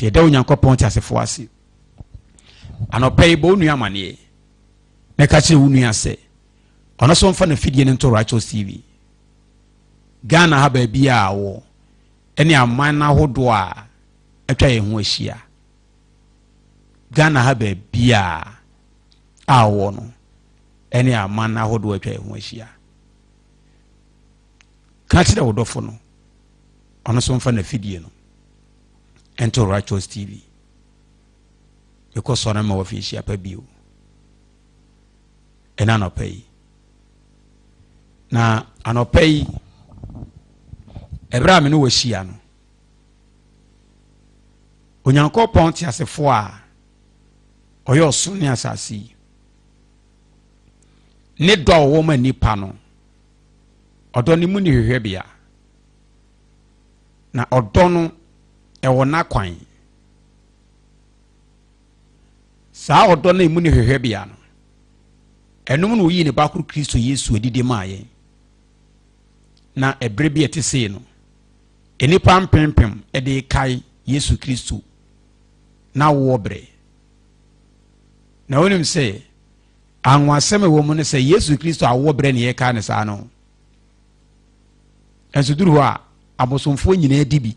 Nti ɛda Onyankopɔn teasefoɔ ase. Anɔpa yi bɔ wo nua amaneɛ na ka kyerɛ wo nua sɛ ɔno nso mfa n'afidie no nto Righteous TV. Ghana ha baabi a wɔ ɛne aman no ahodoɔ a atwa yɛn ho ahyia. Ghana ha baabi a a wɔ no ɛne aman no ahodoɔ atwa yɛn ho ahyia. Ka kyerɛ wo dɔfo no ɔno nso mfa n'afidie no ɛnto Righteous TV. Mekɔ sɔ no ma wafi nhyia pa bio ɛna anɔpa yi. Na anɔpa yi ɛberɛ a me ne wahyia no, Onyankopɔn teasefoɔ a ɔyɛ ɔsoro ne asase yi ne dɔ a ɔwɔ ma nnipa no, ɔdɔ no mu ne hwehwɛbea, na ɔdɔ no ɛwɔ n'akwan. Saa ɔdɔ no emu ne hwehwɛbea no, ɛnom na oyii ne ba koro Kristo Yesu adi de maa yɛn. Na ɛberɛ bi a ɛte sei no, nnipa mpempem de kae Yesu Kristo n'awoɔ berɛ. Na wonim sɛ anwasɛm ɛwɔ mu no sɛ Yesu Kristo awoɔ berɛ ne yɛkae no saa no. Ɛnso duru hɔ a, abosomfoɔ nyinaa di bi.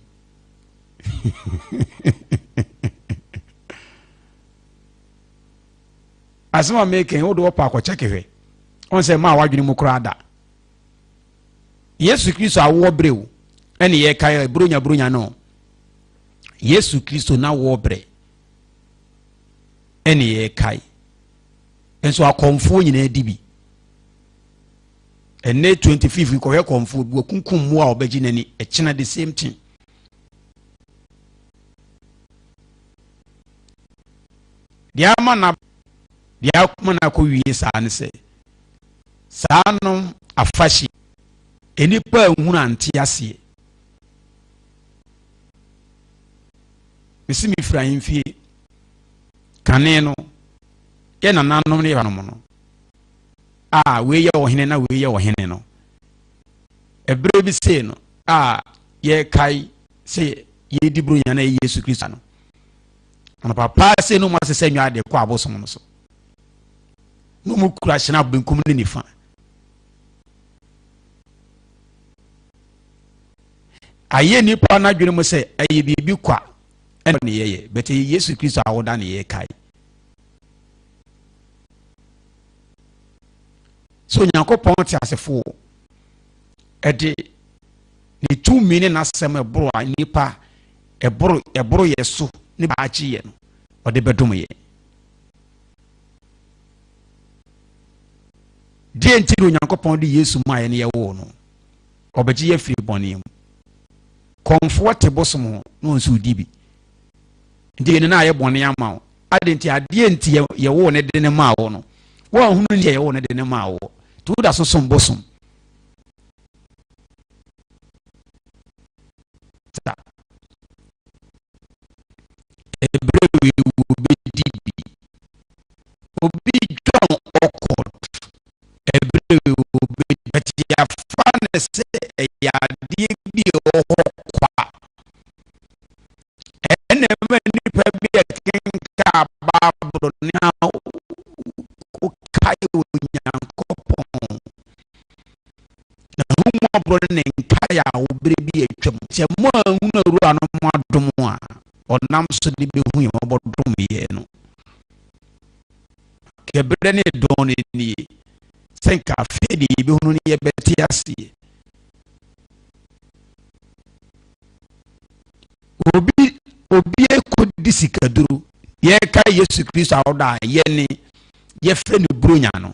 Asɛm a meka yi, wode wɔpa akɔkyɛke hwɛ. Ɔn sɛ maa w'adwene mu koraa da. Yesu Kristo awoɔ berɛ o, ɛne yɛkae buronya buronya no. Yesu Kristo n'awoɔ berɛ ɛne yɛkae. Nso akɔmfoɔ nyinaa di bi. Ɛnɛ 25 kɔhwɛ kɔmfoɔ bi wakunkum mmoa a ɔbɛgye n'ani ɛkyena the same thing. Deɛ ama na deɛ ama na akɔ wie saa ne sɛ saa nom afahyɛ nnipa ehunu ante aseɛ. Mesi me firi ahemfie kane no yɛ nananom ne yɛ nom no a wei yɛ ɔhene na wei yɛ ɔhene no ɛberɛ bi sei no a yɛkae sɛ yɛdi buronya na ɛyɛ Yesu Kristo no anɔpa paa sei no mu asesɛ nwa de kɔ abosom no so na ɔmu kura hyena benkum ne nifa ayɛ nipa no adwene mu sɛ ɛyɛ biribi kwa ɛna ne yɛyɛ bɛtɛ yɛ Yesu Kristo awoda ne yɛkae sɛ Onyankopɔn te asefoɔ ɛde ne tumi ne n'asɛm ɛboro a nipa ɛboro ɛboro yɛ so ne baakye yɛ no ɔde bɛdom yɛ. Deɛ nti na Onyankopɔn de Yesu maa yɛ ne yɛwoo no, ɔbɛgye yɛ firi bɔne mu. Kɔmfoɔ te bosom ho na ɔnso di bi. Nti yɛn na ayɛ bɔne ama wo. Ade nti adeɛ nti yɛwoo ne de ne maa wo no, woanhunu nti yɛwoo ne de ne maa wo. Nti woda so som bosom. Sa ɛberɛ wei wɔbɛdi bi. Obi dwɔn ɔkɔd ɛberɛ wei wɔbɛdi but yɛafa no sɛ ɛyɛ adeɛ bi a ɛwɔ hɔ kwa. Ɛna ɛma nnipa bi a ɛkenka Bible na wokae Onyankopɔn n'ahummɔborɔ ne ne nkae a wɔ berɛ bi a atwam. Sɛ moanhunu Awura no mo adom a ɔnam so de bɛhu yɛn mmɔbɔ dom yɛn no, anka berɛ ne dɔn no nie sɛ nka afei deɛ yɛbɛhunu ne yɛbɛte aseɛ. Obi obi ekodi sikaduro yɛka Yesu Kristo a ɔdɔ a yɛne yɛfrɛ no buronya no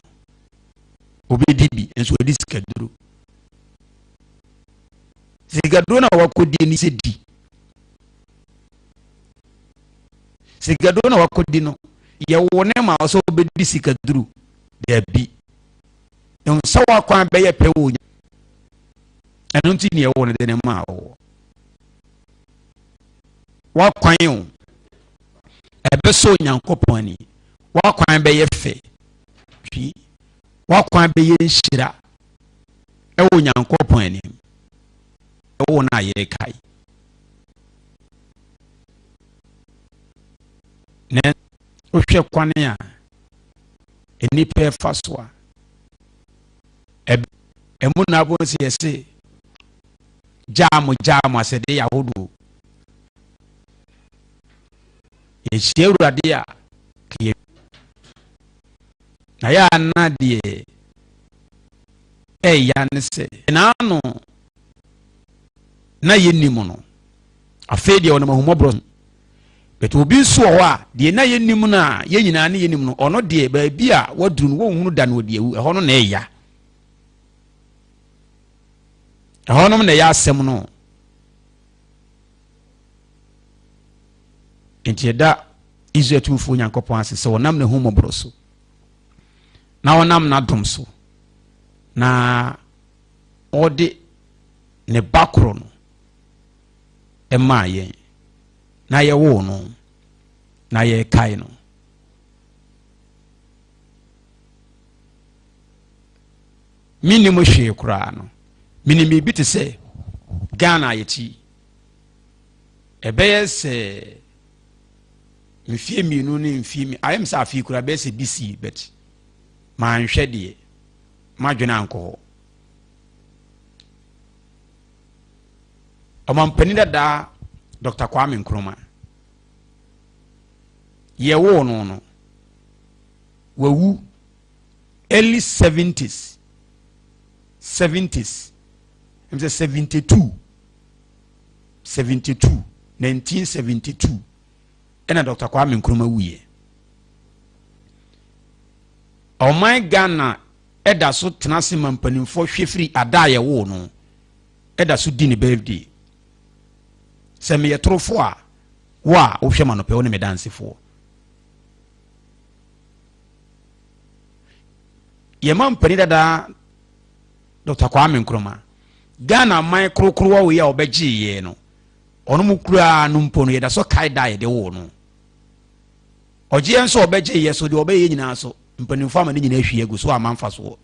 obedi bi nso ɔdi sikaduro. Sikaduro na wakɔdi ni sɛ di. Sikaduro na wakɔdi no yɛwo ne ma sɛ ɔbɛdi sikaduro daabi. Sɛ wakwan bɛyɛ pɛ wɔ ɛno nti ne yɛwo no de ne maa wɔ. W'akwan o, ɛbɛsɔ Onyankopɔn ani. W'akwan bɛyɛ fɛ. Twi. W'akwan bɛyɛ nhyira ɛwɔ Onyankopɔn anim. Ɛwɔ no a yɛrekae. Wohwɛ kwan a nnipa ɛfa so a, ɛmu na abɔ sɛ yɛse gyaa mo gyaa mo asɛde yɛ ahodoɔ. Yɛhyia Awurade a, kɛyɛ na yɛ ana deɛ ɛya ne sɛ n'ano na yɛnnim no. Afei deɛ ɔnam ahummɔborɔ so. But obi nso wɔ hɔ a, deɛ na yɛnnim no a yɛn nyinaa ne yɛnim no, ɔno deɛ baabi a waduru no wɔnhunu da no ɔde awu. Ɛhɔ no na ɛya. Ɛhɔ nom na ɛyɛ asɛm no. Nti ɛda Israel tumfoɔ Nyankopɔn ase sɛ ɔnam n'ahummɔborɔ so na ɔnam n'adom so na ɔde ne ba koro no maa yɛn, na yɛwoo no, na yɛrekae no. Mennim hwee koraa no, menim biribi te sɛ Ghana a yɛte yi. Ɛbɛyɛ sɛ mfie mmienu ne mfie mi ayɛ me sɛ afei koraa bɛyɛ sɛ bi sii but manhwɛ deɛ madwene ankɔ hɔ. Ɔmampanin dadaa Dr. Kwame Nkrumah yɛwoo no no wawu early 70s 70s ɛm sɛ 72 72 1972 ɛna Dr. Kwame Nkrumah wuiɛ. Ɔman Ghana ɛda so tena ase ma mpanimfoɔ hwɛ firi ada a yɛwoo no ɛda so di ne birthday. Sɛ meyɛ torofoɔ a, wo a wohwɛ ma nɔpɛ wo ne me dansefoɔ. Yɛma mpanin dadaa Dr. Kwame Nkrumah, Ghana man korokorowa wei a ɔbɛgyee yɛn no, ɔno mu kuraa no mpo no yɛda so kae da a yɛde woo no. Ɔgyeɛ nso ɔbɛgye yɛ so deɛ ɔbɛyɛ nyinaa so mpanimfoɔ ama ne nyinaa ahwie agu so ama mfasoɔ.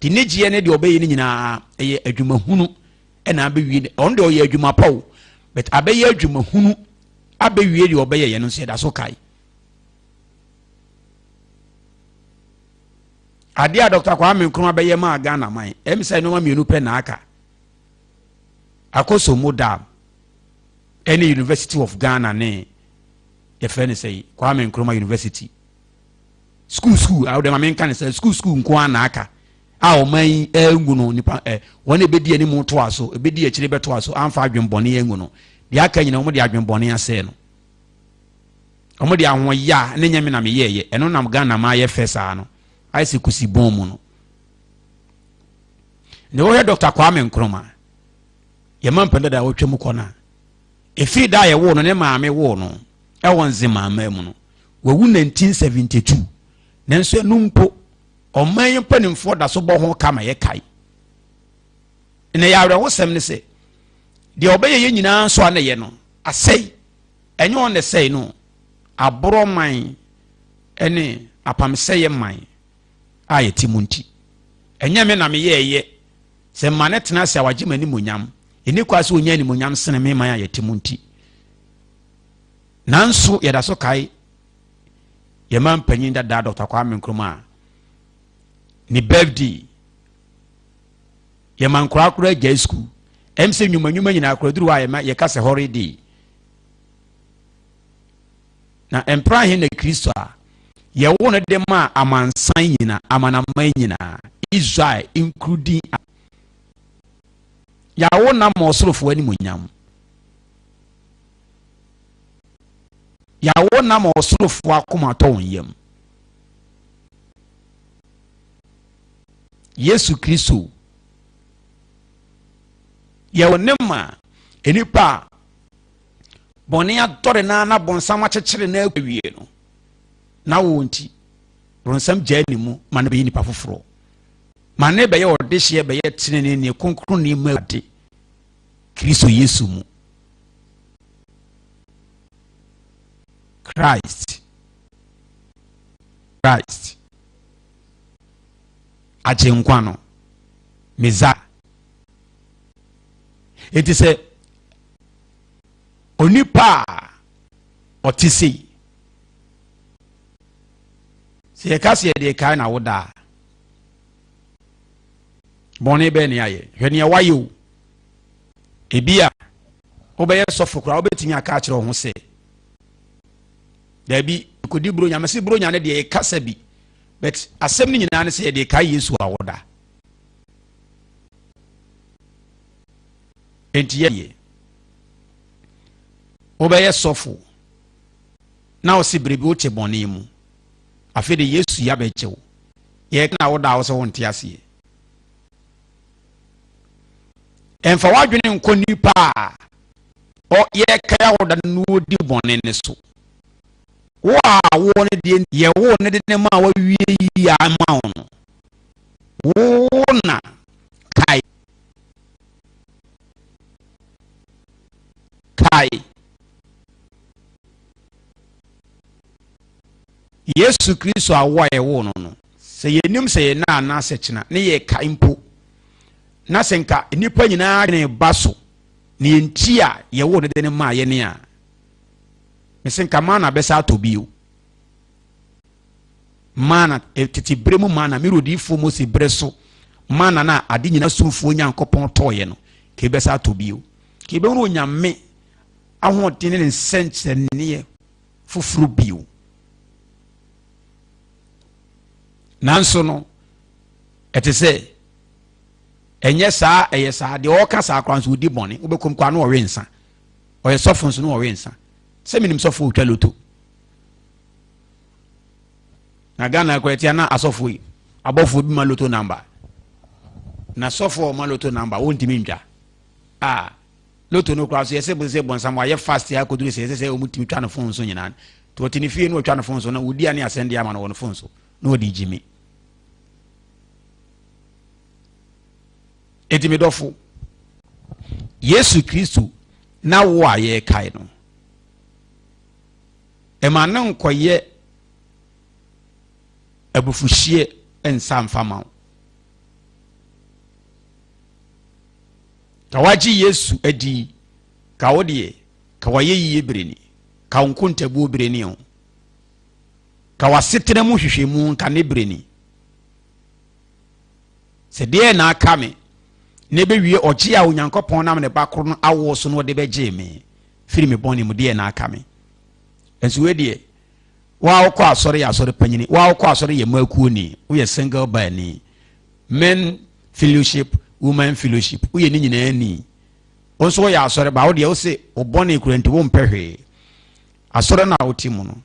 Nti ne gyeɛ ne deɛ ɔbɛyɛ no nyinaa ɛyɛ adwuma hunu ɛna abɛwie ne ɔno deɛ ɔyɛ adwuma pa o but abɛyɛ adwuma hunu abɛwie deɛ ɔbɛyɛ yɛ no nso yɛda so kae adeɛ a Dr. Kwame Nkrumah bɛyɛ maa Ghana man ɛm sɛ nneɛma mmienu pɛ na aka Akosombo Dam ɛne University of Ghana ne yɛfrɛ no sɛ Kwame Nkrumah University Sukuu sukuu a wode ma menka ne sɛ sukuu sukuu nko ara na aka a ɔman yi angu no nipa ɛ wɔn a ebedi anim toa so ebedi akyire bɛtoa so amfa adwenbɔne angu no deɛ aka nyina wɔn de adwenbɔne asɛe no wɔn de ahoɔya ne nyɛ me na meyɛɛyɛ ɛno nam Ghana ma ayɛ fɛ saa no ayɛ sɛ kusi bɔn mu no ne wɔhwɛ Dr. Kwame Nkrumah yɛma mpɛn dada a wɔtwa mu kɔ no a ɛfiri da a yɛwoo no ne maame woo no ɛwɔ nzemaama mu no Wawu 1972, nanso ɛno mpo, ɔman yi mpanimfoɔ da so bɔ ho ka ma yɛkae. Na ɛyɛ awerɛhosɛm ne sɛ, deɛ ɔbɛyɛ yɛn nyinaa nso a na ɛyɛ no, asɛe. Ɛnyɛ ɔn na ɛsɛe no, aborɔ man ne apamsɛeɛ man a yɛte mu nti. Ɛnyɛ me na meyɛɛyɛ. Sɛ mma no tena ase a wagye m'animuonyam. Ɛnni kwa sɛ ɔnya animuonyam sene me man a yɛte mu nti. Nanso yɛda so kae yɛn mampanyin dada Dr. Kwame Nkrumah a ne birthday yɛma nkoraa koraa gyae sukuu ɛm sɛ nnwuma nnwuma nyinaa koraa duru hɔ a yɛma yɛka sɛ holiday na mpra he na Kristo a yɛwo no de maa amansan nyinaa amanaman nyinaa Israel including yɛawo na ma ɔsorofoɔ animuonyam Yɛawo no ama ɔsorofoɔ akoma atɔ wɔn yam. Yesu Kristo yɛwɔ ne ma nnipa a bɔne adɔre na na bɔnsam akyekyere na awie no na wo nti bɔnsam gyaa ne mu ma no bɛyɛ nipa foforɔ ma ne bɛyɛ ɔdehyeɛ bɛyɛ tenene ne kronkronni ma ade Kristo Yesu mu. Christ. Christ. Agyenkwa no. Messiah. Enti sɛ onipa a ɔte sei. Sɛ yɛka sɛ yɛde kae na woda a, bɔne bɛɛ ne ayɛ. Hwɛ nea wayɛ o. Ebi a wobɛyɛ sɔfo koraa wobɛtumi aka akyerɛ wo ho sɛ daabi kɔdi buronya. Mese buronya no deɛ yɛkasa bi, but asɛm no nyinaa ne sɛ yɛde kae Yesu a woda. Enti yɛdeɛ wobɛyɛ sɔfo na ɔse bere bi wote bɔne mu, afei de Yesu ya bɛgye wo. Yɛka na woda a wo sɛ wonte aseɛ. Ɛmfa w'adwene nkɔ nipa a yɛka ya woda no ɔdi bɔne ne so. Wo a wo no deɛ yɛwo ne de ne ma wawie yi ama wo no, wo na kae. Kae Yesu Kristo awo a yɛwoo no no. Sɛ yɛnim sɛ yɛn nna anaasɛ kyena ne yɛkae mpo, na sɛ nka nnipa nyinaa adwene ba so ne yɛn ti a yɛwoo no de no maa yɛn a, mese nka mana bɛsa atɔ bio. Mana, eh, tete bere mu mana, me rodiifoɔ Mose bere so mana no a ade nyinaa somfoɔ Nyankopɔn tɔɔyɛ no, ka ɛbɛsa atɔ bio. Ka ɛbɛhunu Onyame ahoɔden ne ne nsɛnkyerɛnneɛ foforɔ bio. Nanso no, ɛte sɛ ɛnyɛ saa, ɛyɛ saa. Deɛ ɔreka saa koraa nso ɔdi bɔne. Wobɛkɔm koraa na ɔwe nsa. Ɔyɛ sɔfo nso na ɔwe nsa. Sɛ menim sɔfo ɔtwa loto. Na Ghana koraa tia na asɔfo yi abɔfoɔ bi ma loto namba. Na sɔfo a ɔma loto namba wɔntumi ntwa. A loto no koraa so yɛsɛ bo sɛ bɔnsam wayɛ fast ya akɔduru sɛ yɛsɛ sɛ wɔn tumi twa no fon so nyinaa. Nti ɔte ne fie na ɔtwa no fon so na wɔdi ane asɛn de ama no wɔ no fon so na ɔde gyimi. Enti me dɔfo, Yesu Kristo na wo a yɛrekae no, ɛma no nkɔyɛ abufuhyeɛ nsa mfa ma wo. Ka wagye Yesu adi, ka wo deɛ, ka wayɛ yie bere ni, ka wo nkontabuo bere ni o, ka w'asetena mu hwehwɛmu nka ne bere ni. Sɛ deɛ na aka me na ɛbɛwie ɔgye a Onyankopɔn nam ne ba koro no awoɔ so no ɔde bɛgyee me firi me bɔne mu, deɛ na aka me. Nso wei deɛ, wo a wokɔ asɔre yɛ asɔre panyini, wo a wokɔ asɔre yɛ mmakuo ni, woyɛ single bar ni, men fellowship, women fellowship, woyɛ ne nyinaa ni. Wo nso woyɛ asɔre ba, wo deɛ wo se wo bɔne kura nti wompɛ hwee. Asɔre no a wote mu no,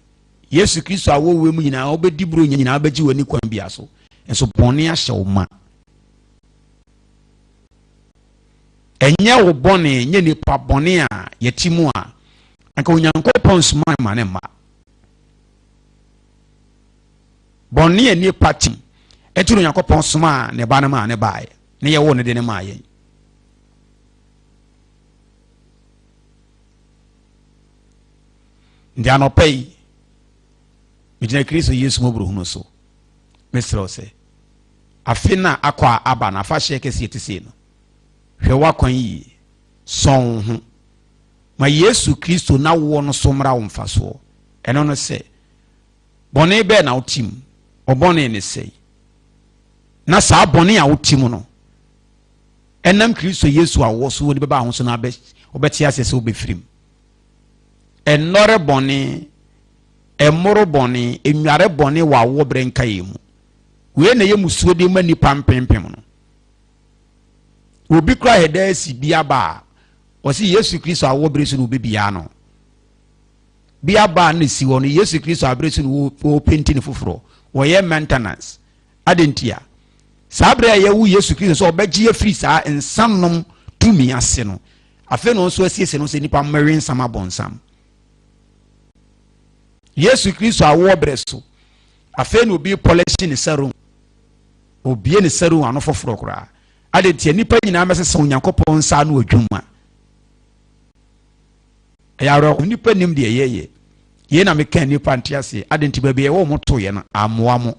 Yesu Kristo a wɔwɔ mu nyinaa, wobɛdi buro nyinaa, wobɛgye w'ani kwan bia so. Nso bɔne ahyɛ wo ma. Ɛnyɛ wo bɔne, nyɛ nipa bɔne a yɛte mu a, anka Onyankopɔn nsoma ma ne mma. Bɔne a nipa te mu, ɛnti na Onyankopɔn somaa ne ba no maa ne baeɛ, ne yɛwoo ne de no maa yɛn. Nti anɔpa yi, megyina Kristo Yesu mmɔborɔhunu so, mesrɛ wo sɛ, afe no a akɔ a aba no, afahyɛ kɛseɛ te sei no, hwɛ w'akwan yie, sɔn wo ho, ma Yesu Kristo n'awoɔ no so mmra wo mfasoɔ. Ɛno no sɛ, bɔne bɛɛ na wote mu, ɔbɔne ne sɛe. Na saa bɔne a wote mu no, ɛnam Kristo Yesu awoɔ so wɔde bɛba ho so na wobɛte aseɛ sɛ wobɛfiri mu. Ɛnnɔre bɔne, ɛmmoro bɔne, nnware bɔne wɔ awoɔ berɛ nkaeɛ mu. Wei na ɛyɛ musuo de ma nnipa mpempem no. Obi kora hɛda asi bi aba a, ɔse Yesu Kristo awoɔ berɛ so na obɛbia no. Bi aba a na si hɔ no, Yesu Kristo aberɛ so na wɔpenti no foforɔ. Wɔyɛ maintenance. Adɛn ntia? Saa berɛ a yɛwo Yesu Kristo sɛ ɔbɛgye afiri saa nsanom tumi ase no, afei na ɔnso asiesie no sɛ nnipa mmɛwe nsam abɔnsam. Yesu Kristo awoɔ berɛ so, afei na obi pɔlɛhye ne sarum, obie ne sarum ano foforɔ koraa. Adɛn ntia? Nnipa nyinaa mɛsesa Onyankopɔn nsa ano adwuma. Ɛyɛ awerɛho, nnipa nim deɛ yɛyɛ. Yei na meka nnipa nte aseɛ. Adɛn nti baabi a ɛwɔ mo toeɛ no ammoa mo.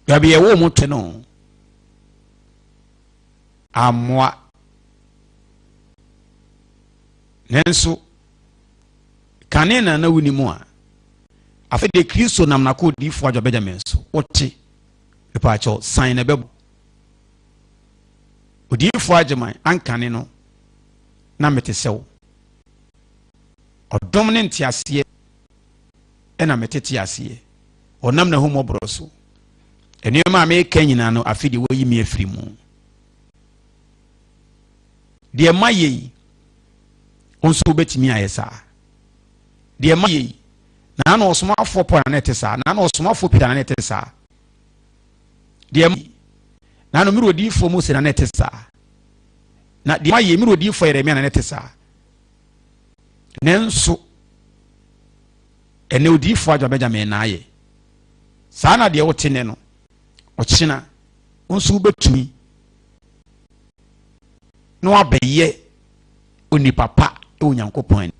Baabi a ɛwɔ mo te no ammoa. Nanso kane na na wonim a. Afei deɛ Kristo nam n'akoa odiyifoɔ Adwoa Benjamin so, wote, mepaakyɛw, san na ɛbɛbɔ. Odiyifoɔ Agyeman, ankane no, na mete sɛ wo. Ɔdom ne nteaseɛ ɛna metete aseɛ. Ɔnam n'ahummɔborɔ so. Nneɛma a meka nyinaa no, afei deɛ wayi me afiri mu. Deɛ mayɛ yi, wo nso wobɛtumi ayɛ saa. Deɛ mayɛ yi, na na ɔsomafoɔ Paul na na ɛte saa, na na ɔsomafoɔ Peter na na ɛte saa. Deɛ mayɛ yi, na na mmerɛ odiyifoɔ Mose na na ɛte saa. Na deɛ mayɛ yi, mmerɛ odiyifoɔ Yeremia na na ɛte saa. Nanso, ɛnɛ odiyifoɔ Adwa Benjamin na ayɛ. Saa na deɛ wote nɛ no, ɔkyena, wo nso wobɛtumi na wabɛyɛ onipa pa wɔ Onyankopɔn anim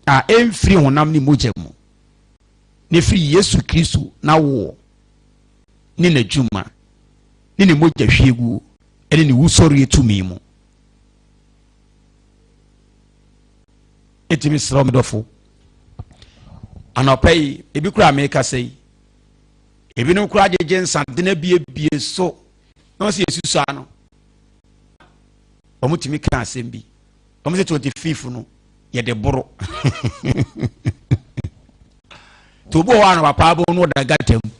a ɛmfiri honam ne mogya mu na ɛfiri Yesu Kristo n'awoɔ ne n'adwuma ne ne mogya hwieguo ne ne wusɔreɛ tumi mu. Enti mesrɛ wo me dɔfo, anɔpa yi, ebi koraa mekasa yi, ebinom koraa gyegye nsa dena biebie so na wɔsɛ yɛsusu ano. Wɔtumi ka asɛm bi. Wɔn sɛ 25 no yɛde boro. Nti obi wɔ hɔ a na papa abɔ no ɔda gata mu.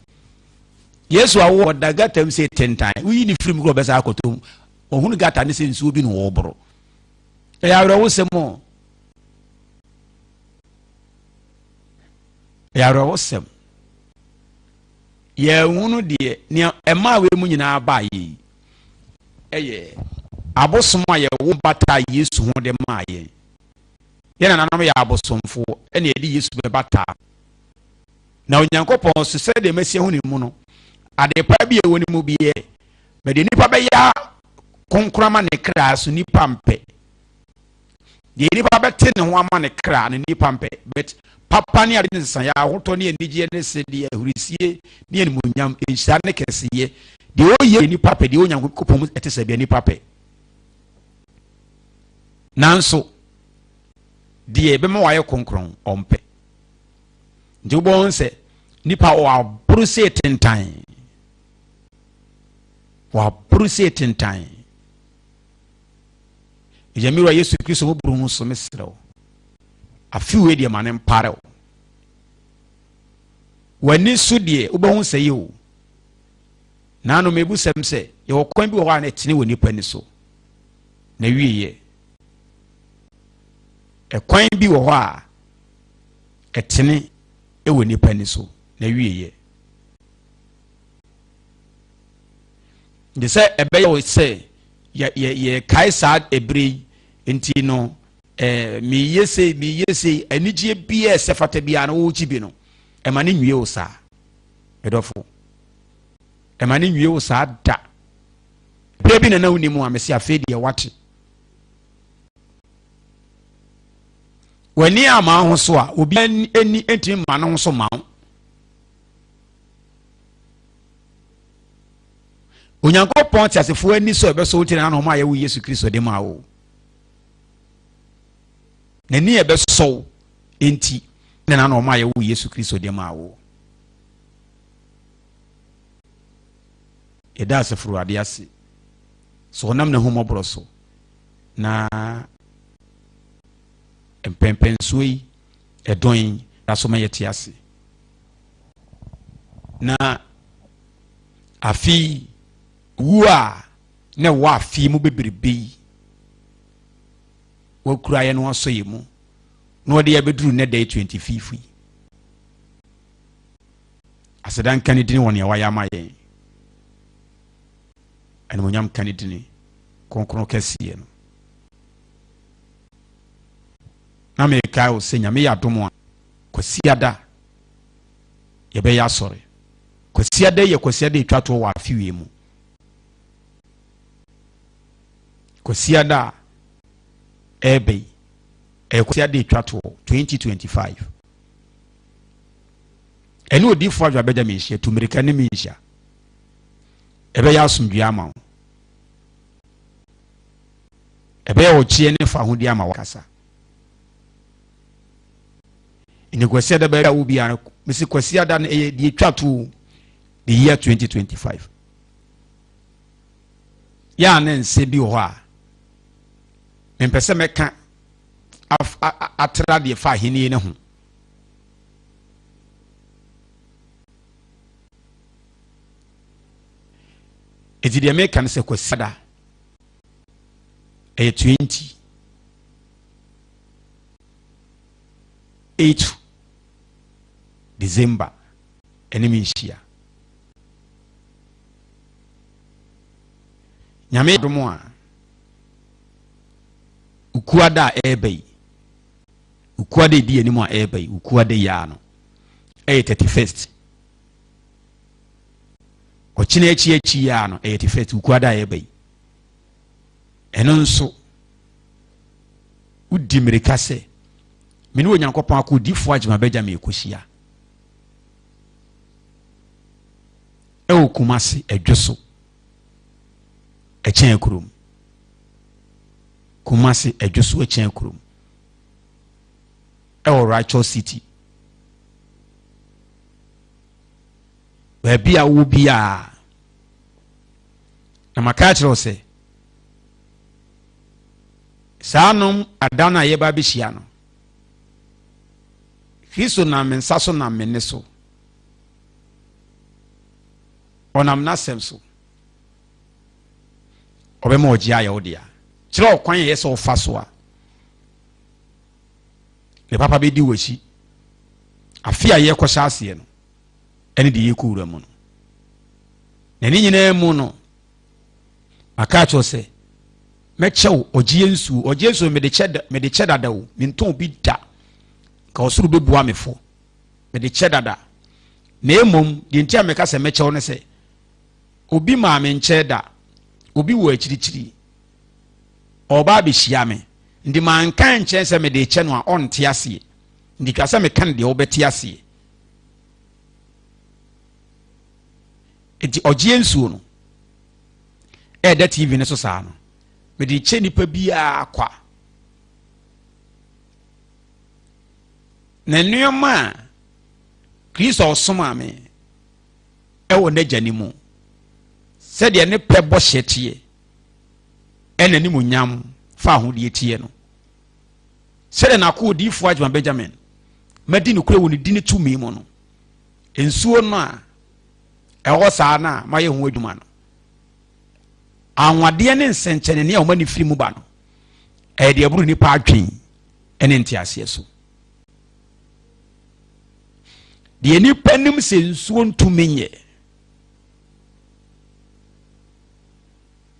Yesu awo ɔda gata mu sɛ tentan. Woyi ne firi mu kora ɔbɛsa akɔtɔ mu. Ɔhunu gata ne sɛ nsuo bi na ɔreboro. Ɛyɛ awerɛhosɛm o. Ɛyɛ awerɛhosɛm. Yɛnhunu deɛ nea ɛmaa wei mu nyinaa baa yɛ yi ɛyɛ abosom a yɛwo bataa Yesu ho de maa yɛn. Yɛn nananom yɛ abosomfoɔ ɛna yɛde Yesu bɛbataa. Na Onyankopɔn so sɛdeɛ masi ahu ne mu no, adepa bi a ɛwɔ ne mu bi yɛ, na deɛ nipa bɛyɛ kronkron ama ne kra so nipa mpɛ. Deɛ nipa bɛte ne ho ama ne kra no nipa mpɛ, but papa ne ade ne nsesaeɛ, ahotɔ ne anigyeɛ ne sedeɛ, ahurisie ne animuonyam, nhyira ne kɛseyɛ, deɛ ɔyɛ nipa pɛ, deɛ Onyankopɔn mu ɛte sɛ deɛ nipa pɛ. Nanso deɛ ɛbɛma wayɛ kronkron ɔmpɛ. Nti wobɛhu sɛ nipa wɔaboro sɛ tentan, wɔaboro sɛ tentan. Agya me wura Yesu Kristo mo buru ho so mesrɛ wo. Afe wei deɛ ma ne mpare wo. W'ani so deɛ wobɛhu sɛ yɛ o. Naano mebu sɛm sɛ yɛwɔ kwan bi wɔ hɔ a na ɛtene wɔ nipa ani so. Na wieɛ. Ɛkwan bi wɔ hɔ a ɛtene wɔ nipa ani so. Na wieɛ. Nti sɛ ɛbɛyɛ wo sɛ yɛkae saa ɛberɛ yi nti no, meyɛ sei, meyɛ sei, anigyeɛ biara ɛsɛ fata biara no wogye bi no, ɛma ne nwie wo saa. Medɔfo, ɛma ne nwie wo saa da. Berɛ bi na na wonim a mese afei deɛ wate. W'ani ama ho so a, obi ani ntumi ma ne ho so ma wo. Onyankopɔn teasefoɔ ani sɔ ɛbɛsɔ wo tiri na ɔma yɛwo Yesu Kristo de maa wo. N'ani ɛbɛsɔ wo nti na na ɔma yɛwo Yesu Kristo de maa wo. Yɛda asafo Awurade ase sɛ ɔnam n'ahummɔborɔ so na mpɛmpɛnsoɔ yi ɛdɔn yi da so ma yɛte ase. Na afe wu a na ɛwɔ afe mu bebrebe yi wakura yɛn no asɔ yɛn mu na ɔde yɛbɛduru nnɛ da yi 25 yi. Aseda nka ne dini wɔ nea wayɛ ama yɛn. Animuonyam nka ne dini kronkron kɛseɛ no. Na mekae wo sɛ Nyame yɛ adom a Kwasiada yɛbɛyɛ asɔre. Kwasiada yɛ Kwasiada etwa toɔ wɔ afe wie mu. Kwasiada a ɛreba yi ɛyɛ Kwasiada etwa toɔ 2025. Ɛne odiifoɔ adwa bɛgya me nhyia, tu mmirika ne me nhyia. Ɛbɛyɛ asomdwoeɛ ama wo. Ɛbɛyɛ ɔkyeɛ ne fahodie ama wakasa. Nti Kwasiada baabi a wo biara, mesi Kwasiada no ɛyɛ deɛ ɛtwa to the year 2025. Yɛ a ne nsɛ bi wɔ hɔ a, mempɛ sɛ mɛka atra deɛ fa ahenni no ho. Enti deɛ meka no sɛ Kwasiada ɛyɛ 28 December ɛne me nhyia. Nyame adom a Ukuada a ɛreba yi, Ukuada ɛdi anim a ɛreba yi, Ukuada yi ara no ɛyɛ 31st. Ɔkyena akyi akyi yi ara no ɛyɛ 31st Ukuada a ɛreba yi. Ɛno nso wodi mmirika sɛ me ne Onyankopɔn akɔ odiyifoɔ Agyema Benjamin ɛkɔhyia ɛwɔ Kumasi ɛdwo so ɛkyɛn kurom. Kumasi ɛdwo so ɛkyɛn kurom ɛwɔ Righteous City. Baabi a wowɔ biara na maka akyerɛ wo sɛ saa nom ada no a yɛba abɛhyia no, Kristo nam me nsa so nam me nne so, ɔnam n'asɛm so ɔbɛma ɔgye ayɛ wo dea. Kyerɛ ɔkwan a ɛyɛ sɛ ɔfa so a ne papa bɛdi w'akyi afe a yɛrekɔhyɛ aseɛ no ɛne deɛ yɛkɔ wura mu no. Na ne nyinaa mu no, maka akyerɛ sɛ mɛkyɛ wo ɔgyeɛ nsuo. Ɔgyeɛ nsuo mede kyɛ mede kyɛ dada o, mentɔn bi da. Ka ɔsoro bɛbua me fo. Mede kyɛ dada. Na mmom deɛ nti a meka sɛ mɛkyɛ wo ne sɛ obi maa me nkyɛ da, obi wɔ akyirikyiri, ɔba abɛhyia me, nti manka nkyɛn sɛ mede kyɛ no a ɔnte aseɛ. Nti twa sɛ meka no deɛ wobɛte aseɛ. Nti ɔgyeɛ nsuo no ɛɛda TV no so saa no, mede kyɛ nipa biara kwa. Na nneɛma a Kristo ɔsomaa me ɛwɔ n'agya no mu sɛdeɛ ne pɛ bɔhyɛ teɛ ɛna animuonyam fa ahodeɛ teɛ no, sɛdeɛ n'akoa odiyifoɔ Agyemang Benjamin madi nokorɛ wɔ ne di ne tumi mu no, nsuo no a ɛwɔ saa no a mayɛ ho adwuma no, anwadeɛ ne nsɛnkyɛnne a wɔma ne firi mu ba no, ɛyɛ deɛ ɛboro nipa adwen ne nteaseɛ so. Deɛ nipa nim sɛ nsuo ntumi nyɛ,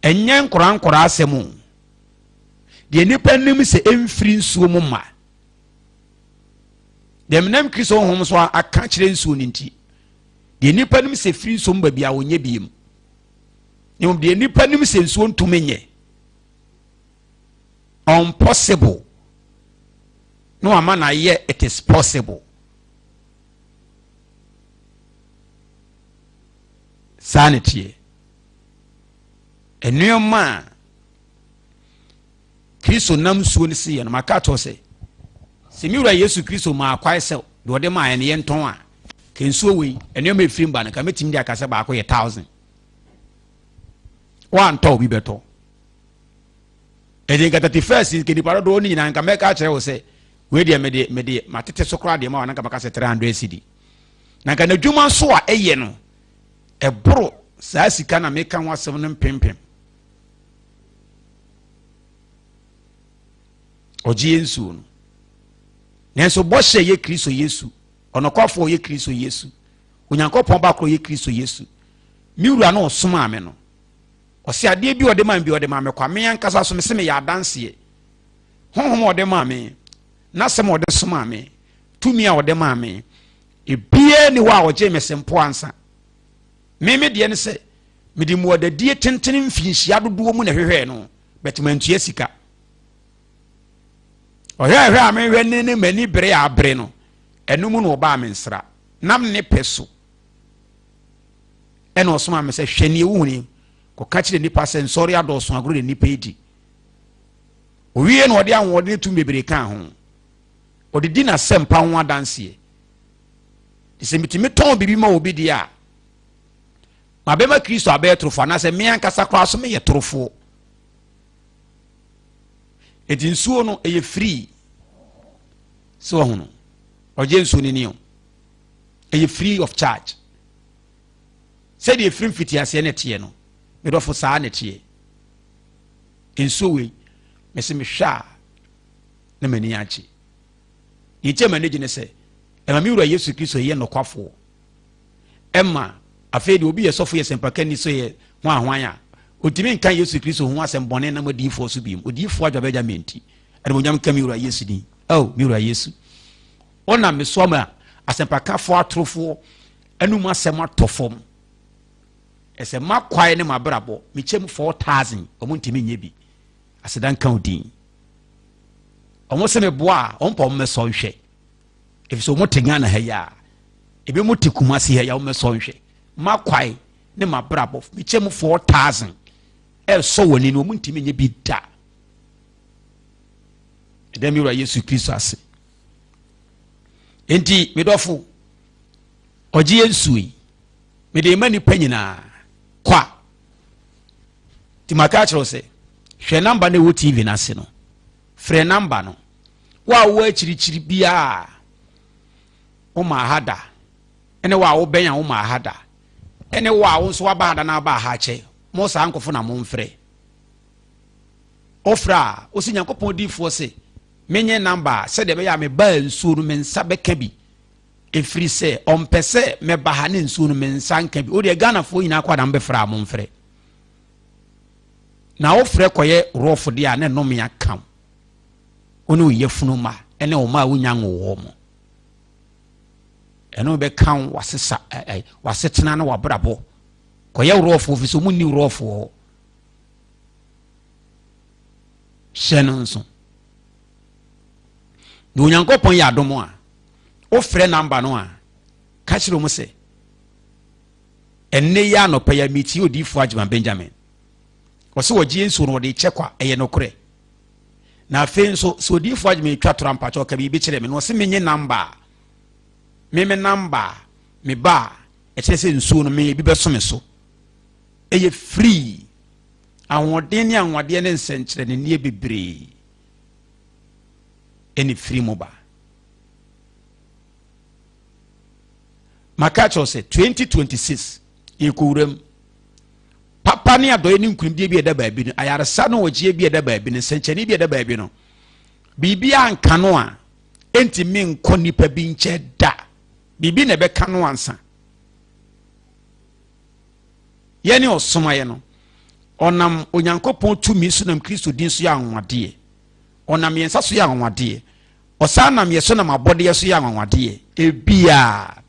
ɛnyɛ nkorankora asɛm o. Deɛ nipa nim sɛ ɛmfiri nsuo mu ma, deɛ menam Kristo honhom so aka kyerɛ nsuo no nti, deɛ nipa nim sɛ firi nsuo mu ba bia ɔnyɛ biem. Na mmom deɛ nipa nim sɛ nsuo ntumi nyɛ, unpossible, na wama no ayɛ it is possible. Saa ne teɛ. Nneɛma a Kristo nam nsuo no si yɛ no, maka akyerɛ sɛ, sɛ me wura Yesu Kristo maa kwae sɛ deɛ ɔde maa yɛn no yɛntɔn a, ka nsuo wei, nneɛma ɛfiri mba no, ka mɛtumi de aka sɛ baako yɛ 1000. Woantɔ obi bɛtɔ. Ɛdi nka 31st nka nipa dodoɔ no nyinaa nka mɛka akyerɛ wo sɛ wei deɛ mede mede matete so koraa deɛ ma wa na nka maka sɛ 300 cedi. Na nka n'adwuma nso a ɛyɛ no ɛboro saa sika na meka ho asɛm no mpempem. Ɔgye yɛ nsuo no. Nanso bɔhyɛ yɛ Kristo Yesu, ɔnokwafoɔ yɛ Kristo Yesu, Onyankopɔn ba korɔ yɛ Kristo Yesu. Me wura no ɔsomaa me no. Ɔse adeɛ bi ɔde maa me bi ɔde maa me kwa. Me ankasa so mese meyɛ adanseɛ. Honhom a ɔde maa me, n'asɛm a ɔde somaa me, tumi a ɔde maa me, ebiara ni hɔ a ɔgyee me sempo ansa. Me me deɛ ne sɛ, mede mmuadadie tentene mfinhyia dodoɔ mu na ɛhwehwɛɛ no, but mantua sika. Ɔhwɛhwɛ a mehwɛ ne ne m'ani bere a abere no, ɛno mu na ɔbaa me nsra. Nam ne pɛ so. Ɛna ɔsomaa me sɛ, hwɛ nea wohunu yi, kɔka kyerɛ nnipa sɛ nsɔre adɔɔso agorɔ na nnipa edi. Owie na ɔde ahoɔden ne tumi bebree kaa ho. Ɔde di n'asɛmpa ho adanseɛ. Sɛ metumi tɔn biribi ma obi deɛ a, mabɛma Kristo abɛyɛ torofoɔ anaasɛ me ankasa koraa so meyɛ torofoɔ. Enti nsuo no ɛyɛ free. Sɛ wahu no, ɔgye nsuo no ni o. Ɛyɛ free of charge. Sɛdeɛ ɛfiri mfitiaseɛ na ɛteɛ no, medɔfo saa na ɛteɛ. Nsuo wei, mese mehwɛ a na m'ani agye. Deɛ nti a m'ani gye ne sɛ, ɛma me wura Yesu Kristo yɛ nokwafoɔ. Ɛma afei deɛ obi yɛ sɔfo yɛ sɛmpakani so yɛ ho ahwan a, ɔntumi nka Yesu Kristo ho asɛm bɔne nam adiyifoɔ so biom. Odiyifoɔ adwa bɛgya me nti. Animuonyam nka me wura Yesu din. Oh, me wura Yesu. Ɔnam me so ama asɛmpakafoɔ atorofoɔ anum asɛm atɔ fam. Ɛsɛ makwae ne mabrabɔ mekyɛm 4000 ɔmo ntumi nyɛ bi. Aseda nka wo din. Ɔmo sɛ meboa a ɔmo pa ɔmo mɛsɔ nhwɛ. Efisɛ ɔmo te Ghana ha yi a ebi mo te Kumasi ha yi a ɔmo mɛsɔ nhwɛ. Makwae ne mabrabɔ mekyɛm 4000 ɛsɔ wɔn ani no ɔmo ntumi nyɛ bi da. Ɛdɛ mi wura Yesu Kristo ase. Enti medɔfo ɔgye yɛn nsuo yi mede ma nipa nyinaa kwa. Nti maka akyerɛ wo sɛ hwɛ namba no ɛwɔ TV no ase no, frɛ namba no. Wo a wowɔ akyirikyiri biara woma ha da, ɛne wo a wobɛn a woma ha da, ɛne wo a wo nso waba ha da na aba ha akyɛ, mo saa nkɔfo na momfrɛ. Wofrɛ a, wo sɛ Nyankopɔn diifoɔ se menyɛ namba a sɛdeɛ ɛbɛyɛ a mebaa nsuo no me nsa bɛka bi. Ɛfiri sɛ ɔmpɛ sɛ mɛba ha ne nsuo no me nsa nka bi. Wodeɛ Ghanafoɔ nyinaa kɔ a na mobɛfrɛ a momfrɛ. Na wofrɛ kɔyɛ rɔfo deɛ a na nnome aka wo. Wo ne wo yafunu mma ne wo mma a wonya nwowɔ mo. Ɛno bɛka wo wasesa ɛ wasetena ne wabrabɔ. Kɔyɛ rɔfo fi sɛ ɔmo nni rɔfo hɔ. Hyɛ no nso. Na Onyankopɔn yɛ adom a, wofrɛ namba no a, ka kyerɛ wɔn sɛ, ɛnnɛ yi anɔpa yi a metie odiyifoɔ Agyeman Benjamin. Ɔsɛ wɔgye nsuo no wɔde kyɛ kwa, ɛyɛ nokorɛ. Na afei nso, sɛ odiyifoɔ Agyeman twa toro ampakyɛ ɔka biribi kyerɛ me na ɔsɛ menye namba a, me me namba a, me ba a, ɛkyerɛ sɛ nsuo no me ebi bɛso me so. Ɛyɛ free. Ahoɔden ne anwanwadeɛ ne nsɛnkyerɛnneɛ bebree ɛna ɛfiri mu ba. Maka kyerɛ sɛ 2026 yɛkɔwura mu. Papa ne adɔeɛ ne nkunimdie bi a ɛda baabi no, ayaresa ne ɔgyeɛ bi a ɛda baabi no, nsɛnkyerɛnne bi a ɛda baabi no, biribi anka no a ɛntumi nkɔ nipa bi nkyɛn da. Biribi na ɛbɛka no ansa. Yɛne ɔsomaeɛ no, ɔnam Onyankopɔn tumi so nam Kristo din so yɛ anwanwadeɛ. Ɔnam yɛn nsa so yɛ anwanwadeɛ. Ɔsan nam yɛ so nam abɔdeɛ so yɛ anwanwadeɛ. Ebia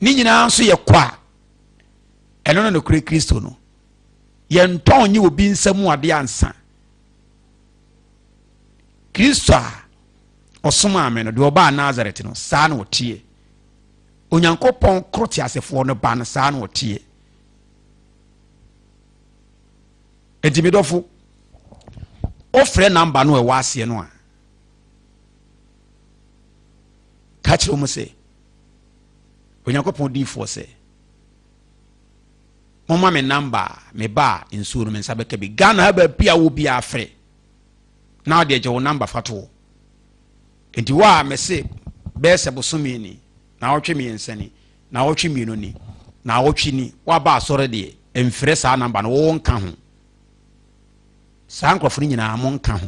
ne nyinaa nso yɛ kwa. Ɛno ne nokorɛ Kristo no. Yɛntɔn nye obi nsa mu adeɛ ansa. Kristo a ɔsomaa me no, deɛ ɔbaa Nasaret no, saa na ɔteɛ. Onyankopɔn koro teasefoɔ no ba no, saa na ɔteɛ. Enti me dɔfo, wofrɛ namba no a ɛwɔ aseɛ no a, ka kyerɛ wɔn sɛ, Onyankopɔn diifoɔ sɛ, momma me namba a meba a nsuo no me nsa bɛka bi. Ghana ha baabi a wɔ biara frɛ na ɔde agye wo namba fa to hɔ. Enti wo a mese bɛyɛ sɛ bosome ni, naawɔtwe mmiɛnsa ni, naawɔtwe mmienu ni, naawɔtwe ni, woaba asɔre deɛ, mfrɛ saa namba no, wo nka ho. Saa nkurɔfo no nyinaa mo nka ho.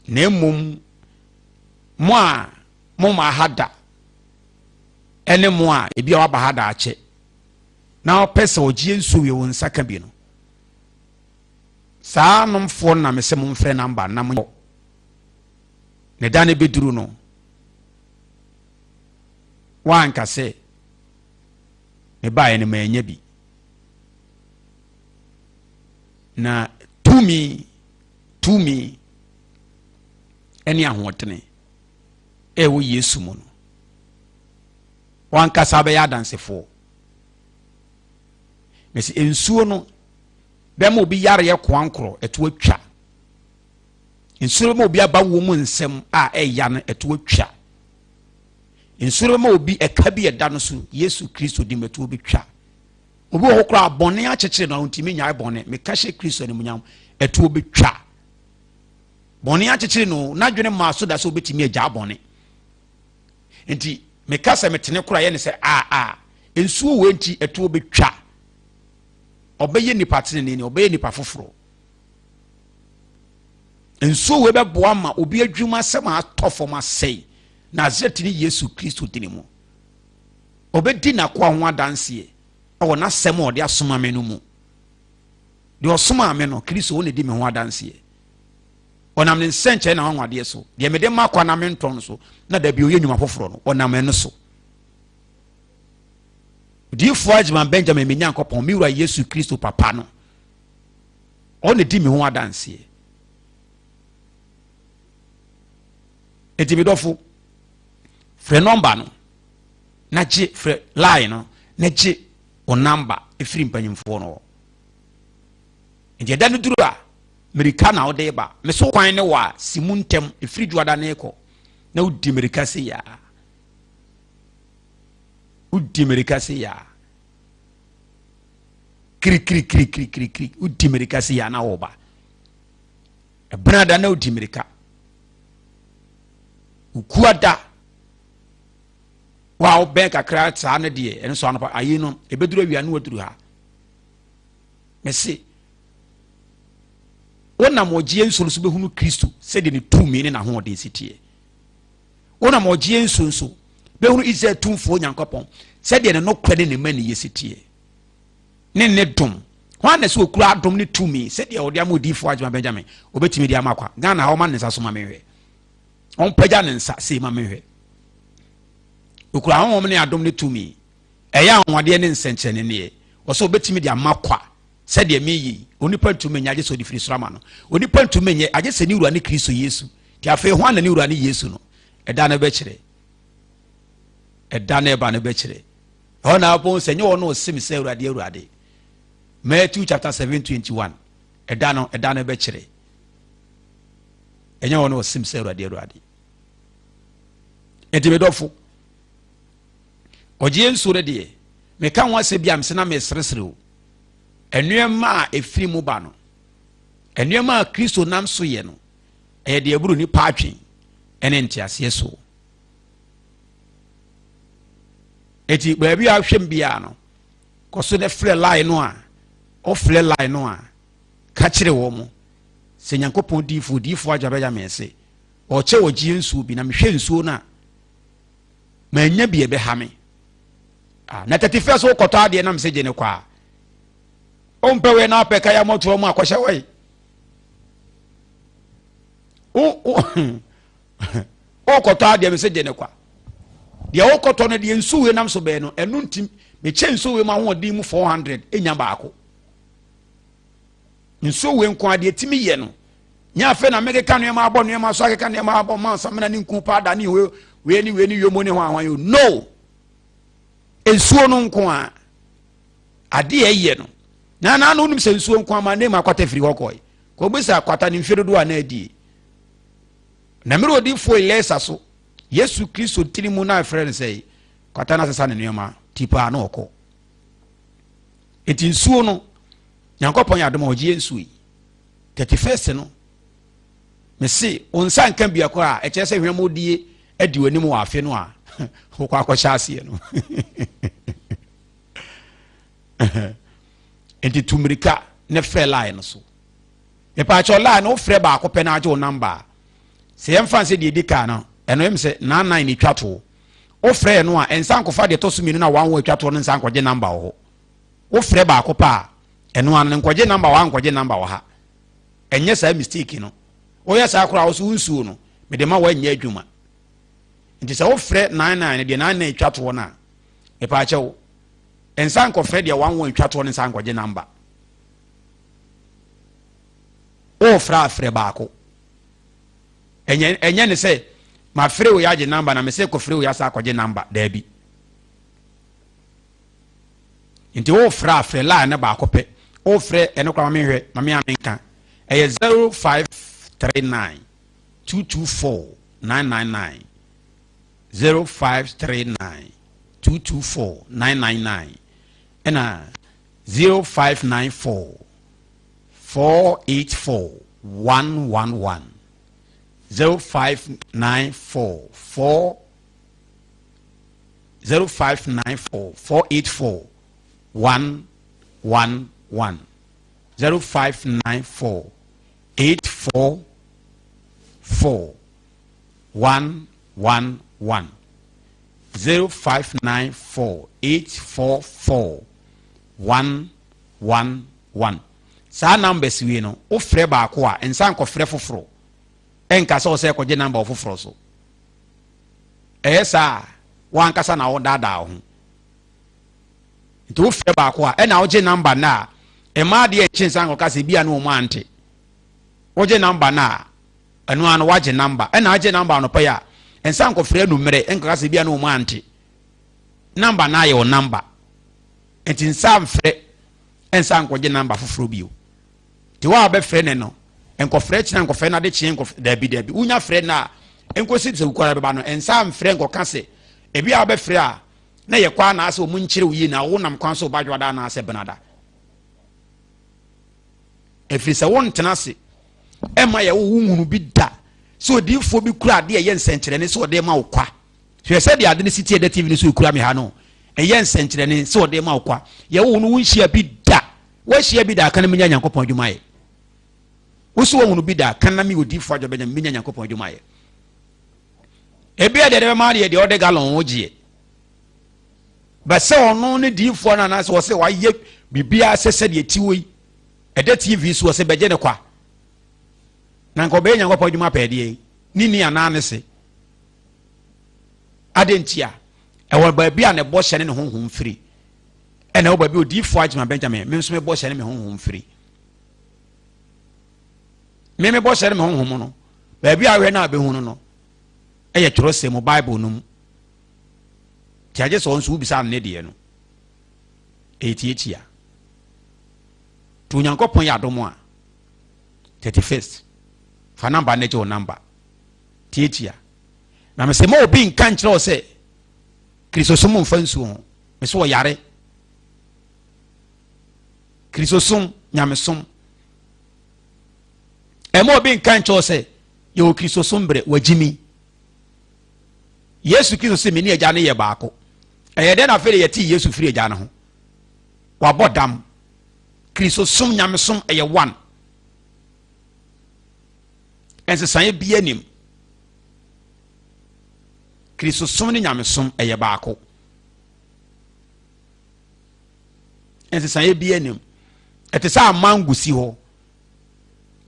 Na mmom, mo a mo ma ha da, ɛne mo a ebi a waba ha da akyɛ, na ɔpɛ sɛ ɔgye nsuo wie wo nsa ka bi no, Saa nomfoɔ no na mese momfrɛ namba na mo ne da no bɛduru no woanka sɛ mebaeɛ no mannya bi na tumi tumi ɛne ahoɔdene ɛwɔ Yesu mu no wankasa bɛyɛ adansefoɔ mesi nsuo no bɛma obi yareɛ koankorɔ ɛto atwa. Nsuo bɛma obi aba wɔ mu nsɛm a ɛya no ɛto atwa. Nsuo bɛma obi ɛka bi ɛda no so Yesu Kristo dim ɛto bɛtwa. Obi wɔ hɔ koraa bɔne akyekyere no a ɔntumi nyae bɔne. Meka hyɛ Kristo animuonyam ɛto bɛtwa. Bɔne akyekyere no n'adwene maa so da sɛ obɛtumi agyaa bɔne. Nti meka sɛ metene koraa yɛ ne sɛ a a nsuo wei nti ɛtoɔ bɛtwa. Ɔbɛyɛ nipa tenenee ni ɔbɛyɛ nipa foforɔ. Nsuo wei bɛboa ma obi adwuma sɛm atɔ fam asɛe. Nasaret ne Yesu Kristo dini mu. Ɔbɛdi n'akoa ho adanseɛ ɛwɔ n'asɛm a ɔde asoma me no mu. Deɛ ɔsomaa me no, Kristo, ɔna di me ho adanseɛ. Ɔnam ne nsɛnkyerɛ na wanwadeɛ so. Deɛ mede ma kwa na mentɔ no so, na dabi ɔyɛ nnwuma foforɔ no, ɔnam ɛno so. Odiyifoɔ Agyeman Benjamin, me Nyankopɔn, me Wura Yesu Kristo papa no, ɔna di me ho adanseɛ. Enti me dɔfo, frɛ nɔmba no na gye frɛ line no na gye wo namba firi mpanyimfoɔ no hɔ. Nti ɛda no duru a, mmirika na wode ba. Me so kwan ne wɔ a, si mu ntɛm, ɛfiri dwoada ne kɔ, na wodi mmirika se yaa. Wodi mmirika se yaa. Kirikirikirikirikiri, wodi mmirika se yaa na wɔba. Ɛbenada na wodi mmirika. Ukuada wa wobɛn kakra saa no deɛ ɛno so anɔpa ayi no ɛbɛduru awia no waduru ha mese wonam ɔgyeɛ nsuo no so bɛhunu Kristo sɛdeɛ ne tumi ne n'ahoɔden si teɛ. Wonam ɔgyeɛ nsuo nso bɛhunu Israel tumfoɔ Nyankopɔn sɛdeɛ ne nokorɛ ne ne mmaniyɛ si teɛ ne ne dom. Hwan na sɛ ɔkura adom ne tumi sɛdeɛ ɔde ama odiyifoɔ Agyema Benjamin ɔbɛtumi de ama kwa Ghana ha ɔma ne nsa so ma menhwɛ. Ɔmpagya ne nsa sei ma menhwɛ. Ɔkura honhom ne adom ne tumi. Ɛyɛ anwanwadeɛ ne nsɛnkyerɛnneɛ. Ɔsɛ ɔbɛtumi de ama kwa sɛdeɛ meyɛ yi. Onipa ntumi nyɛ agye sɛ ɔde firi soro ama no. Onipa ntumi nyɛ agye sɛ ne wura ne Kristo Yesu. Nti afei hwan na ne wura ne Yesu no? Ɛda no bɛkyerɛ. Ɛda no ɛba no bɛkyerɛ. Ɛhɔ na abɔn sɛ nyɛ wɔn na ɔse me sɛ Awurade Awurade. Matthew chapter 7 21. Ɛda no ɛda no bɛkyerɛ. Ɛnyɛ wɔn na ɔse me sɛ Awurade Awurade. Nti medɔfo ɔgyeɛ nsuo no deɛ meka ho asɛm bi a mesɛ na meseresere o. Nneɛma a ɛfiri mu ba no, nneɛma a Kristo nam so yɛ no, ɛyɛ deɛ ɛboro nipa adwen ne nteaseɛ so. Eti baabi a ahwɛ mu biara no, kɔ so na frɛ line no a, ɔfrɛ line no a, ka kyerɛ wɔn mo sɛ Nyankopɔn diifoɔ, diifoɔ agya bɛya me se, ɔkyɛ ɔgyeɛ nsuo bi na mehwɛ nsuo no a, manya bi ɛbɛha me. Ah, na 31 so wokɔtɔ adeɛ nam sɛ gye ne kɔ a, wompɛ wei na apɛ kaya mɔtoa mu akɔhyɛ hɔ yi. Wokɔtɔ adeɛ me sɛ gye ne kwa. Deɛ wokɔtɔ no deɛ nsuo wei nam so bɛɛ no, ɛno nti mekyɛ nsuo wei mu ahoɔden mu 400 ɛnya baako. Nsuo wei nko adeɛ tumi yɛ no. Nyɛ afei na mekeka nneɛma abɔ nneɛma so akeka nneɛma abɔ ma nsamena ne nku paada ne wei ne wei ne yomo ne hwan hwan yo. No! Nsuo no nko a adeɛ ɛyɛ no. Na na na wonim sɛ nsuo nko ama ne ma kwata firi hɔ kɔe. Kɔbisa kwata ne mfe dodoɔ a na adie. Na mmerɛ odiyifoɔ Elisa so Yesu Kristo tiri mu na ɛfrɛ no sɛ kwata no asesa ne nneɛma ti paa na ɔkɔ. Enti nsuo no Nyankopɔn yɛ adom a ɔgye yɛ nsuo yi. 31st no mese wo nsa nka biako a ɛkyerɛ sɛ hwɛmɔdie adi w'anim wɔ afe no a wokɔ akɔhyɛ aseɛ no. Nti tu mmirika ne frɛ line no so. Mepaakyɛw line no wofrɛ baako pɛ na agye wo namba a sɛ yɛmfa nsɛ deɛ ɛdi kan no ɛno yɛm sɛ 99 na ɛtwa toɔ. Wofrɛ ɛno a ɛnsa nkɔfa deɛ ɛtɔ so mmienu na 11 ɛtwa toɔ no nsa nkɔgye namba wɔ hɔ. Wofrɛ baako pɛ a ɛno ano no nkɔgye namba wɔ ha nkɔgye namba wɔ ha. Ɛnyɛ saa mistake no. Woyɛ saa koraa wo so wo nsuo no mede ma woanyɛ adwuma. Nti sɛ wofrɛ 99 no deɛ 99 twa toɔ no a mepaakyɛw nsa nkɔfrɛ deɛ 11 twa toɔ no nsa nkɔgye namba. Wofrɛ a frɛ baako. Ɛnyɛ ɛnyɛ ne sɛ mafrɛ wei agye namba na mesɛ kɔfrɛ wei asa akɔgye namba daabi. Nti wofrɛ a frɛ line no baako pɛ. Wofrɛ ɛno koraa ma menhwɛ ma me a menka. Ɛyɛ 0539. 224 999, 0539 224 999, ɛna 0594 484 111, 0594 4 0594 484 111, 0594 844 111, 0594 844 111. Saa numbers wei no, wofrɛ baako a, nsa nkɔfrɛ foforɔ. Ɛnka sɛ ɔsɛ kɔgye number foforɔ so. Ɛyɛ saa a, wankasa na wodaadaa wo ho. Nti wofrɛ baako a, ɛna wogye number no a, ɛma adeɛ nkye nsa nkɔka sɛ bia ne wɔn ante. Wogye number no a, ɛno ano wagye number. Ɛna agye number anɔpa yi a, nsa nkɔfrɛ anummerɛ nkɔka sɛ bia ne wɔn ante. Number no ayɛ wo number. Nti nsa mfrɛ, nsa nkɔgye number foforɔ bio. Nti wo a wobɛfrɛ ne no, nkɔfrɛ kyena, nkɔfrɛ no adekyeɛ, nkɔfrɛ, daabi daabi. Wonya frɛ no a, nkosi sɛ wukuara bɛba no, nsa mfrɛ nkɔka sɛ ebi a wobɛfrɛ a, na yɛ kɔ anaasɛ wɔn nkyerɛ wo yie na wonam kwan so ba dwoada anaasɛ benada. Ɛfiri sɛ wontena ase ɛma yɛ wo nhunu bi da sɛ odiyifoɔ bi kura adeɛ ɛyɛ nsɛnkyerɛnne sɛ ɔde ma wo kwa. Hwɛ sɛdeɛ ade no si tie da TV no so ekura me ha no, ɛyɛ nsɛnkyerɛnne sɛ ɔde ma wo kwa. Yɛ wo no wonhyia bi da. Woahyia bi da aka na menya Nyankopɔn adwuma yɛ. Wo so wohunu bi da aka na me odiyifoɔ adwa bɛnya menya Nyankopɔn adwuma yɛ. Ebia deɛ ɛbɛma deɛ deɛ ɔde galɔn ho gyeɛ. Bɛ sɛ ɔno ne diyifoɔ no anaasɛ ɔsɛ wayɛ biribiara sɛ sɛdeɛ ti wɔ yi. Ɛda TV so ɔsɛ bɛgye ne kwa. Na nka ɔbɛyɛ Nyankopɔn adwuma pɛɛ deɛ ne ni anaa ne se. Adɛn ntia? Ɛwɔ baabi a ne bɔhyɛ ne ne honhom firi. Ɛna ɛwɔ baabi odiyifoɔ Agyema Benjamin, me nso me bɔhyɛ ne me honhom firi. Me me bɔhyɛ ne me honhom no, baabi a ahwɛ no a bɛhunu no, ɛyɛ twerɛsɛm mu, Bible no mu. Nti agye sɛ ɔnso wobisa no ne deɛ no, ɛyɛ tiatia. Nti Onyankopɔn yɛ adom a, 31st, fa namba no gye wo namba. Tiatia. Na mesɛ ma obi nka nkyerɛ wo sɛ Kristosom mfa nsuo ho. Mesɛ ɔyare. Kristosom, nyamesom. Ɛma obi nka nkyerɛ wo sɛ yɛwɔ Kristosom berɛ, wagyimi. Yesu Kristo sɛ me ne agya no yɛ baako. Ɛyɛ dɛn na afei de yɛte Yesu firi agya no ho? Wabɔ dam. Kristosom, nyamesom ɛyɛ one. Nsesaeɛ biara nim. Kristosom ne nyamesom ɛyɛ baako. Nsesaeɛ biara nim. Ɛte sɛ amango si hɔ.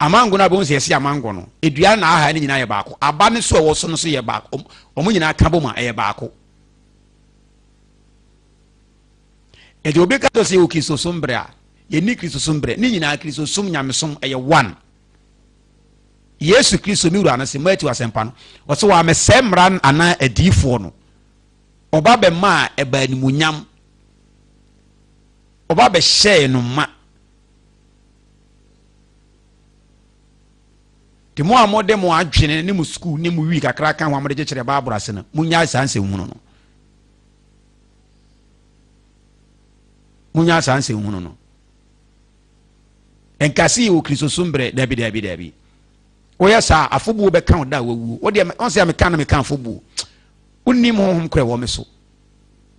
Amango no abɛhu sɛ yɛsi amango no, edua na aha ne nyinaa yɛ baako. Aba no so ɛwɔ so no so yɛ baako. Wɔn nyinaa ka bom a ɛyɛ baako. Ɛti obi ka sɛ yɛwɔ Kristosom berɛ a, yɛnni Kristosom berɛ. Ne nyinaa Kristosom, nyamesom ɛyɛ one. Yesu Kristo me wura no se Matthew asɛmpa no, ɔse wɔamɛsɛe mmara anaa adiyifoɔ no. Ɔba bɛmaa ɛba animuonyam. Ɔba bɛhyɛɛ no ma. Nti mo a mode mo adwene ne mo sukuu ne mo wi kakra ka ho a mode kyekyere Bible ase no, munnyae saa nsɛnhunu no. Munnyae saa nsɛnhunu no. Nkase yɛ wɔ Kristosom berɛ, dabi dabi dabi. Woyɛ saa afobuo bɛka wo da a wawuo. Wodeɛ ɔn sɛ meka no meka afobuo. Wonnim honhom korɛ wɔ me so.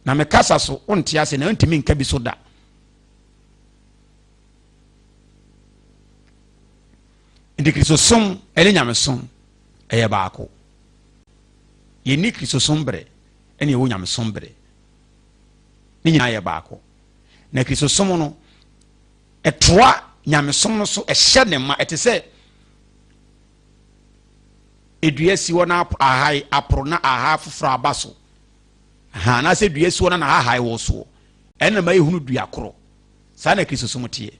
Na mekasa so wonte ase na wontumi nka bi so da. Nti Kristosom ne nyamesom ɛyɛ baako. Yɛnni Kristosom berɛ ɛne ɛwɔ nyamesom berɛ. Ne nyinaa yɛ baako. Na Kristosom no ɛtoa nyamesom no so, ɛhyɛ ne ma. Ɛte sɛ edua si hɔ na ahae aporo na aha foforɔ aba so. Ha anaasɛ dua si hɔ na n'ahahae wɔ soɔ. Ɛna ma yɛhunu dua korɔ. Saa na Kristosom teɛ.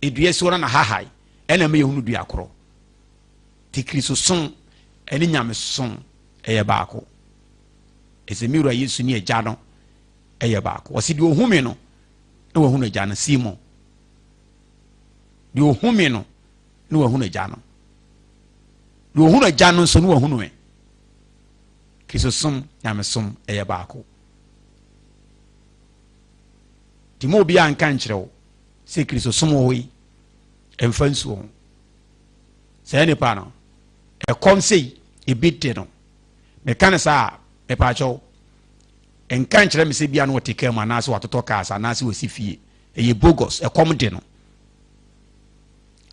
Edua si hɔ na n'ahahae ɛna ma yɛhunu dua korɔ. Te Kristosom ɛne nyamesom ɛyɛ baako. Ɛsɛ me wura Yesu ne agya no ɛyɛ baako. Ɔsi deɛ ohu me no na wahunu agya no. Simon, deɛ ohu me no na wahunu agya no. Deɛ ɔhunu Agya no nso no wahunu me. Kristosom, nyamesom ɛyɛ baako. Nti ma obiara nka nkyerɛ wo sɛ Kristosom wɔ hɔ yi ɛmfa nsuo ho. Saa nipa no, ɛkɔm sei ebi de no. Meka no saa a, mepaakyɛw, nka nkyerɛ me sɛ bia no wɔte kaa mu anaasɛ watotɔ cars anaasɛ wɔsi fie. Ɛyɛ bogus, ɛkɔm de no.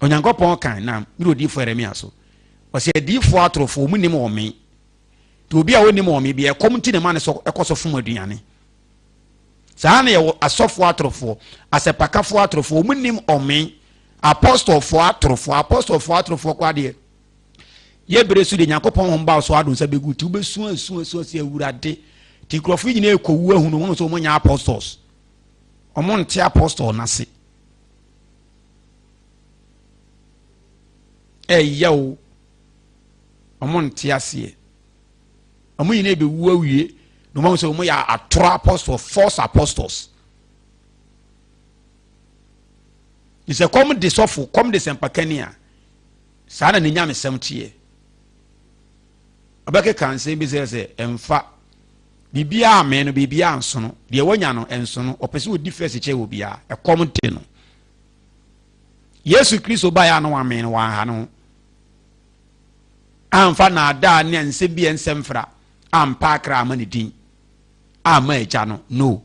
Onyankopɔn kan nam ne odiyifoɔ Yeremia so. Ɔsɛ adiyifoɔ atorofoɔ, wɔn nim wɔn me. Nti obi a ɔnim wɔn me bi, ɛkɔm nti na ɛma ne so ɛkɔ so fom aduane. Saa na yɛwɔ asɔfoɔ atorofoɔ, asɛpakafoɔ atorofoɔ, wɔn nim ɔme, apɔstɔfoɔ atorofoɔ, apɔstɔfoɔ atorofoɔ kɔ adeɛ. Yɛ bere so de Nyankopɔn ho ba so ado nsa bɛgu ti wobɛsu asu asu asu awurade. Ti nkurɔfoɔ nyinaa ɛkɔwu ahunu wɔn sɛ wɔn nyɛ apostles. Wɔn nte apostle n'ase. Ɛyɛ o, wɔn nte aseɛ. Wɔn nyinaa bɛwu awie na wɔn sɛ wɔn yɛ atorɔ apostles, false apostles. Sɛ kɔm de sɔfo, kɔm de sɛmpakani a, saa na ne nyamesɛm teɛ. Ɔbɛkeka nsɛm bi sɛ sɛ ɛmfa biribiara amee no, biribiara nsono, deɛ wanya no nsono, ɔpɛ sɛ ɔdi fɛs kyɛ wɔ biara, ɛkɔm de no. Yesu Kristo baeɛ a na wamee no, wanha ne ho. Amfa naadaa ne nsɛm bi a ɛnsɛ mfra ampa akra ama ne din amma agya no no.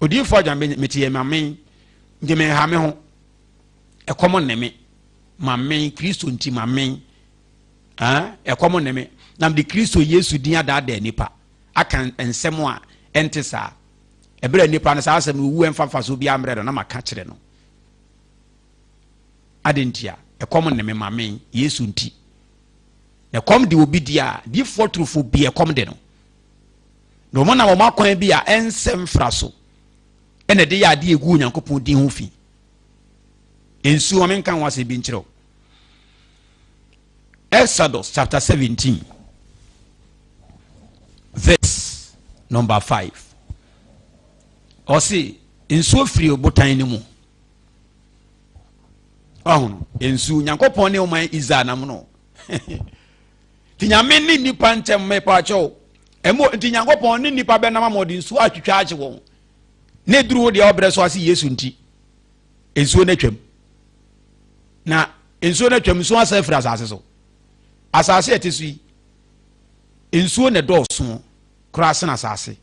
Odiyifoɔ agya mete yɛ mamen nti menha me ho. Ɛkɔm nne me. Mamen Kristo nti mamen. Ɛkɔm nne me. Na mede Kristo Yesu din adaadaa nipa aka nsɛm a ɛnte saa. Ɛberɛ nipa no saa asɛm no owu ɛmfa mfasoɔ biara mmerɛ no na maka kyerɛ no. Adɛn ntia? Ɛkɔm nne me ma me, Yesu nti. Na ɛkɔm de obi di a, difoɔ torofo bi ɛkɔm de no. Na wɔn nam wɔn akwan bi a ɛnsɛ mfra so ɛna ɛde yɛ adeɛ egu Onyankopɔn din ho fi. Nsuo, ma menka ho asɛm bi nkyerɛ wo. Exodus chapter 17 verse number 5. Ɔse nsuo firi ɔbotan no mu. Ɔhono nsuo Nyankopɔn ne ɔman Israel nam no. Nti Nyame ne nnipa ntɛm mepa kyɛw. Ɛmo nti Nyankopɔn ne nnipa bɛnam ama ɔde nsuo atwitwa agye wɔn. Ne duru wo deɛ ɔbrɛ so ase Yesu nti. Nsuo no atwam. Na nsuo no atwam nsuo asa afiri asase so. Asase a ɛte so yi nsuo na ɛdɔɔso koraa sen asase.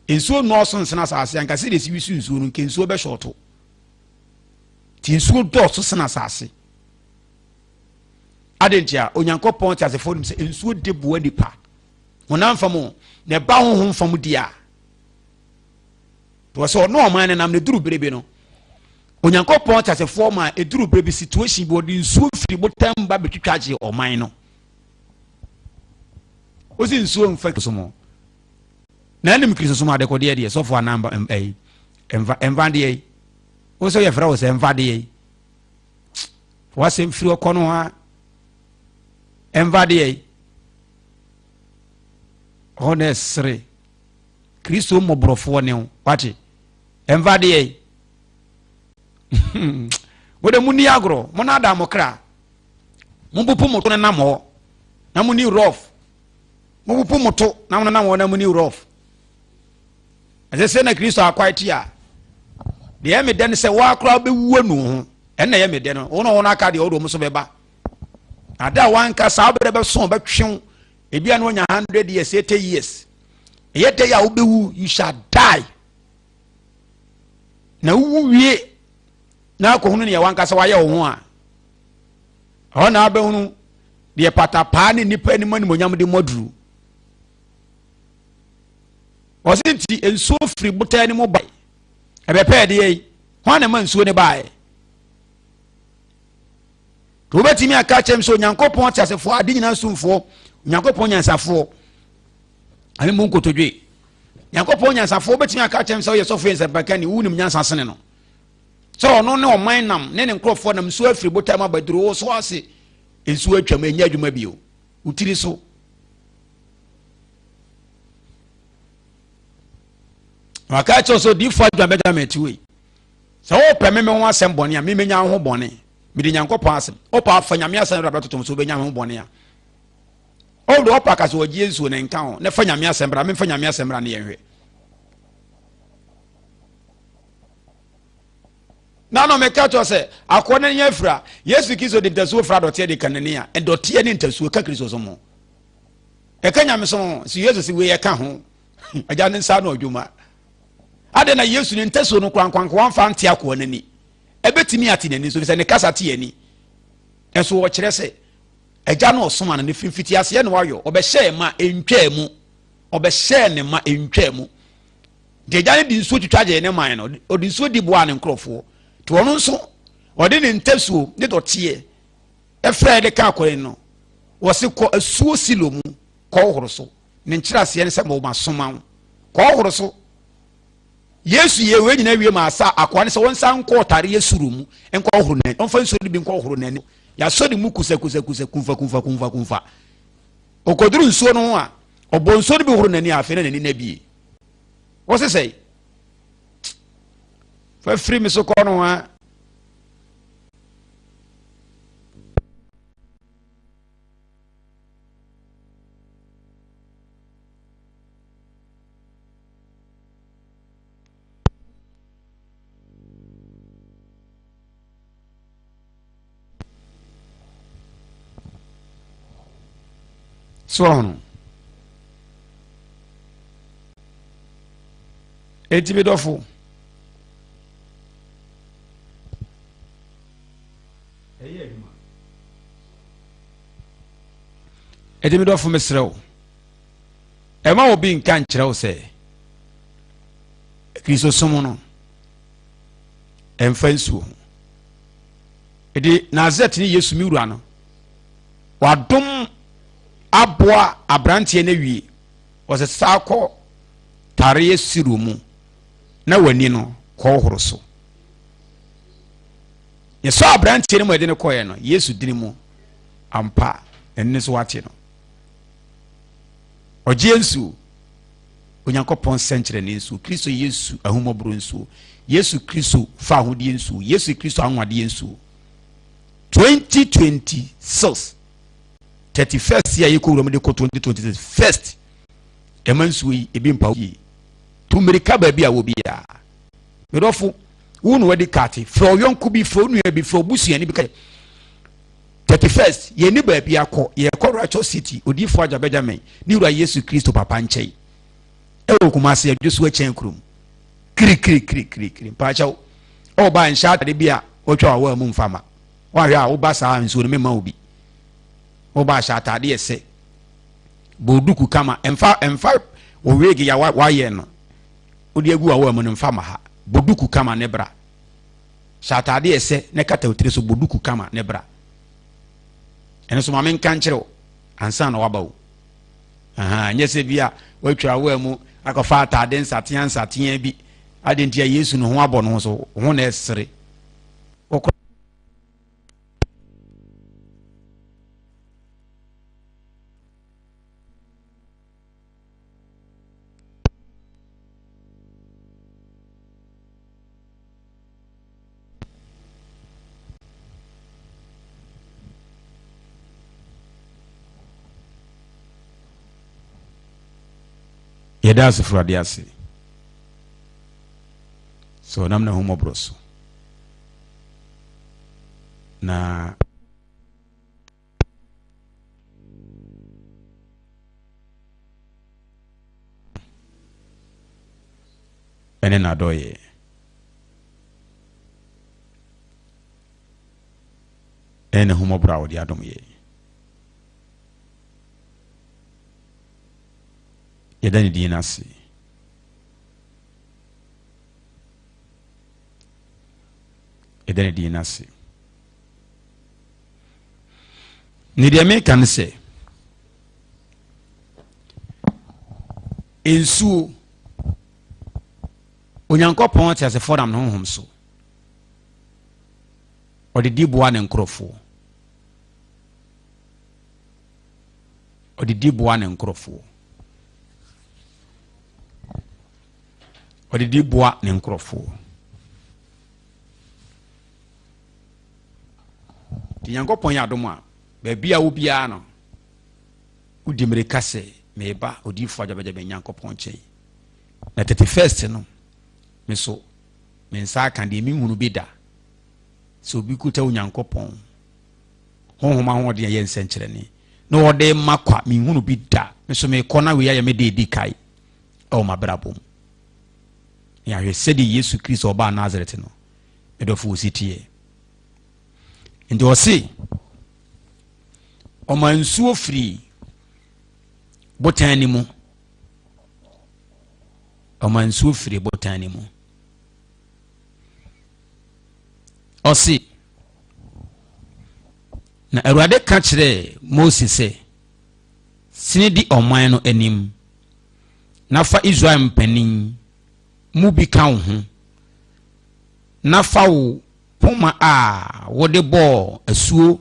Nsuo nnɔɔso nsen asase anka sɛdeɛ esi wisu nsuo no nka nsuo bɛhyɔɔto. Nti nsuo dɔɔso sen asase. Adɛn nti a Onyankopɔn teasefoɔ nim sɛ nsuo de boa nipa honam fam o, na ɛba honhom fam di a. Wɔ sɛ ɔno ɔman no nam na ɛduru bere bi no Onyankopɔn teasefoɔ ma ɛduru bere bi situation bi ɔde nsuo firi botam ba bɛtwitwa gye ɔman no. Wosi nsuo mfa kristosom na anim kristosom adekodeɛ deɛ sɔfo anaa ɛyi mfa mfa deɛ yi wo sɛ yɛfrɛ wo sɛ mfa deɛ yi wasɛm firi ɔkɔ no ha mfa deɛ yi ɔhɔ na ɛsere kristo mmɔborɔfoɔ ne wo wate mfa deɛ yi wode mu ni agorɔ mo na ada mo kra Mopopo mo to nenam hɔ na mo ni rough. Mopopo mo to na mo nenam hɔ na mo ni rough. Ɛsɛ sɛ na Kristo akwae te a. Deɛ ɛyɛ me dɛ ne sɛ wɔakora wobɛwu anu ho. Ɛnna ɛyɛ me dɛ no. Wɔn a wɔn aka deɛ wɔde wɔn so bɛba. Ada a wanka saa berɛ bɛso bɛtwe wo. Ebi a na wɔnya 100 years, 80 years. Ɛyɛ dɛ a wobɛwu, you shall die. Na wowu wie na akɔhunu nea wankasa wayɛ wo ho a, Ɛhɔ na abɛhunu deɛ patapaa ne nnipa anim animonyam de mmɔduru. Ɔse nti nsuo firi botan no mu bae. Ɛbɛpɛɛ deɛ yi, hwan na ɛma nsuo no baeɛ? Nti wobɛtumi aka kyerɛ m sɛ Onyankopɔn teasefoɔ, ade nyinaa sumfoɔ, Onyankopɔn nyansafoɔ, ame mu nkotodwe. Nyankopɔn nyansafoɔ wobɛtumi aka kyerɛ m sɛ woyɛ sɔfo yɛ nsɛmpakani, wonim nyansa sene no. Sɛ ɔno ne ɔman nam ne ne nkurɔfoɔ nam nsuo afiri botan mu abɛduru wo so ase nsuo atwam ɛnyɛ adwuma bio wo tiri so. Waka kyerɛ sɛ odiyifoɔ adwa Benjamin ti wei sɛ wopɛ me me ho asɛm bɔne a memenya wo ho bɔne. Mede Nyankopɔn asɛm. Ɔpa afa Nyame asɛm bra bɛtotom so wobɛnya ho bɔne a. Ɔwode ɔpa ka sɛ ɔgyeɛ nsuo no nka ho na fa Nyame asɛm bra, memfa Nyame asɛm bra ne yɛnhwɛ. Na no meka kyerɛ sɛ akoa no ani afira. Yesu Kristo de ntasuo fra dɔteɛ de ka n'ani a, dɔteɛ ne ntasuo ka Kristo som ho. Ɛka nyamesom ho. So Yesu sɛ wei ɛka ho. Agya ne nsa ano adwuma. Adɛn na Yesu ne ntasuo no korankwanka wamfa ante akoa no ani? Ɛbɛtumi ate n'ani nso sɛ ne kasa te ani. Ɛnso wɔkyerɛ sɛ agya no ɔsoma no ne fimfiti aseɛ na wayɔ ɔbɛhyɛɛ ma ɛntwaa mu ɔbɛhyɛɛ ne ma ɛntwaa mu. Nti agya no de nsuo twitwa gyee ne man no, ɔde nsuo di boaa ne nkurɔfoɔ. Nti ɔno nso, ɔde ne ntasuo ne dɔteɛ ɛfrɛ de ka akɔre no, wɔse kɔ asuo Silo mu kɔhohoro so. Ne nkyerɛaseɛ ne sɛ mo masoma wo. Kɔhohoro so. Yesu yɛ wei nyinaa wie ma asa akoa no sɛ wɔnsan nkɔ ɔtareɛ suro mu nkɔhohoro n'ani, ɔmfa nsuo no bi nkɔhohoro n'ani. Yɛasɔ ne mu kusakusakusa kumfa kumfa kumfa kumfa. Ɔkɔduru nsuo no ho a, ɔbɔ nsuo no bi horo n'ani a afei na n'ani no abie. Wɔse sɛe fa firi me so kɔ no a. So ɔhono? Enti me dɔfo, ɛyɛ adwuma. Enti me dɔfo mesrɛ wo, ɛma obi nka nkyerɛ wo sɛ Kristosom no ɛmfa nsuo ho. Ɛde Nasaret ne Yesu me wura no, wadom aboa aberanteɛ no awie, ɔsɛ saa kɔ tareɛ siro mu na w'ani no kɔhoro so. Yɛsɔ aberanteɛ no mu ɛde no kɔɛ no, Yesu dini mu ampa, ɛno ne so wate no. Ɔgyeɛ nsuo. Onyankopɔn sɛnkyerɛnne nsuo, Kristo Yesu ahummɔborɔ nsuo, Yesu Kristo fawohodie nsuo, Yesu Kristo anwanwadeɛ nsuo. 2026 31st a yɛkɔ wura mu de kɔ 2026 first ɛma nsuo yi ebi mpa yie tu mmirika baabi a wɔ biara medɔfo wo na wadi kate frɛ ɔyɔnko bi frɛ onua bi frɛ obusuani bi ka 31st yɛn ni baabi akɔ yɛkɔ Righteous City odiifo agya Benjamin ne wura Yesu Kristo papa nkyɛn ɛwɔ Kumasi adwo so akyɛn kurom kirikirikirikiri mpaakyɛw ɔba nhyɛ atade bi a wɔatwa wɔ mu mfa ma wɔahwɛ a woba saa nsuo no mema obi woba ahyɛ atade ɛsɛ bɔ duku kama ɛmfa ɛmfa wɔ wig ya wayɛ no wode agu wɔ mu no mfa ma ha bɔ duku kama ne bra Hyɛ atade a ɛsɛ na kata wo tiri so, bɔ duku kama ne bra. Ɛno nso ma menka nkyerɛ wo ansa na waba o. Aha, nyɛ sɛ bi a woatwa awa mu akɔfa atade nsatea nsatea bi. Ade nti a Yesu ne ho abɔ no ho so, ho na ɛsere. Yɛda ase firi ade ase sɛ ɔnam n'ahummɔborɔ so na ɛne n'adɔeɛ. Ɛne n'ahummɔborɔ a ɔde adom yɛn. Yɛda ne din ase. Yɛda ne din ase. Ne deɛ meka ne sɛ, nsuo, Onyankopɔn teasefoɔ nam ne honhom so, ɔde di boa ne nkurɔfoɔ. Ɔde di boa ne nkurɔfoɔ. Ɔde di boa ne nkurɔfoɔ. Nti Nyankopɔn yɛ adom a, baabi a wo biara no, wodi mmirika sɛ meba odiyifoɔ agyabagya Nyankopɔn nkyɛn. Na 31st no, me so me nsa aka deɛ menhunu bi da sɛ obi kuta Onyankopɔn honhom ahoɔden a ɛyɛ nsɛnkyerɛnne na ɔde ma kwa menhunu bi da. Me so mekɔ na wei ayɛ me de edi kae ɛwɔ m'abrabɔ mu. Na yɛahwɛ sɛdeɛ Yesu Kristo ɔbaa Nasaret no, medɔfo wɔ si teɛ. Nti ɔse ɔma nsuo firi botan no mu, ɔma nsuo firi botan no mu. Ɔse na Awurade ka kyerɛɛ Mose sɛ, sene di ɔman no anim na fa Israel mpanin mu bi ka wo ho na fa wo poma a wode bɔɔ asuo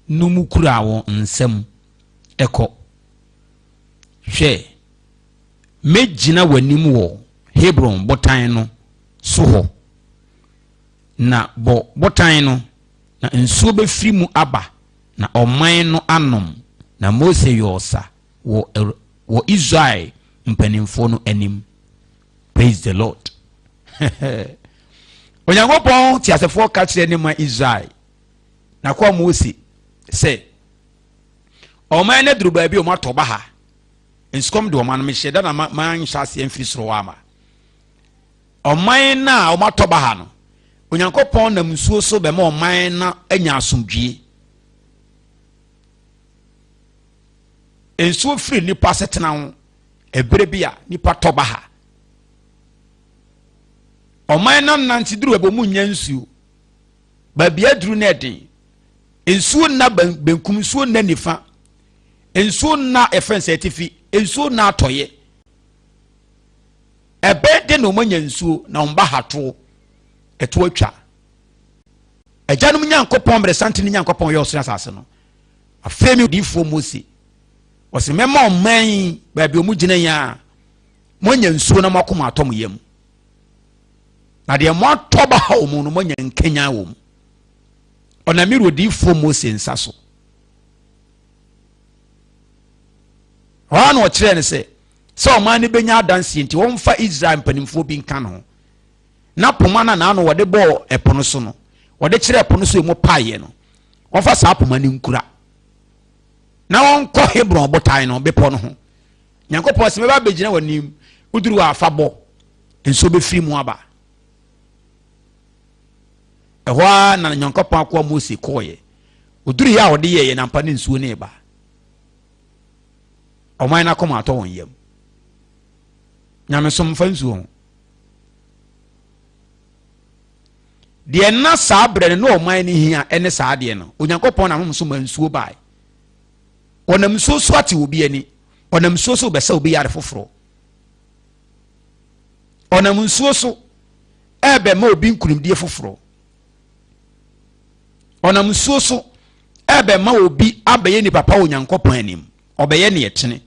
no mu kura wo nsam kɔ. Hwɛ, mɛgyina w'anim wɔ Hebron botan no so hɔ, na bɔ botan no, na nsuo bɛfiri mu aba, na ɔman no anom. Na Mose yɔɔ sa wɔ wɔ Israel mpanimfoɔ no anim. Praise the Lord. Onyankopɔn teasefoɔ ka kyerɛ ne ma Israel n'akoa Mose sɛ ɔman no aduru baabi a wɔatɔ ba ha nsukɔm de ɔman no mehyɛ da na manhyɛ aseɛ mfiri soro hɔ ama ɔman no a wɔatɔ ba ha no. Onyankopɔn nam nsuo so bɛma ɔman no anya asomdwie. Nsuo firi nipa asetena ho ɛberɛ bi a nipa tɔ ba ha. Ɔman no nante duru baabi ɔmo nnya nsuo. Baabi aduru no ɛden. Nsuo nna benkum, nsuo nna nifa, nsuo nna ɛfɛn sɛ atifi, nsuo nna atɔyɛ. Ɛbɛn de na wɔn anya nsuo na wɔn ba hatoɔ ɛto atwa. Agyanom Nyankopɔn mmerɛsantene Nyankopɔn yɛ ɔsoro asase no. Afei mi odiyifoɔ Mose ɔsɛ mɛma ɔman yi baabi wɔn gyina yi a moanya nsuo na moakoma atɔ mo yam. Na deɛ moatɔ ba ha wɔ mu no moanya nkanyan wɔ mu. Ɔnam me odiyifoɔ Mose nsa so. Hɔ ara na ɔkyerɛɛ no sɛ, sɛ ɔman no bɛnya adanseɛ nti wɔmfa Israel mpanimfoɔ bi nka ne ho. Na poma no a n'ano wɔde bɔɔ ɛpo no so no, wɔde kyerɛɛ ɛpo no so emu paeɛ no, wɔmfa saa poma no nkura na wɔnkɔ Hebron botan no bepɔ no ho. Nyankopɔn sɛ mɛba abɛgyina w'anim, woduru hɔ a fa bɔ, nsuo bɛfiri mu aba. Ɛhɔ ara na Nyankopɔn akoa Mose kɔɔeɛ. Ɔduru yɛ a ɔde yɛeɛ na ampa ne nsuo no reba. Ɔman no akoma atɔ wɔn yam. Nyamesom mfa nsuo ho. Deɛ na saa berɛ no na ɔman no hia ne saa adeɛ no. Onyankopɔn nam so ma nsuo bae. Ɔnam nsuo so ate obi ani. Ɔnam nsuo so bɛsa obi yare foforɔ. Ɔnam nsuo so ɛrebɛma obi nkunimdie foforɔ. Ɔnam nsuo so ɛrebɛma obi abɛyɛ nipa pa wɔ Onyankopɔn anim. Ɔbɛyɛ neɛ ɛtene.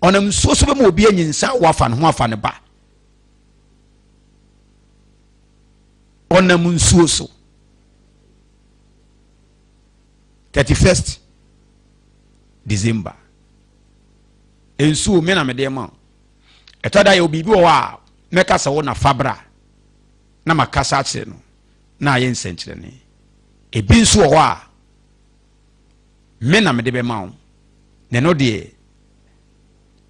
Ɔnam nsuo so bɛma obi anyinsa wɔ afa ne ho afa ne ba. Ɔnam nsuo so. 31st December. Nsuo me na mede ma wo. Ɛtɔ da yɛ biribi wɔ hɔ a mɛka sɛ wo na fa bra na makasa akyerɛ no na ayɛ nsɛnkyerɛnne. Ebi nso wɔ hɔ a me na mede bɛma wo na ɛno deɛ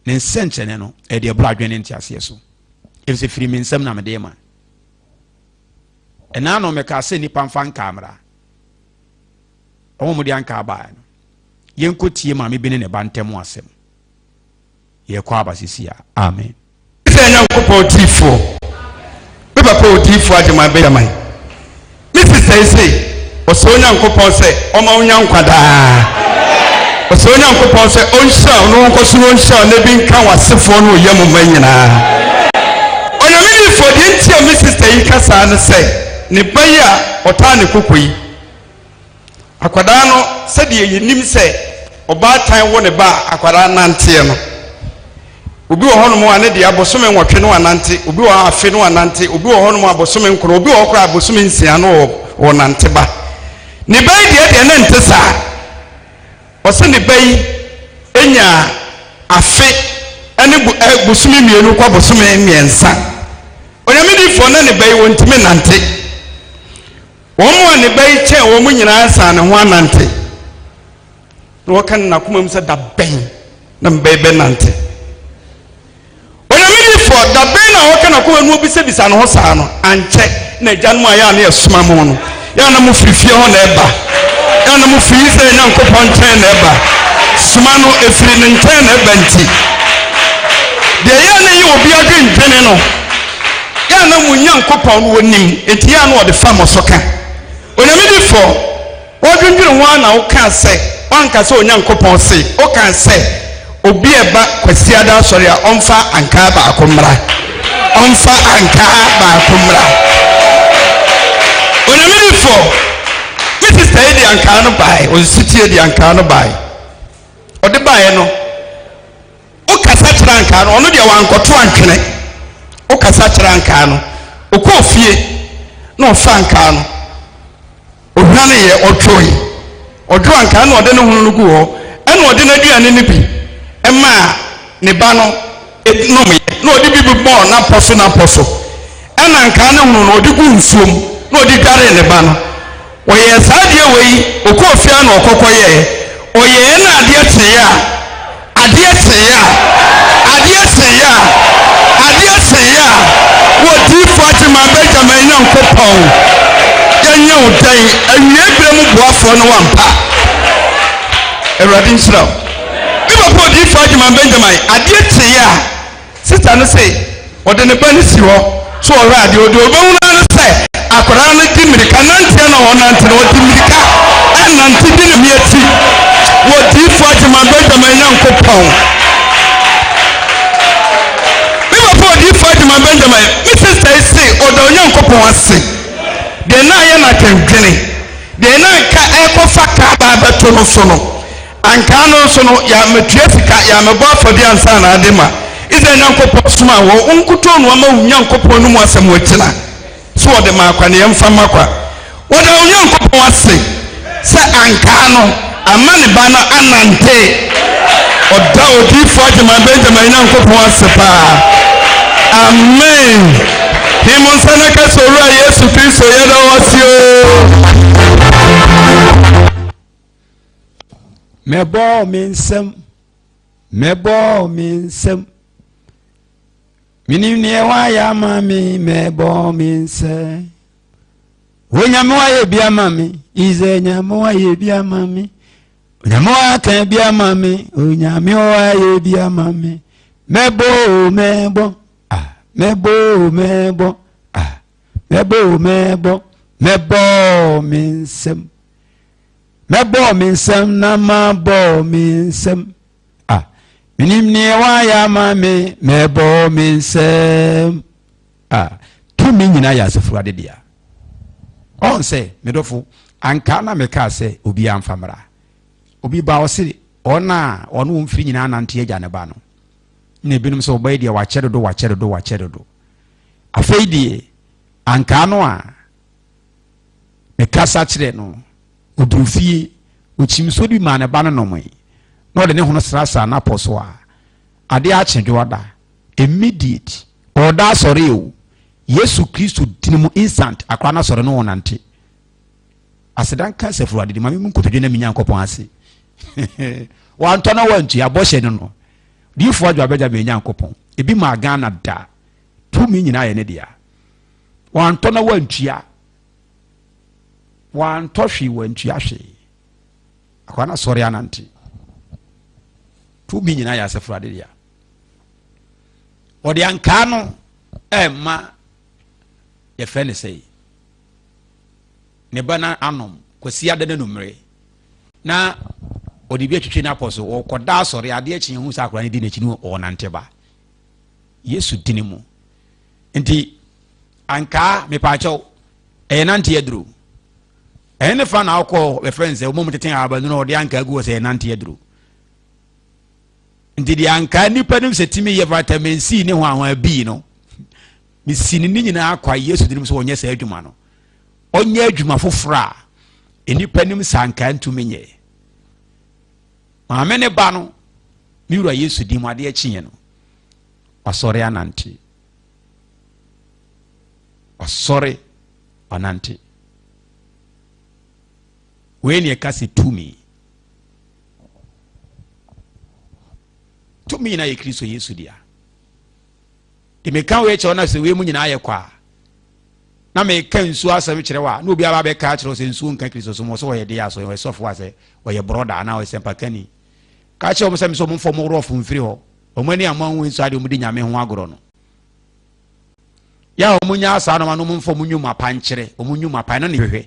ne nsɛnkyerɛnne no ɛde ɛboro adwene ne nteaseɛ so efisɛ firi me nsam na mede ma. Ɛna ano mɛka sɛ nnipa mfa nkaa mmra. Wɔn a wɔde ankaa baeɛ no, yɛnkɔ tie maame bi ne ne ba ntam asɛm. Yɛkɔ aba sisi a. Amen. Sɛ Nyankopɔn diifoɔ, me papa odiifoɔ Agyeman Benjamin, me sista yi se, ɔsɛ Onyankopɔn sɛ ɔma wo nya nkwa daa. Ɔsɛ Onyankopɔn sɛ ɔnhyira wo na ɔnkɔ so na ɔnhyira wo na ebi nka w'asefoɔ ne wo yam mma nyinaa. Onyame diifoɔ, deɛ nti a me sista yi ka saa ne sɛ, ne ba yi a ɔtaa ne koko yi, Akwadaa no, sɛdeɛ yɛnim sɛ ɔbaatan wo ne ba a akwadaa nanteɛ no, obi wɔ hɔnom a ne deɛ abosome nwɔtwe no anante, obi wɔ hɔ afe no anante, obi wɔ hɔnom a abosome nkron, obi wɔ hɔ koraa abosome nsia no ɔnante ba. Ne ba yi deɛ deɛ ne nte saa. Ɔse ne ba yi nyaa afe ne bosome mmienu kɔ bosome mmiɛnsa. Onyame difoɔ na ne ba yi wɔntumi nnante. Wɔn a ne ba yi kyɛn wɔn nyinaa san ne ho anante. Na wɔka no n'akoma mu sɛ da bɛn na me ba yi bɛnante. Onyame difoɔ, da bɛn na ɔka n'akoma mu obisabisa ne ho saa no? Ankyɛ na agyanom a yɛ a na yɛsoma mo no, yɛ a na mofiri fie hɔ na ɛba, yɛ a na mofiri Israel Nyankopɔn nkyɛn na ɛba. Soma no, ɛfiri ne nkyɛn na ɛba nti, deɛ yɛ a na ɛyɛ obi adwendwene no, yɛ a na mo Nyankopɔn no wɔnim, enti yɛ a na ɔde fa mo so ka. Onyame difoɔ, Wodwendwene ho ara na wokaa sɛ, woanka sɛ Onyankopɔn se, wokaa sɛ obi a ɛba Kwasiada asɔre a ɔmfa ankaa baako mmra. Ɔmfa ankaa baako mmra. Onyame difo, me sista yi de ankaa no bae, ɔnsitie de ankaa no bae. Ɔde baeɛ no, wokasa kyerɛ ankaa no, ɔno deɛ wankɔto antwene. Wokasa kyerɛ ankaa no, ɔkɔɔ fie na ɔfa ankaa no. Ohwaneeɛ, ɔdwoe. Ɔdwoo ankaa na ɔde ne hono no guu hɔ, ɛna ɔde n'aduane no bi maa ne ba no nomeɛ, na ɔde bi bobɔɔ n'apɔ so n'apɔ so. Ɛna ankaa ne hono no ɔde guu nsuo mu, na ɔde dwaree ne ba no. Ɔyɛɛ saa adeɛ wei, ɔkɔɔ fie ara na ɔkɔ kɔyɛɛ. Ɔyɛɛ na adeɛ kyeeɛ a, Adeɛ kyeeɛ a, adeɛ kyeeɛ a, adeɛ kyeeɛ a, wɔ diifoɔ Agyeman Benjamin Nyankopɔn, yɛnyɛ wo dɛn, awiei berɛ mu boafoɔ ne wo ampa. Awurade nhyira wo. Me papa odiifoɔ Agyeman Benjamin, adeɛ kyeeɛ a, Sista no se ɔde ne ba no si hɔ so ɔhwɛ adeɛ, ɔde ɔbɛhunu ara ne sɛ akwadaa no di mmirika, nanteɛ na ɔnante no, ɔde mmirika ɛnante di ne me akyi wɔ diifoɔ Agyeman Benjamin Nyankopɔn. Me papa odiifoɔ Agyeman Benjamin, me sista yi se ɔda Onyankopɔn ase, deɛ na ayɛ no adwendwene, deɛ na anka ɛrekɔfa kaa ba abɛto no so no, Ankaa no nso no, yɛammɛtua sika, yɛammɛbɔ afɔdeɛ ansa na ade ma Israel Nyankopɔn somaa wɔ, wo nkutoo na wama wo Nyankopɔn no mu asɛm agyina, so wɔde maa kwa na yɛmfa mma kwa. Wɔda wo Nyankopɔn ase sɛ ankaa no ama ne ba no anante. Ɔda odiyifoɔ Agyeman Benjamin Nyankopɔn ase paa. Amen. He mo nsa na ka sɛ Owura Yesu Kristo yɛda wo ase o. Mɛbɔ me nsam, mɛbɔ me nsam. Menim neɛ wayɛ ama me, mɛbɔ me nsam. Onyame wayɛ bi ama me, Ize nyame wayɛ bi ama me. Onyame waka bi ama me, Onyame wayɛ bi ama me. Mɛbɔ o mɛbɔ, ah, mɛbɔ o mɛbɔ, ah, mɛbɔ o mɛbɔ, mɛbɔ me nsam. Mɛbɔ me nsam na mabɔ me nsam. Ah, menim neɛ wayɛ ama me, mɛbɔ me nsam. Ah, tumi nyinaa yɛ asafo ade dea. Ɔn sɛ, medɔfo, anka na mekaa sɛ obiara mfa mmra. Obi ba ɔse ɔn a ɔne wɔn firi nyinaa nante agya ne ba no. Na ebinom sɛ ɔbɛyɛ deɛ wakyɛ dodo, wakyɛ dodo, wakyɛ dodo. Afei deɛ, ankaa no a Mekasa kyerɛɛ no. Ɔduruu fie, ɔkyim nsuo no bi maa ne ba no nomee, na ɔde ne hono srasraa n'apɔ so a, adeɛ akye dwoada. Immediate. Ɔreda asɔre o. Yesu Kristo dini mu instant, akora no asɔre no ɔnante. Aseda nka asafo Awurade de ma me mu nkotodwe na me Nyankopɔn ase. Wantɔ na wantua, bɔhyɛ no no. Diifoɔ adwo abɛgya me Nyankopɔn. Ebi maa Ghana da. Tumi nyinaa yɛ ne dea. Wantɔ na wantua. Wantɔ hwee wantua hwee. Akwa na sɔre anante. Tumi nyinaa yɛ asafo ade dea. Ɔde ankaa no ɛma yɛfrɛ ne sɛ ne ba no anom kwasi ada no anumere na ɔde bi atwitwi no apɔ so ɔkɔda asɔre adeɛ kye hu sɛ akora no di n'akyi no ɔnante ba yesu dini mu nti ankaa mepaakyɛw ɛyɛ nante aduro ɛne ne fa na akɔ bɛfrɛ n sɛ wɔn tete ahabanunu ɔde ankaa gu hɔ sɛ ɛyɛ nante aduro nti deɛ ankaa nipa nim sɛ tumi yɛ vitamin c ne ho ahoa bii no mesi ne ne nyinaa kwa yesu dinim sɛ ɔnyɛ saa adwuma no ɔnyɛ adwuma foforɔ a Nnipa nim saa nka ntumi nyɛ. Maame ne ba no, me wura Yesu din mu adeɛ kyeeɛ no, wasɔre anante. Wasɔre wanante. Wei ne ɛka sɛ tumi. Tumi nyinaa yɛ Kristo Yesu dea. De meka wei kyerɛ wo na sɛ wei mu nyinaa yɛ kwa a, na meka nsuo asɛm kyerɛ wo a, na obiara bɛka akyerɛ wo sɛ nsuo nka Kristo som, wɔ sɛ ɔyɛ deɛ aso, ɔyɛ sɔfo a sɛ ɔyɛ brɔda anaa ɔyɛ sɛmpakani. Ka kyerɛ wɔn sɛ mesɛ wɔn mfa wɔn rɔfo mfiri hɔ. Wɔn ani amma wɔn nsuo adeɛ wɔn di nyame ho agorɔ no. Yɛ a wɔn nya saa nɔɔma no wɔn mfa wɔn nnwuma pa nkyerɛ, wɔn nnwuma pa ɛno ne hwehwɛ.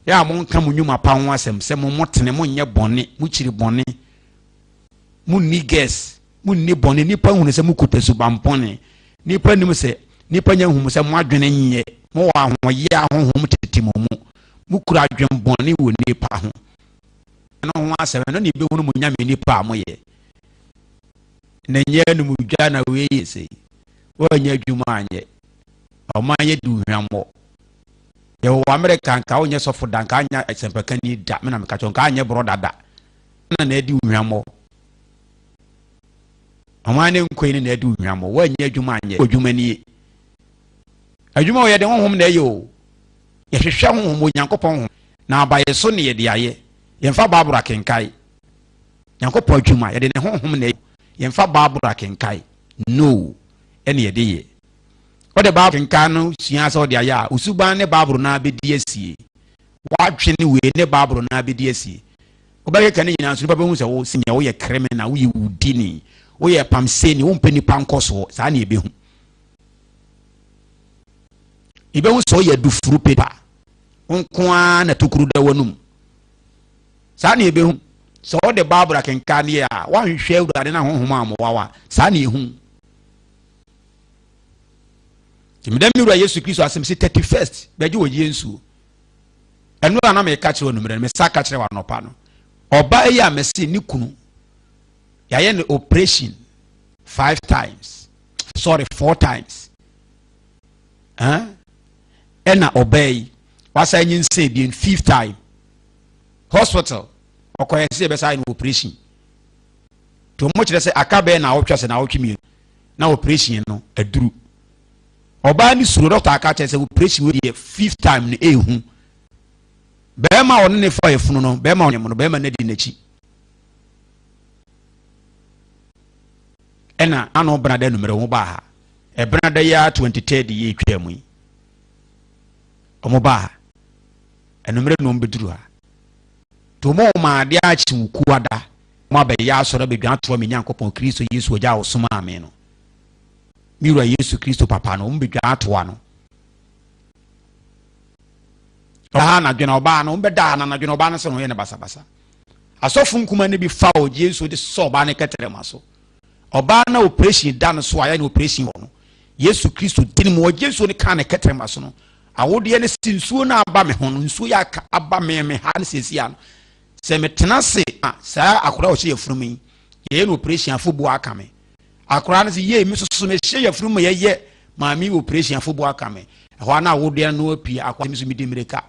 Yɛ a monka mo nnwuma pa ho asɛm sɛ mo mo tene, mo nyɛ bɔne, mo kyiri bɔne, mo nni gɛs. Munni bɔne. Nnipa nhunu sɛ mokuta suban bɔne. Nnipa nnim sɛ, nnipa nya nhu mo sɛ mo adwene nyɛ. Mowɔ ahoɔyea honhom tete mo mu. Mokura adwemmɔne wɔ nnipa ho. Ɛno ho asɛm, ɛno na ebehunu mo nyame nipa a moyɛ. Na nyɛ anumdwa na wei yɛ sei. Woannya adwuma anyɛ. Ɔman yɛ di hwammɔ. Yɛwɔ wɔ Amerika nka wonyɛ sɔfo da, nka anyɛ asɛmpakani da. Me na meka kyerɛ nka anyɛ brɔda da. Na na adi hwammɔ. Ɔman ne nkwa yi na adi hwammɔ. Woanyɛ adwuma anyɛ. Adwuma nie. Adwuma a yɛde honhom na ɛyɛ o. Yɛhwehwɛ honhom, Onyankopɔn honhom. Na aba yɛ so ne yɛde ayɛ. Yɛmfa Bible akenkae. Nyankopɔn adwuma, yɛde ne honhom na ɛyɛ. Yɛmfa Bible akenkae. No. Ɛne yɛde yɛ. Wode Bible kenkan no sua sɛ wode ayɛ a, osuban ne Bible no abɛdi asie. W'adwene wei ne Bible no abɛdi asie. Wobɛkeka ne nyinaa nso nipa bɛhu sɛ wo sɛ woyɛ criminal, woyɛ wudini, woyɛ pamseni, wompɛ nipa nkɔsoɔ. Saa ne yɛbɛhu. Yɛbɛhu sɛ woyɛ dufuru pepa. Wo nko ara na tokuru da w'anum. Saa ne yɛbɛhu. Sɛ wode Bible akenkan deɛ a, woanhwehwɛ Awurade no ahonhom ammoa wo a, saa ne yɛhu. Nti meda me wura Yesu Kristo asɛm sɛ 31st bɛgye wɔ yie nsuo. Ɛno a na meka kyerɛ onummerɛ no, mesa ka kyerɛ wɔ anɔpa no. Ɔbaa yi a mese ne kunu, yɛayɛ no operation five times, sorry, four times. Ɛna ɔbaa yi, wasa nyinsɛn bien fifth time. Hospital, ɔkɔyɛ sɛ yɛbɛsa ayɛ no operation. Nti wɔn kyerɛ sɛ aka bɛyɛ na awɔtwe asɛ na awɔtwe mmienu na operation no aduru. Ɔbaa no suro dɔkta aka kyerɛ sɛ operation wei deɛ fifth time no ehu. Bɛrima a ɔne ne fa efunu no, bɛrima a ɔne no, bɛrima no adi n'akyi. Ɛna ano benada numere wɔn baa ha. Ɛbenada yi ara 23rd yi etwa mu yi. Wɔn baa ha. Ɛnumere na wɔn bɛduru ha. Nti wɔn wɔn adeɛ akyi wukuada. Wɔn abɛyɛ asɔre abɛdwa atoa me Nyankopɔn Kristo Yesu agya a ɔsomaa me no. Me wura Yesu Kristo papa no, wɔn bɛdwa atoa no. Ɔbaa anadwo na ɔbaa no, wɔn bɛda ha na anadwo na ɔbaa no sɛ wɔyɛ no basabasa. Asɔfo nkuma no bi fa ɔgye nsuo de sɔ ɔbaa no kɛtɛrɛma so. Ɔbaa no operation da no so a yɛ no operation wɔ no. Yesu Kristo din mu ɔgye nsuo no kaa ne kɛtɛrɛma so no. Awodeɛ no si nsuo no aba me ho no, nsuo yɛ aka aba me me ha no siesie ano. Sɛ metena ase a saa akora a ɔhyɛ yɛfunu mu yi, yɛyɛ no operation afobuo aka me. Akwadaa no sɛ yei me soso mehyɛ yafunu mu yɛyɛ maame operation afobu aka me ɛhɔ a na awodeɛ no apue akwadaa mi so medi mmirika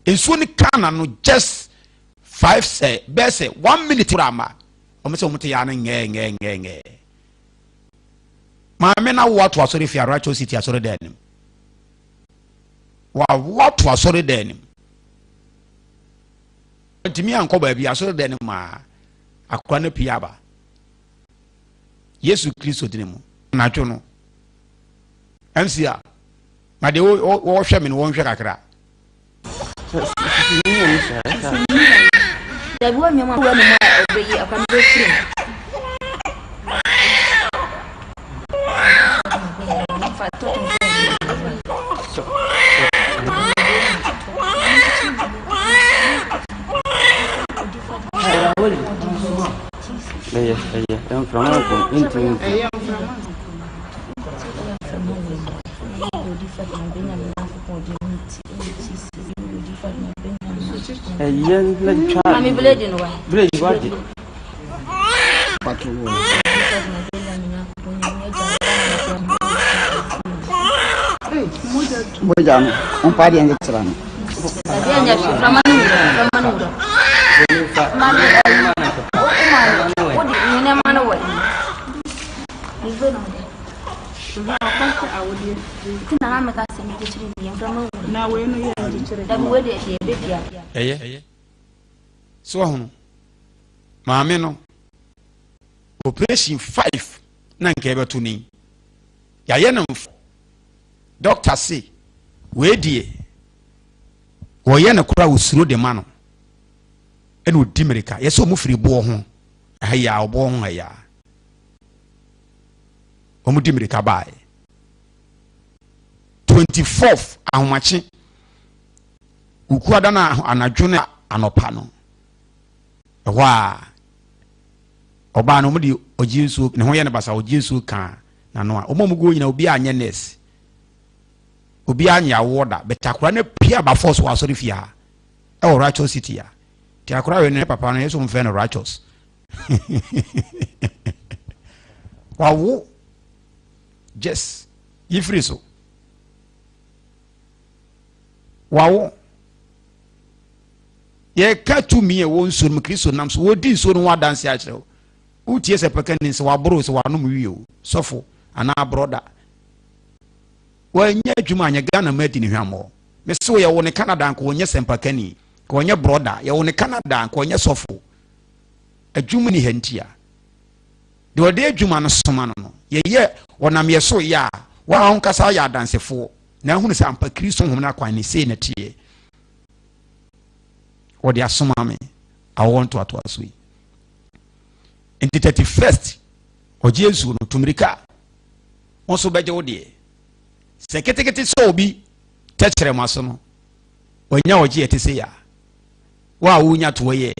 nsuo no ka na no just five sɛ bɛɛ sɛ one minute kura ama wɔn sɛ wɔn te ya no ngɛɛ ngɛɛ ngɛɛ ngɛɛ maame na awo ato asɔre fi Righteous City asɔre dan nim wawo ato asɔre dan nim ntumi ankɔ baabi asɔre dan nim a akwadaa no pie aba. Yesu Kristo dini mu. Anadwo no, MC a, ma deɛ wɔhwɛ me no wɔnhwɛ kakra. Dabi wɔ nneɛma wɔ ne mu a ɔbɛyi akwa no bɛfiri mu. Ɛyɛ ɛyɛ mframa nko ntumi ntu. Ɛyɛ na twa. Mami blade no wa. Blade wa de. Mogya no, ɔmpa adeɛ nketewa no. Ɛnyɛ hwee, mframa no wura, mframa no wura. Ma me ayi, wo ma no, wo de nneɛma no wɔ yi. Mebe no de. Ti na na meka sɛ mekyekyere bi, mframa wura. Na wei no yɛ nkyekyere. Dabi wei deɛ deɛ ɛbɛpia. Ɛyɛ. So ɔhono. Maame no, operation 5 na nka ɛbɛto ni. Yɛayɛ no mfo. Doctor se wei deɛ wɔyɛ no koraa osuro de ma no ɛna odi mirika yɛsɛ wɔn firi boɔ ho ha yi a ɔboɔ ho ha yi a wɔn di mirika baae 24th ahomakye wukuada na anadwo ne anɔpa no ɛhɔ a ɔbaa no wɔn de ɔgye nsuo ne ho yɛ no basa ɔgye nsuo kaa n'ano a wɔn a wɔn guo nyinaa obi anyɛ nurse obi anyɛ awoɔ da bɛtɛ akora no pia ba force wɔ asɔre fie ha ɛwɔ righteous city a te akora wei ne papa no yɛ sɛ wɔn fɛ no righteous wawo just yifiri so wawo yɛka tumi a ɛwɔ nsuo no mu Kristo nam so wɔdi nsuo no ho adanse akyerɛ wo Wotie sɛ pɛkɛni sɛ waboro sɛ wanom wie o, sɔfo anaa brɔda. Wanyɛ adwuma anyɛ Ghana ma adi ne hwammɔ. Mese wo yɛwo ne Canada nka ɔnyɛ sɛmpakani, nka ɔnyɛ brɔda, yɛwo ne Canada nka ɔnyɛ sɔfo. Adwuma ni ha nti a. Deɛ ɔde adwuma no soma no no, yɛyɛ ɔnam yɛ so yɛ a, wɔn ankasa ayɛ adansefoɔ na ahunu sɛ ampa Kristo honhom no akwan ne sei na teɛ. Wɔde asoma me awoɔ ntoatoaso yi. Nti 31st ɔgye nsuo no tu mirika wo nso bɛgye wo deɛ sɛ ketekete sɛ obi tɛkyerɛma so no wanya ɔgye ɛte sɛ ya wo a wonya toɔ yɛ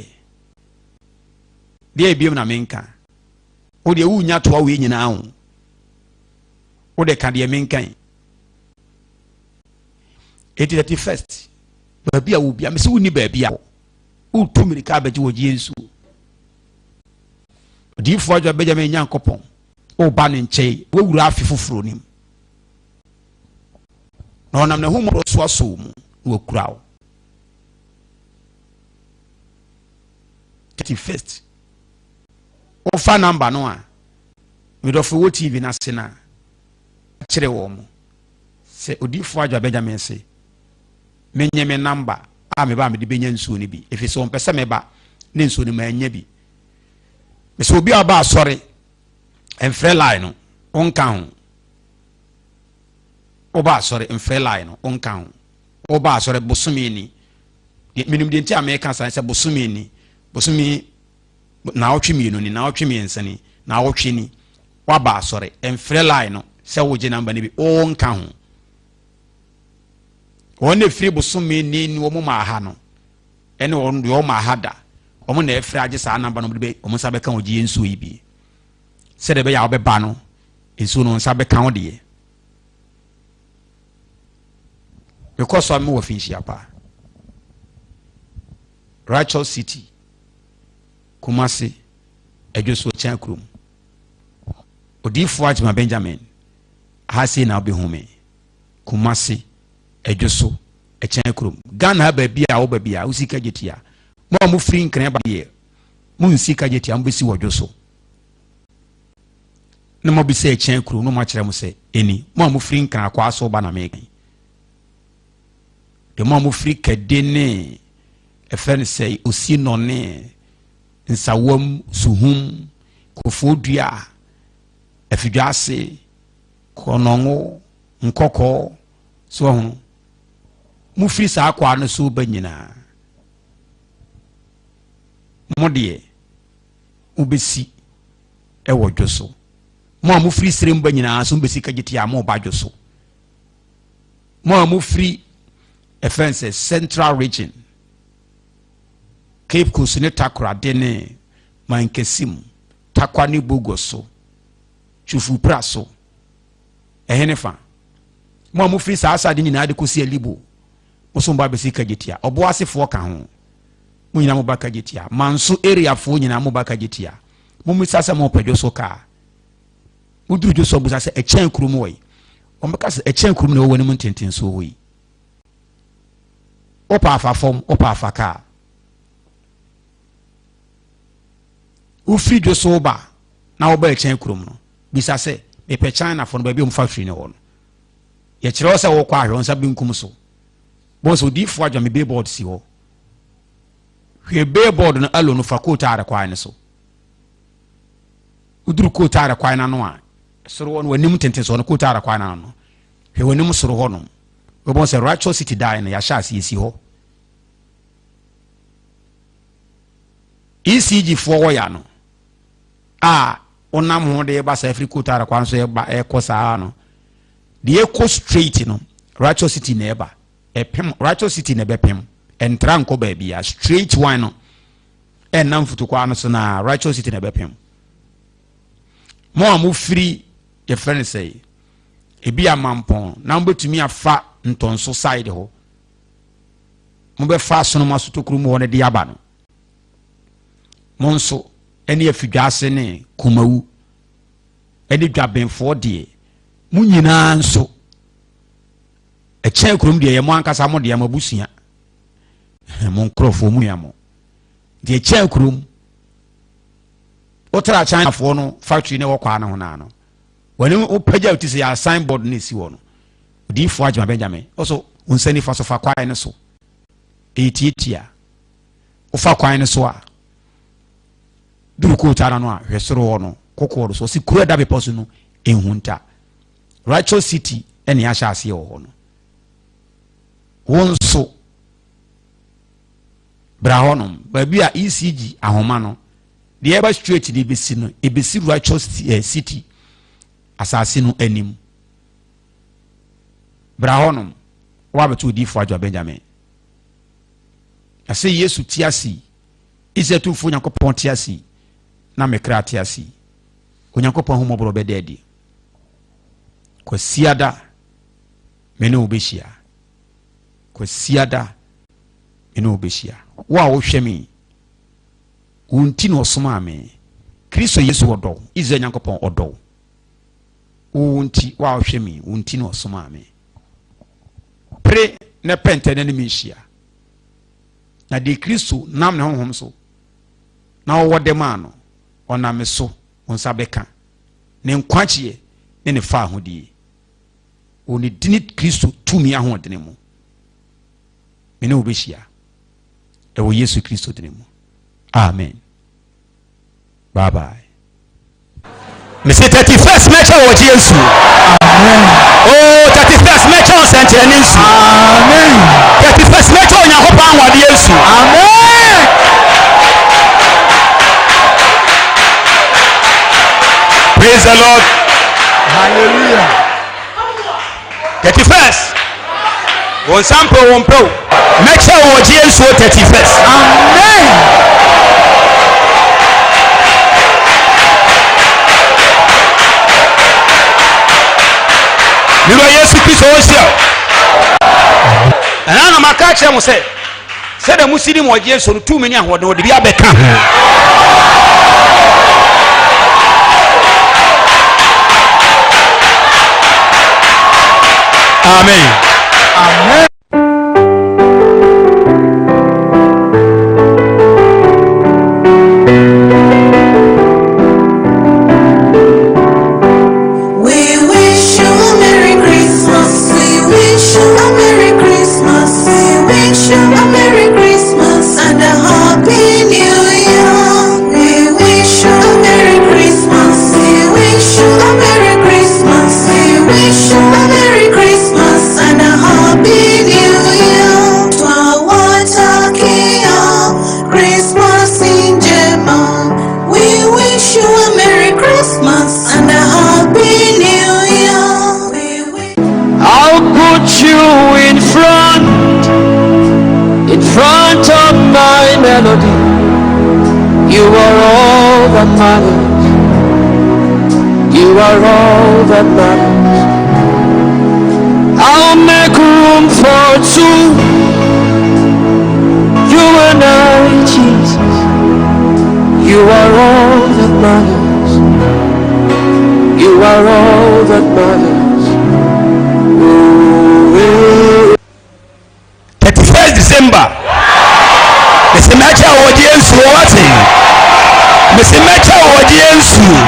deɛ ebiem na menka wo deɛ wonya toa wei nyinaa ho wo de ka deɛ menka yi eti 31st baabi a wo bia mesɛ wonni baabi a wotu mirika abɛgye wɔ gye nsuo Odiyifoɔ Adwoa Benjamin Nyankopɔn woba ne nkyɛn wawura afe foforɔ no mu na ɔnam n'ahummɔborɔ so asɔ wo mu na wakura wo. 31st wofa namba no a medɔfo wɔ TV no ase no a kyerɛ wɔn mo sɛ Odiyifoɔ Adwoa Benjamin se menye me namba a meba a mede bɛnya nsuo no bi ɛfiri sɛ ɔmpɛ sɛ meba ne nsuo no manya bi. Mesɛ obi a ɔba asɔre mfrɛ line no wonka ho. Woba asɔre mfrɛ line no wonka ho. Woba asɔre bosome ni. Menim deɛ nti a meka saa sɛ bosome ni. Bosome naawɔtwe mmienu ni, naawɔtwe mmiɛnsa ni, naawɔtwe ni. Woaba asɔre mfrɛ line no sɛ wogye namba no bi wonka ho. Wɔn na ɛfiri bosome ni ni wɔn maa ha no. Ɛne wɔn deɛ wɔn aha da wɔn na ɛfrɛ agye saa namba no wɔde bɛ wɔn nsa bɛka wɔn gye nsuo yi bi sɛdeɛ ɛbɛyɛ a wɔbɛba no nsuo no wɔn nsa bɛka wɔn deɛ mekɔ so a mewɔ finhyia pa Righteous City Kumasi Adwosuo Kyɛn kurom Odiyifoɔ Agyema Benjamin ha sei na wobɛhu me Kumasi Adwoso ɛkyɛn kurom. Ghana ha baabi a woba bi a wosi kagye tia. Mo a mofiri nkran ba deɛ monsi kagye tia mobɛsi wɔ dwo so. Na mobisa ɛkyɛn kurom na moakyerɛ mo sɛ ɛni. Mo a mofiri nkran akɔ aso ba na meka yi. Deɛ mo a mofiri kɛde ne ɛfɛ no sɛ osi nɔne nsawam suhum kofoɔ dua afidwa ase kɔnɔngo nkɔkɔɔ So wahu? Mofiri saa kwaa no so ba nyinaa, mo deɛ mobɛsi wɔ dwo so. Mo a mofiri serem ba nyinaa so mobɛsi kagyetia a moba dwo so. Mo a mofiri ɛfɛn sɛ Central Region, Cape Coast ne Takoradi ne Mankasim, Takwa ne Bogo so, Twufupra so, ɛhene fa. Mo a mofiri saa asade nyinaa de kɔsi Alibo, mo so moba abɛsi Kagyetia. Ɔboasefoɔ ka ho. Mo nyinaa moba Kagyetia. Manso areafoɔ nyinaa moba Kagyetia. Mommisa sɛ mopɛ Dwoso kaa. Moduru Dwoso a bisa sɛ ɛkyɛn kurom wɔ yi. Wɔbɛka sɛ ɛkyɛn kurom na ɛwɔ w'anim ntentensoɔ hɔ yi. Wopɛ afa fam, wopɛ afa kaa. Wofiri dwo so ba na woba ɛkyɛn kurom no, bisa sɛ, mepɛ Chinafoɔ no baabi a wɔfa firi no hɔ no. Yɛkyerɛ wo sɛ wokɔ ahwɛ wo nsa benkum so. Bɔn sɛ odiyifoɔ adwa me billboard si hɔ. Hwɛ billboard no alo no fa kootaare kwan no so. Woduru kootaare kwan no ano a, soro hɔ no w'anim tenten so no kootaare kwan no ano no. Hwɛ w'anim soro hɔ nom. Wobɛhu sɛ Righteous City dan no yɛahyɛ ase yɛsi hɔ. ECG foɔ wɔ ya no a wonam ho de ba saa firi kootaare kwan so ɛba ɛkɔ saa no deɛ ɛkɔ straight no Righteous City na ɛba ɛpem Righteous City na ɛbɛpem ɛntra nkɔ baabi a straight one no ɛnam mfutukwa no so na Righteous City na ɛbɛpem mo a mofiri yɛfrɛ no sɛ ebi amampɔn na mobɛtumi afa ntɔnso side hɔ mobɛfa asonoma sotokuro mu hɔ no de aba no mo nso ɛne afidwaase ne kumawu ɛne dwabenfoɔ deɛ mo nyinaa nso ɛkyɛn kurom deɛ yɛ mo ankasa mo deɛ mo abusua mo nkurɔfoɔ mo nua mo deɛ ɛkyɛn kurom wotra Chinafoɔ no factory ne wɔ kwaa no ho naa no wɔne wopagya ti sɛ yɛ sign board no ɛsi hɔ no odiyifoɔ Agyema Benjamin ɔso wo nsa nifa so fa kwan no so ɛyɛ tietia wofa kwan no so a duru kootaa no a hwɛ soro hɔ no kokoɔ no so ɔsi kuro ɛda bepɔ so no ehunta Righteous City ɛne ahyɛ aseɛ wɔ hɔ no wo nso bra hɔnom baabi a ECG ahoma no deɛ ɛba straight de ebesi no ebesi Righteous eh, City asase no anim bra hɔnom wɔabɛto odiifo adwa Benjamin na sɛ Yesu te ase yi Israel tumfoɔ Nyankopɔn te ase yi na me kra te ase yi Onyankopɔn ahummɔborɔ bɛda adi Kwasiada me ne wo bɛhyia Kwasiada me ne wo bɛhyia wo a wohwɛ me wo nti na ɔsomaa me Kristo Yesu ɔdɔ wo Israel Nyankopɔn ɔdɔ wo wo nti wo a wohwɛ me wo nti na ɔsomaa me pere na pɛ ntɛ na ne me nhyia na deɛ Kristo nam ne honhom so na ɔwɔ de maa no ɔnam me so wo nsa bɛka ne nkwagyeɛ ne ne fa ahodie wɔ ne dini Kristo tumi ahoɔdene mu me ne wo bɛhyia ɛwɔ Yesu Kristo dini mu amen bye bye mese 31st mɛkyɛ wɔ gyeɛ nsuo oh 31st mɛkyɛ wɔ sɛnkyerɛnne nsuo amen 31st mɛkyɛ Onyankopɔn anwadeɛ nsuo amen praise the Lord hallelujah 31st wɔn nsa mpɛ wɔn mpɛ o mɛkyɛ wɔ gyeɛ nsuo 31st amen mewura yesu kristo ɔnhyira wo ɛna na maka akyerɛ mo sɛ sɛdeɛ mosi ne mu ɔgyeɛ nsuo no tumi ne ahoɔden wɔde bi abɛka ho amen amen We wish you a Merry Christmas. We wish you a Merry Christmas. We wish you a Merry Christmas and a Happy New Year. We wish you a Merry Christmas. We wish you a Merry Christmas. We wish you a Merry Christmas and a Happy New Year. Twawatakia Christmas njema. We wish you a Merry Christmas and a Happy New Year. We wish I'll put you in front, in front of my melody. You are all that matters. You are all that matters. I'll make room for two. You and I, Jesus. You are all that matters. You are all that matters. Ooh, eh. 31st December Mese mɛkyɛ wo ɔgyeɛ nsuo.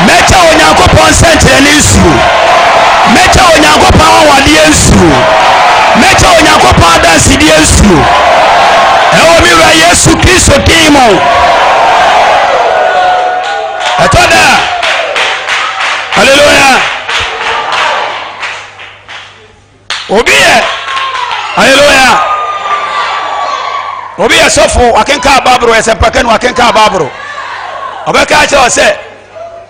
Mɛkyɛ wo Onyankopɔn nsɛnkyerɛnne nsuo. Mɛkyɛ wo Onyankopɔn anwanwadeɛ nsuo. Mɛkyɛ wo Onyankopɔn adansedie nsuo. Ɛwɔ me wura Yesu Kristo din mu. Ɛtɔ da. Hallelujah. Obi yɛ hallelujah. Obi yɛ sɔfo wakenkan Bible yɛ sɛmpaka ni wakenkan Bible. Ɔbɛka akyerɛ wɔ sɛ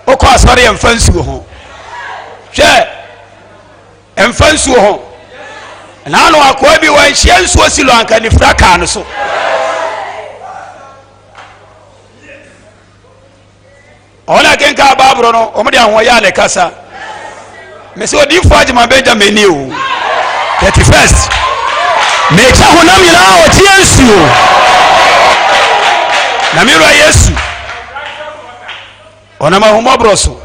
wokɔ asɔre yɛ mfa nsuo ho. Hwɛ mfa nsuo ho. Naano akoa bi wanhyia nsuo silo anka ne fira kaa no so. Wɔn a kenkan Bible no, wɔn de ahoɔyɛ a na ɛkasa. Mese odiifo Agyeman Benjamin ni o. 31st. Mekyɛ honam nyinaa ɔgyeɛ nsuo. Na me wura Yesu, ɔnam ahummɔborɔ so,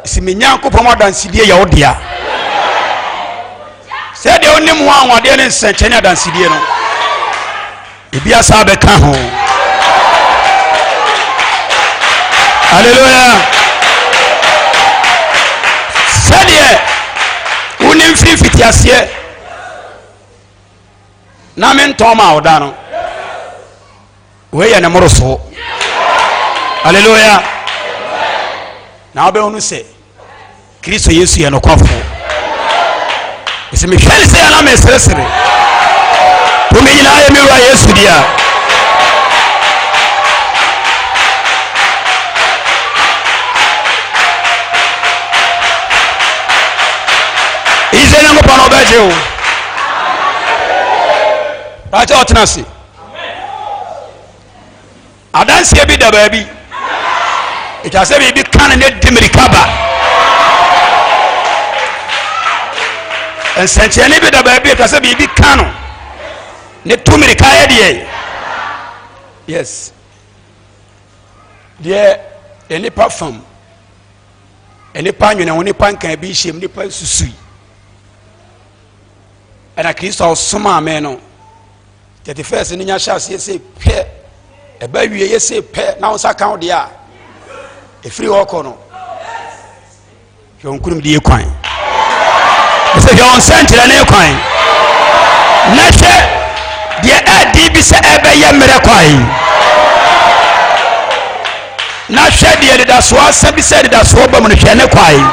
si me Nyankopɔn adansedie yɛ wo dea. Sɛdeɛ wonim ho anwadeɛ ne nsɛnkyɛnne adansedie no, Ebi asa abɛka ho. Hallelujah. Sɛdeɛ wonim firi mfitiaseɛ na mentɔn ma wo da no, wei yɛ ne mmorosoɔ. Hallelujah. Na wobɛhunu sɛ Kristo Yesu yɛ nokwafoɔ. Ɛsɛ mehwɛ ne sɛ yɛna meseresere. Tumi nyinaa yɛ me wura Yesu dea. Israel Nyankopɔn na ɔbɛgye wo. Baakyɛ ɔtena ase. Adanseɛ bi da baabi. Ɛtwa sɛ biribi ka no ne di mmirika ba. Nsɛnkyerɛnne bi da baabi ɛtwa sɛ biribi ka no ne tu mmirika yɛ deɛ. Yes. Deɛ nnipa fam, nnipa nwene ho, nnipa nkan bi nhyɛm, nnipa nsusui. Ɛna Kristo a ɔsomaa me no 31 no nya hyɛ aseɛ sɛ pɛ ɛba wie yɛ sɛ pɛ na wo nsa ka wo deɛ a ɛfiri hɔ kɔ no hwɛ wo nkonimdie kwan ɛsɛ hwɛ wo nsɛnkyerɛne kwan na hwɛ deɛ ɛdi bi sɛ ɛbɛyɛ mmerɛ kwan na hwɛ deɛ dedasoɔ asɛ bi sɛ dedasoɔ ba mu no hwɛ ne kwan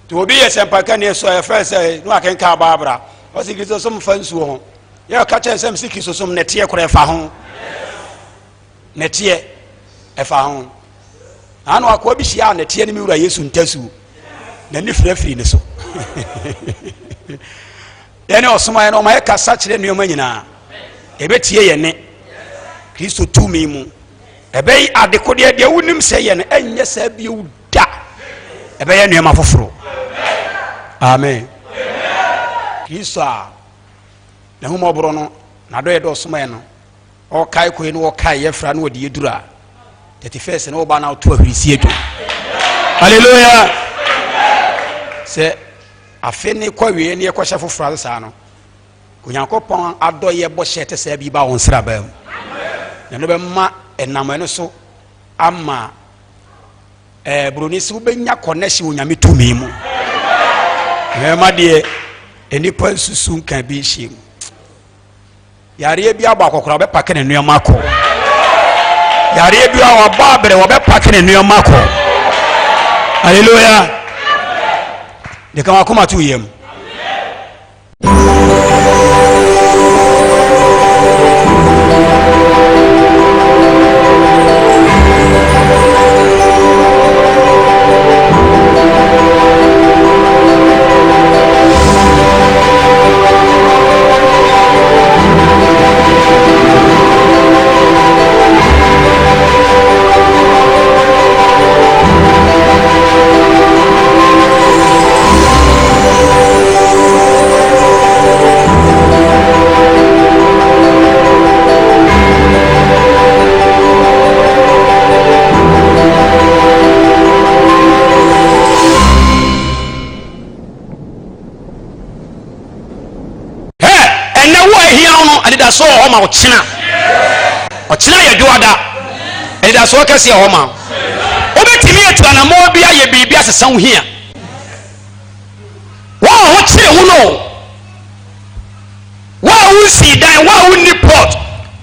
Nti obi yɛ sɛmpakani so a yɛfrɛ sɛ na wakenkan Bible a ɔsi Kristosom fa nsuo ho. Yɛ ɔka kyerɛ sɛ msi Kristosom nɛteɛ korɔ ɛfa ho. Nɛteɛ ɛfa ho. Ano akoa bi hyia a nɛteɛ ne me wura Yesu ntasuo. N'ani firafiri ne so. Yɛne ɔsoma yɛn ɔma yɛkasa kyerɛ nneɛma nyinaa. Ɛbɛtie yɛn ne Kristo tumi mu. Ɛbɛyi adekodeɛ deɛ wonim sɛ yɛ no ɛnyɛ saa bio da ɛbɛyɛ nneɛma foforɔ amen kristo a n'ahummɔborɔ no n'adɔyɛ dɛ ɔsomaɛ no ɔkae koe no ɔkae yɛfra no ɔde yɛduru a 31 no wɔba no woto ahurisie dwom hallelujah sɛ afe ne kɔ awie ne yɛkɔhyɛ foforɔ ase saa no onyankopɔn adɔyɛ bɔhyɛ te sɛ bi ba wo nsrabaa mu na no bɛma ɛnam ɛno so ama ɛɛ buroni sɛ wobɛnya connection wɔ nyame tumi mu mmarima deɛ nnipa nsusu nka bi nhyɛ mu yareɛ bi abɔ akɔkora wɔbɛpake ne nneɛma kɔ yareɛ bi a wɔabɔ abrɛ wɔbɛpake ne nneɛma kɔ hallelujah de ka wakoma to yam. Ɛnɛ wo ahia wo no anidasoɔ wɔ hɔ ma wo kyena. Ɔkyena yɛ dwoada. Anidasoɔ kɛseɛ hɔ ma wo. Wobɛtumi atu anammɔn bi ayɛ biribi asesa wo hia. Wo a ho kyere wo no, wo a wonsii dan, wo a wonni plot,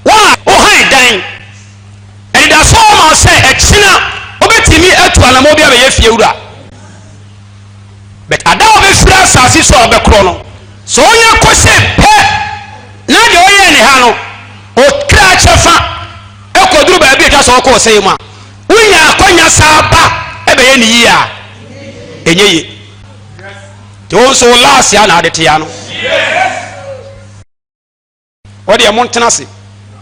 wo a wohan dan. Anidasoɔ hɔ ma wo sɛ ɛkyena wobɛtumi atu anammɔn bi abɛyɛ fie wura. But ada a wobɛfiri asase so a wobɛkorɔ no, sɛ wonya kɔhyɛ pɛ na deɛ ɔyɛɛ ne ha no, ɔkra kyɛfa kɔduru baabi a ɛtwa sɛ ɔkɔ ɔsɛe mu a, wonya akwanya saa ba ɛbɛyɛ ne yie a, ɛnyɛ yie. Nti wo nso wo laase a na ade tea no. Wɔdeɛ montena ase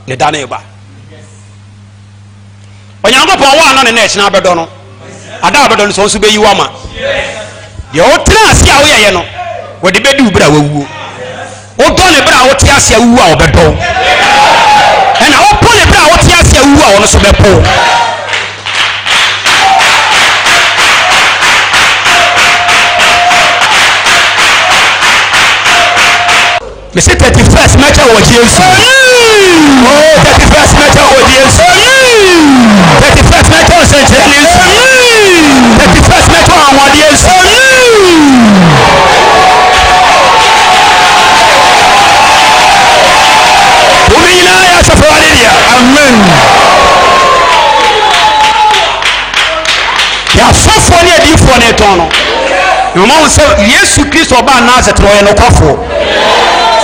ne da no reba. Onyankopɔn wo anɔ ne na ɛkyena abɛdɔ no. Ada a abɛdɔ no sɛ nso bɛyi wo ama. Deɛ wotena ase a woyɛyɛ no, wɔde bɛdi wo berɛ a wawuo. Wodɔ ne berɛ a wote ase a wowu a ɔbɛdɔ wo. Ɛna wopo ne berɛ a wote ase a wowu a ɔno nso bɛpo wo. Mese 31st mɛkyɛ wɔ Jesu. Oh, 31st mɛkyɛ wɔ Jesu. 31st mɛkyɛ wɔ sɛnkyerɛnne nsu. 31st mɛkyɛ wɔ anwanwadeɛ nsu. Tumi nyinaa yɛ asafo Awurade dea. Amen. Deɛ asɔfoɔ ne adiyifoɔ no retɔn no, na wɔn ahu sɛ Yesu Kristo ɔbaa Nasaret no ɔyɛ nokwafoɔ,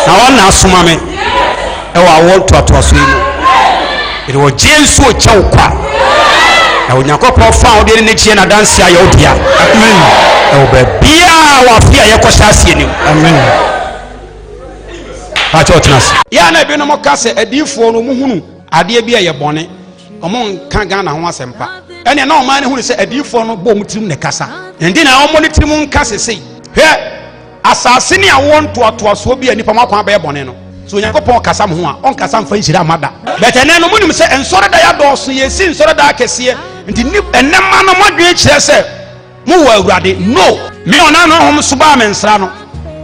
na wɔn na asoma me ɛwɔ awoɔ ntoatoasoɔ yi mu. Mede ɔgyeɛ nsuo kyɛ wo kwa, na Onyankopɔn fa a wode ne ne gyeɛ n'adanseɛ ayɛ wo dea. Amen. Ɛwɔ baabiara wɔ afe a yɛkɔhyɛ aseɛ no mu. Amen. Pakyɛ ɔtena ase. Yɛ a na ebinom ka sɛ adiyifoɔ no wɔn hunu adeɛ bi a ɛyɛ bɔne. Ɔmo nka Ghana ho asɛmpa. Ɛnea na ɔman no hunu sɛ adiyifoɔ no bɔ ɔmo tirim na ɛkasa. Ɛnti na ɔmo ne tirim nka sesei. Hwɛ, asase ne awoɔ ntoatoasoɔ bi a nnipa mo akwan abɛyɛ bɔne no, sɛ Onyankopɔn kasa mo ho a, ɔnkasa mfa nhyira mma da. But ɛnɛ no, monim sɛ nsɔredan adɔɔso, yɛsi nsɔredan akɛseɛ, nti ɛnɛ mma no mo adwene kyerɛ sɛ Mo wɔ Awurade no. Me ɔna no honhom so baa me nsra no,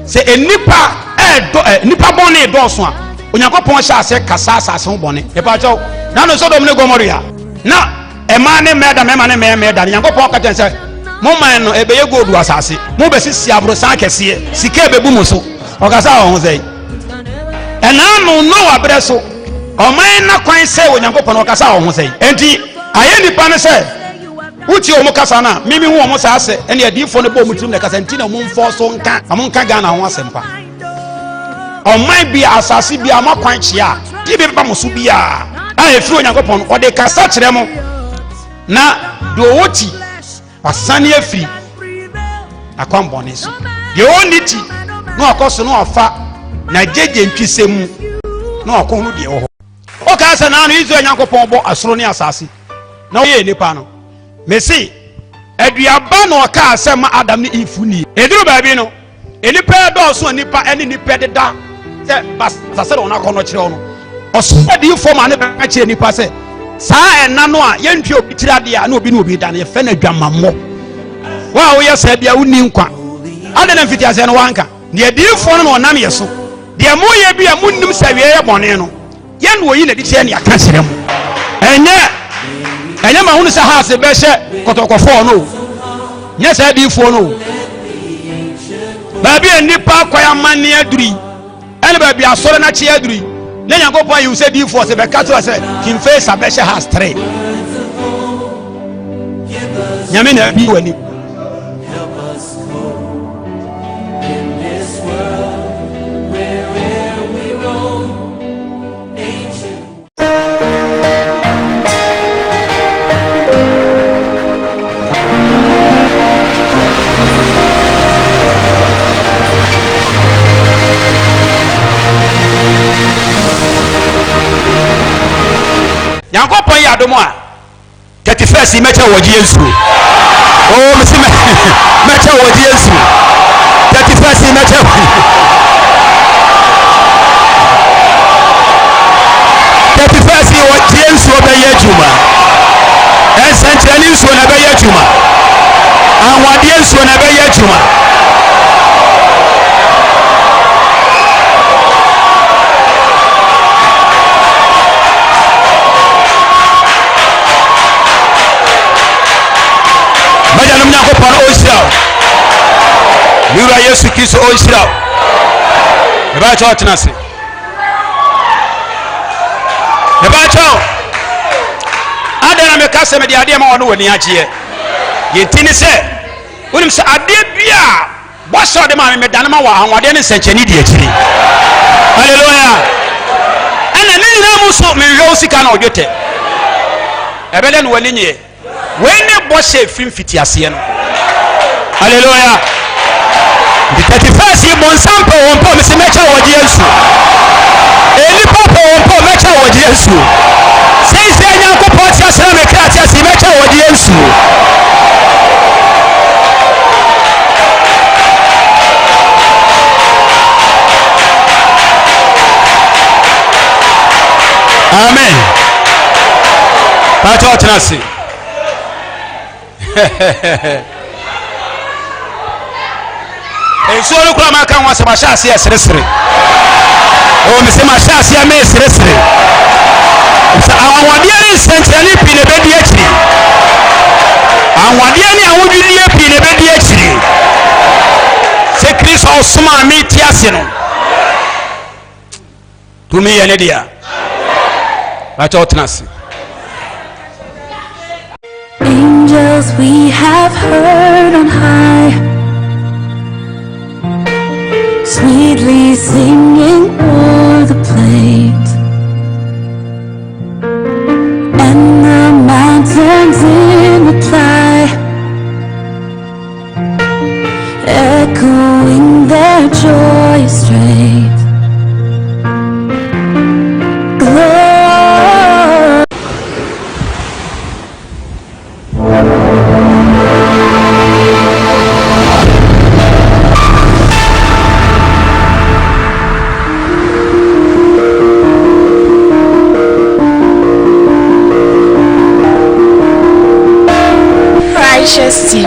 sɛ nnipa ɛɛdɔ ɛ nnipa bɔne dɔɔso a, Onyankopɔn hyɛ aseɛ kasa asase ho bɔne. Mepa kyɛw, na no Sodom ne Gomoria, na ɛmaa ne mɛɛda mɛma ne mɛɛ mɛɛda no, Nyankopɔn ka kyɛn sɛ, mo man no ɛbɛyɛ gold asase, mo bɛsisi aborosan akɛseɛ, sika ɛbɛbu mo so. Ɔkasa wɔ ho sɛn? Ɛnaa no Noa berɛ so, ɔman na kwan sɛ Onyankopɔn ɔkasa wɔ ho sɛn? Enti ayɛ nnipa no sɛ Wotie wɔn kasa no a, me mehu wɔn saa sɛ ɛne adiyifoɔ no bɔ wɔn tirim na ɛkasa nti na wɔn mfɔ so nka wɔn nka Ghana ho asɛmpa. Ɔman bi asase bi a mo akwan kyea a deɛ bi bɛba mo so biara a ɛfiri Onyankopɔn no ɔde kasa kyerɛ mo na deɛ ɔwɔ ti wasane afiri akwammɔne so deɛ ɔnni ti na wakɔ so na wafa na gyegye ntwisɛm mu na wakɔ ho deɛ ɛwɔ hɔ. Ɔkaa sɛ naano Israel Nyankopɔn bɔ asoro ne asase na ɔyɛɛ nnipa no. Mese, aduaba na ɔkaa sɛ ma Adam ne Eve nie. Ɛduru baabi no, nnipa ɛdɔɔso a nnipa ne nnipa deda sɛ basa sɛdeɛ wɔn akɔnnɔ kyerɛ no. Ɔsoma adiyifoɔ ma ne bɛka kyerɛ nnipa sɛ saa ɛna no a yɛntwe obi tiri adeɛ a na obi ne obi da no yɛfɛ no adwamammɔ. Wo a woyɛ saa bia wonni nkwa. Adɛn na mfitiaseɛ no woanka? Deɛ adiyifoɔ no na ɔnam yɛ so. Deɛ moyɛ bi a monnim sɛ awieɛ yɛ bɔne no, yɛn na ɔyi n'adi kyerɛ ne aka kyerɛ mo. Ɛnyɛ ɛnyɛ ma hunu sɛ haase bɛhyɛ kɔtɔkɔfoɔ no o, nyɛ saa adiyifoɔ no o. Baabi a nnipa akwan amanne aduru yi, ɛne baabi asɔre no akye aduru yi, na Nyankopɔn ayi wo sɛ diyifoɔ sɛ bɛka kyerɛ sɛ King Faisal bɛhyɛ haase 3. Nyame na abi w'ani. Nyankopɔn yɛ adom a 31st yi mɛkyɛ wɔ gyeɛ nsuo oh mesi mɛ mɛkyɛ wɔ gyeɛ nsuo 31st yi mɛkyɛ wɔ 31st yi wɔ gyeɛ nsuo bɛyɛ adwuma ɛnsɛnkyerɛnne nsuo na ɛbɛyɛ adwuma anwadeɛ nsuo na ɛbɛyɛ adwuma. Me wura Yesu Kristo ɔnhyira wo. Ɛbɛkyɛ ɔtena ase. Ɛbɛkyɛ wo. Adɛn na meka sɛ mede adeɛ ma wɔne w'ani agyeɛ? Deɛ nti ne sɛ wonim sɛ adeɛ bi a bɔhyɛ ɔde ma me medane ma wɔ ahoɔden ne nsɛnkyɛnne di akyiri. Hallelujah. Ɛna ne nyinaa mu so menhwɛ wo sika na ɔdwetɛ. Ɛbɛdɛ na w'ani nyeɛ. Wei ne bɔhyɛ ɛfiri mfitiaseɛ no. Hallelujah. The 31st yi bonsam pɛ wɔn pɛ mesi mɛkyɛ wɔ gye nsuo. Nnipa pɛ wɔn pɛ mɛkyɛ wɔ gye nsuo. Seisei Nyankopɔn te ase na me kra te ase mɛkyɛ wɔ gye nsuo. Amen. Pàtó ɔtena ase. Nsuo no kura maka ho asɛm ahyɛ aseɛ seresere. O mese mahyɛ aseɛ meseresere. Sɛ anwanwadeɛ ne nsɛnkyerɛnne pii na ɛbɛdi akyiri. Anwanwadeɛ ne ahodwirideɛ pii na ɛbɛdi akyiri. Sɛ Kristo ɔsomaa me te ase no. Tumi yɛ ne dea. Bàtà ɔtena ase. Angels we have heard on high, sweetly singing o'er the plains, and the mountains in reply, echoing their joyous strains. Glory. Righteous TV,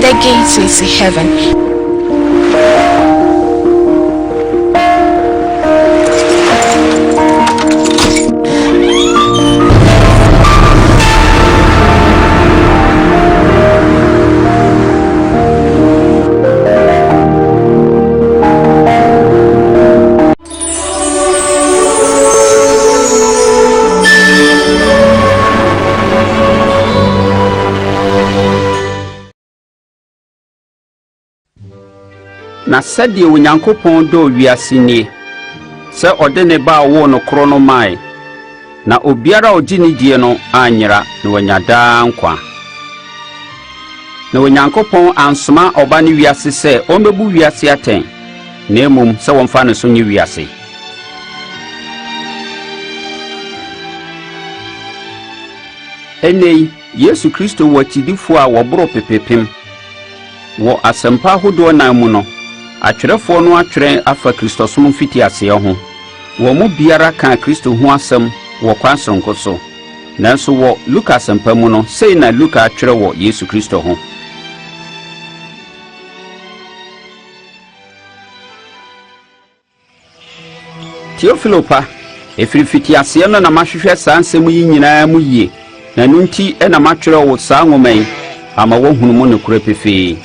the gateway to heaven. Na sɛdeɛ Onyankopɔn dɔɔ wiase nie, sɛ ɔde ne Ba a ɔwoo no korɔ no mae, na obiara a ɔgye no die no anyera na wanya daa nkwa. Na Onyankopɔn ansoma Ɔba no wiase sɛ ɔmmɛbu wiase atɛn, na mmom sɛ wɔmfa ne so nye wiase. Ɛnnɛ yi, Yesu Kristo wɔ akyidifoɔ a wɔboro pepepem. Wɔ Asɛmpa ahodoɔ nan mu no, atwerɛfoɔ no atwerɛ afa Kristosom mfitiaseɛ ho. Wɔn mu biara kaa Kristo ho asɛm wɔ kwan soronko so. Nanso wɔ Luka Asɛmpa mu no, sei na Luka atwerɛ wɔ Yesu Kristo ho. Teofilo pa, ɛfiri mfitiaseɛ no na mahwehwɛ saa nsɛm yi nyinaa mu yie, na ɛno nti na matwerɛ wo saa nwoma yi, ama woahunu mu nokorɛ pefee.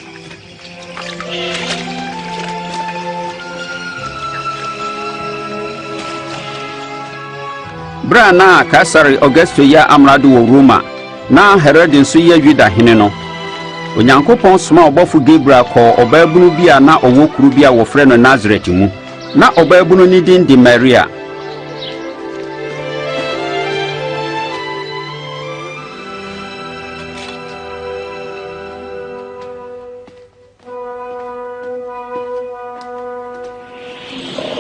Berɛ a na Kaesare Augusto yɛ amrado wɔ Roma, na Herode nso yɛ Yuda hene no, Onyankopɔn somaa ɔbɔfo Gabriel kɔɔ ɔbaabunu bi a na ɔwɔ kuro bi a wɔfrɛ no Nasaret mu. Ná ɔbaabunu no din de Maria.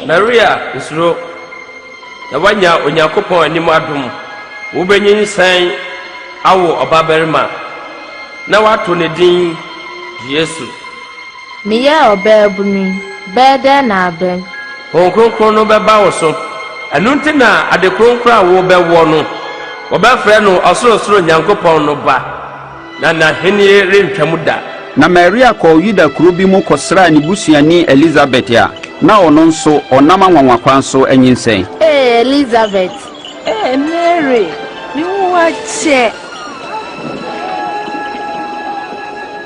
Maria, nsuro, na woanya Onyankopɔn anim adom. Wubenyinsɛn awo ɔbabarima, na woato ne din Yesu. Meyɛ ɔbaabunu yi, bɛyɛ dɛn na abam? Honhom Kronkron no bɛba wo so. Ɛno nti na ade kronkron a wobɛwɔ no, wɔbɛfrɛ no Ɔsorosoro Nyankopɔn no Ba. Na n'ahenni rentwam da. Na Maria kɔɔ Yuda kuro bi mu kɔsraa ne busuani Elisabet a na ɔno nso ɔnam anwanwakwan so anyinsɛn. Ee Elisabet! Ee Mary, me ho akyɛ!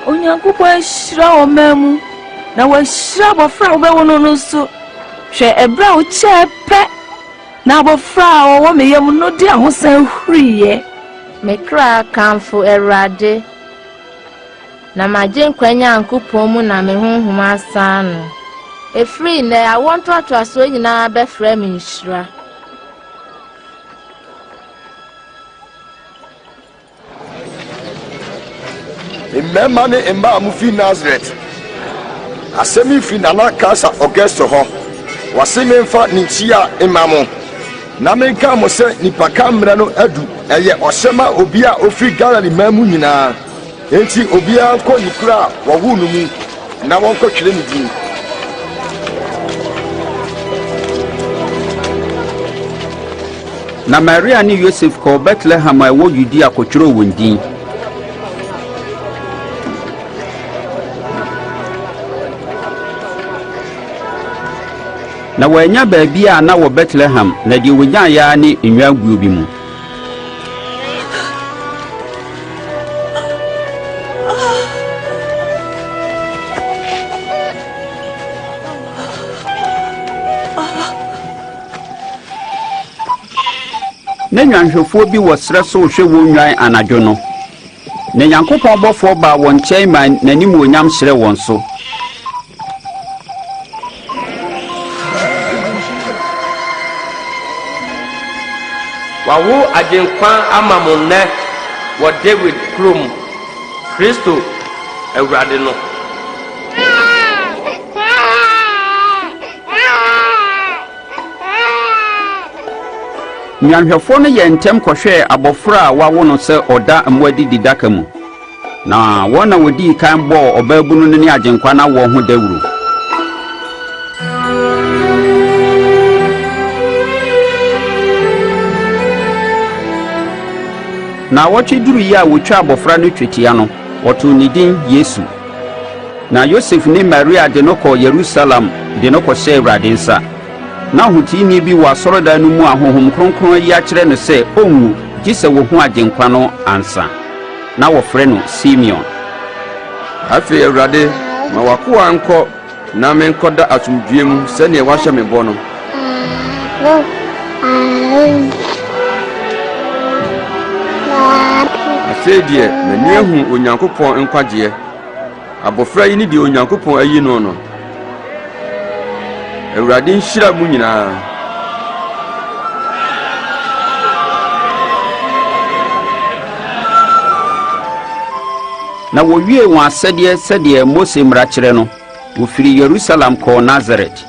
Onyankopɔn ahyira ɔman mu. na wahyira abɔfra a wobɛwo no no nso. Hwɛ, ɛberɛ a wokyɛɛ pɛ na abɔfra a ɔwɔ me yam no de ahosan huriiɛ. Me kra, kamfo Awurade, na m'Agyenkwa Nyankopɔn mu na me honhom asan no. Ɛfiri nnɛ, awoɔ ntoatoasoɔ nyinaa bɛfrɛ me nhyira. Mmarima ne mmaa a mufi Nasaret, asɛm yi fi Nana Kaesar Augusto hɔ. Wase memfa ne nkyia mma mo, na menka mo sɛ nnipakan mmara no adu. Ɛyɛ ɔhyɛ ma obi a ofi Galilee man mu nyinaa. Enti obiara nkɔ ne kuro a wɔwoo no mu na wɔnkɔtwerɛ ne din. Na Maria ne Yosef kɔɔ Betlehem a ɛwɔ Yudea kɔtwerɛɛ wɔn din. Na wɔannya baabi a na wɔ Betlehem, na deɛ wɔnyaeɛ ara ne nnwanguo bi mu. Na nnwanhwɛfoɔ bi wɔ serɛ so rehwɛ wɔn nnwan anadwo no, na Nyankopɔn bɔfoɔ baa wɔn nkyɛn maa n'animuonyam hyerɛn wɔn so. Wɔawo Agyenkwa ama mo nnɛ wɔ Dawid kurom, Kristo Awurade no. Nnwanhwɛfoɔ no yɛɛ ntɛm kɔhwɛɛ abɔfra a wɔawo no sɛ ɔda mmoa adididaka mu. Na wɔn na wɔdii kan bɔɔ ɔbaabunu no ne Agyenkwa no awoɔ ho dawuro. Naawɔtwe duruiɛ a wɔtwaa abɔfra no twetia no, wɔtoo ne din Yesu. Na Yosef ne Maria de no kɔɔ Yerusalem de no kɔhyɛɛ Awurade nsa. Ná ɔhoteeni bi wɔ asɔredan no mu a Honhom Kronkron ayi akyerɛ no sɛ ɔrenwu gye sɛ wahu Agyenkwa no ansa. Ná wɔfrɛ no Simeon. Afei, Awurade, ma w'akoa nkɔ na menkɔda asomdwoeɛ mu sɛdeɛ woahyɛ me bɔ no. Afei deɛ, m'ani ahu Onyankopɔn nkwagyeɛ. Abɔfra yi ne deɛ Onyankopɔn ayi no no. Awurade nhyira mo nyinaa. Na wɔwiee wɔn asɛdeɛ sɛdeɛ Mose mmara kyerɛ no, wɔfirii Yerusalem kɔɔ Nasaret.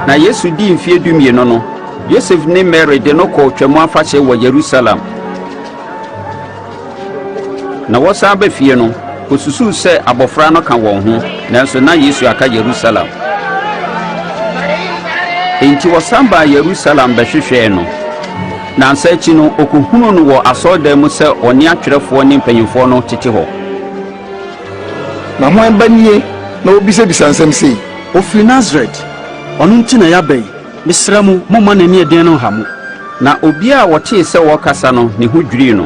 Na Yesu dii mfeɛ dumienu no, Yosef ne Mary de no kɔɔ Twam Afahyɛ wɔ Yerusalem. Na wɔsan ba fie no, wɔsusuu sɛ abɔfra no ka wɔn ho, nanso na Yesu aka Yerusalem. Enti wɔsan baa Yerusalem bɛhwehwɛɛ no. Nnansa akyi no, wɔkɔhunuu no wɔ asɔredan mu sɛ ɔne atwerɛfoɔ ne mpanimfoɔ no tete hɔ. Na hwan ba nie na wobisabisa nsɛm sei? Ɔfiri Nasaret, ɔno nti na yɛaba yi. Mesrɛ mo, momma n'aniɛden no nha mo. Na obiara a ɔtee sɛ ɔrekasa no, ne ho dwirii no.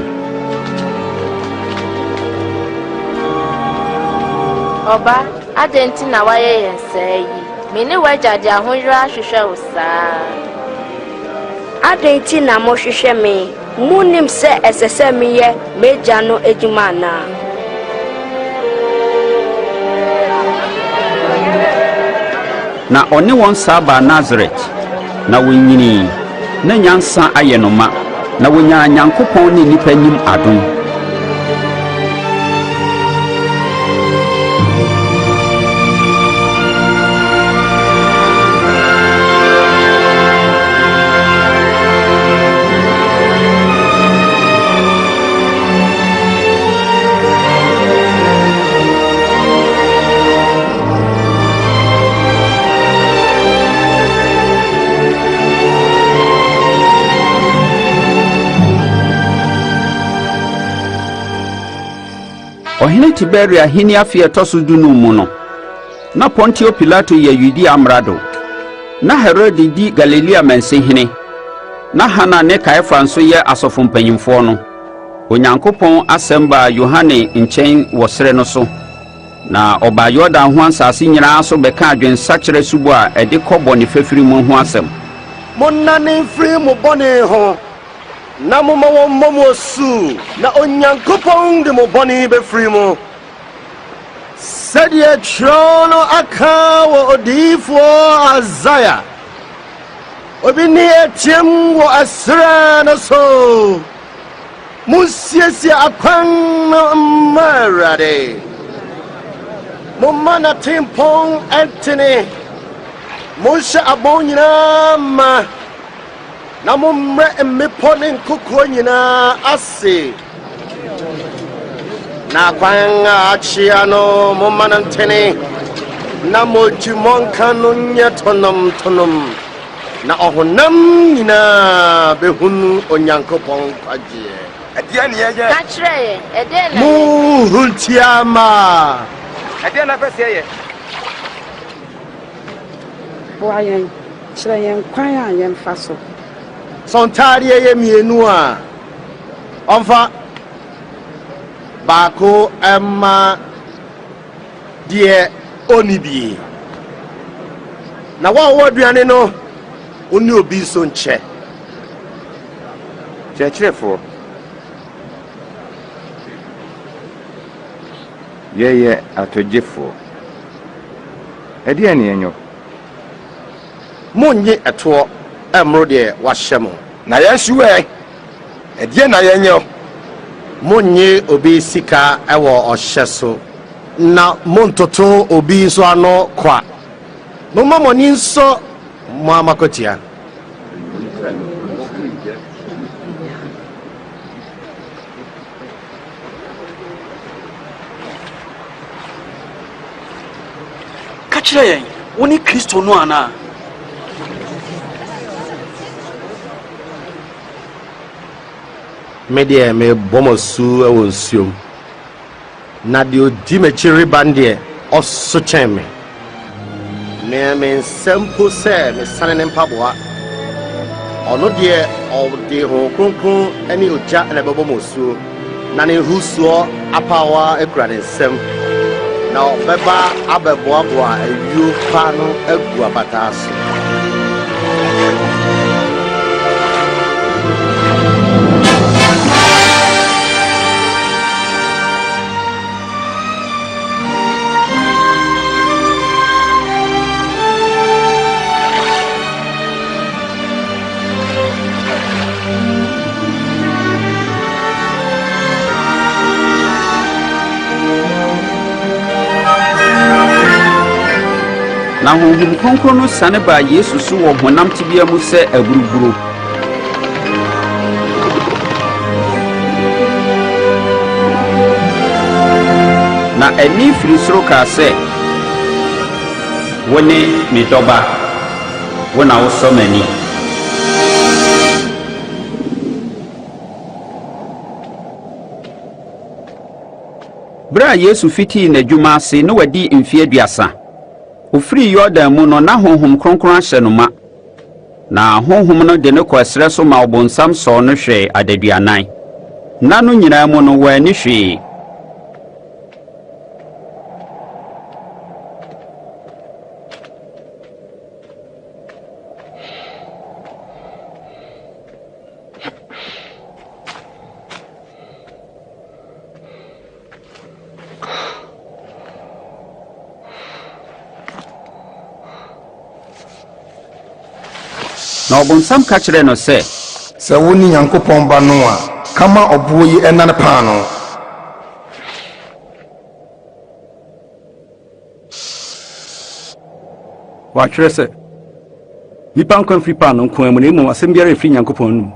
Ɔba, adɛn nti na woayɛ yɛn sɛɛ yi? Me ne w'agya de ahoyera ahwehwɛ wo saa. Adɛn nti na mohwehwɛ me? Munnim sɛ ɛsɛ sɛ meyɛ m'Agya no adwuma anaa? Na ɔne wɔn san baa Nasaret, na ɔnyinii, na nyansa ayɛ no ma, na ɔnyaa Nyankopɔn ne nnipa anim adom. Ɔhene Tiberio ahenni afe a ɛtɔ so dunum mu no, na Pontio Pilato yɛ Yudea amrado. Na Herode di Galilea mansinhene. Na Hana ne Kaiafa nso yɛ asɔfo mpanyimfoɔ no. Onyankopɔn asɛm baa Yohane nkyɛn wɔ serɛ no so, na ɔbaa Yordan ho asase nyinaa so bɛkaa adwensakyera asubɔ a ɛde kɔ bɔne fafiri mu ho asɛm. Monnane mfiri mo bɔne ho, na momma wɔmmɔ mo asu, na Onyankopɔn de mo bɔne bɛfiri mo. Sɛdeɛ twerɛ no aka wɔ odiyifoɔ Isaia, Obi nne reteam wɔ ɛserɛ no so, Monsiesie akwan no mma Awurade, momma n'atempɔn ntene, monhyɛ abɔn nyinaa ma. Na mommrɛ mmepɔ ne nkokoɔ nyinaa ase, na akwan a akyea no momma no ntene, na mo timmɔnka no nyɛ tonomtonom, na ɔhonam nyinaa bɛhunu Onyankopɔn nkwagyeɛ. Ɛdeɛn na yɛyɛ? Ka kyerɛ yɛn, ɛdeɛn na yɛnyɛ? Mo nhuntiamma. Ɛdeɛn na wopɛ sɛ yɛyɛ? Boa yɛn, kyerɛ yɛn kwan a yɛmfa so. Sɛ ntaadeɛ yɛ mmienu a, ɔmfa baako mma deɛ ɔnni bie. Na wɔn a wɔwɔ aduane no, wo ne obi nso nkyɛ. Kyerɛkyerɛfoɔ, yɛyɛ atogyefoɔ. Ɛdeɛn ne yɛnyɔ? Monnye ɛtoɔ mmoro deɛ wɔahyɛ mo. Na yɛn nso ɛ, ɛdeɛn na yɛnyɔ? Monnye obi sika wɔ ɔhyɛ so. Na monntoto obi nso ano kwa. Momma mo ani nsɔ mo ara mo akatua. Ka kyerɛ yɛn, wone Kristo no anaa? Me deɛ, mebɔ mo asu wɔ nsuom, na deɛ ɔdi m'akyi reba no deɛ, ɔso kyɛn me. Me mensɛ mpo sɛ mesane ne mpaboa. Ɔno deɛ, ɔde Honhom Kronkron ne ogya na ɛbɛbɔ mo asuo, na ne nhurusoɔ apaawa kura ne nsam, na ɔbɛba abɛboaboa ayuo pa no agu apataa so. Na Honhom Kronkron no siane baa Yesu so wɔ honam tebea mu sɛ aburuburo. Na ɛnne firi soro kaa sɛ, Wone me Dɔba, wo na wosɔ m'ani. Berɛ a Yesu fitii n'adwuma ase na wadi mfeɛ aduasa, ɔfirii Yordan mu no, na Honhom Kronkron ahyɛ no ma. Na Honhom no de no kɔɔ ɛserɛ so ma ɔbonsam sɔɔ no hwɛe adaduanan. Nna no nyinaa mu no, wanni hwee. Na ɔbonsam ka kyerɛɛ no sɛ. Sɛ wone Nyankopɔn Ba no a, ka ma ɔboɔ yi nnane paanoo. Wɔatwerɛ sɛ, Nnipa nkwa mfiri paanoo nko ara mu, na mmom asɛm biara a ɛfiri Nyankopɔn anom.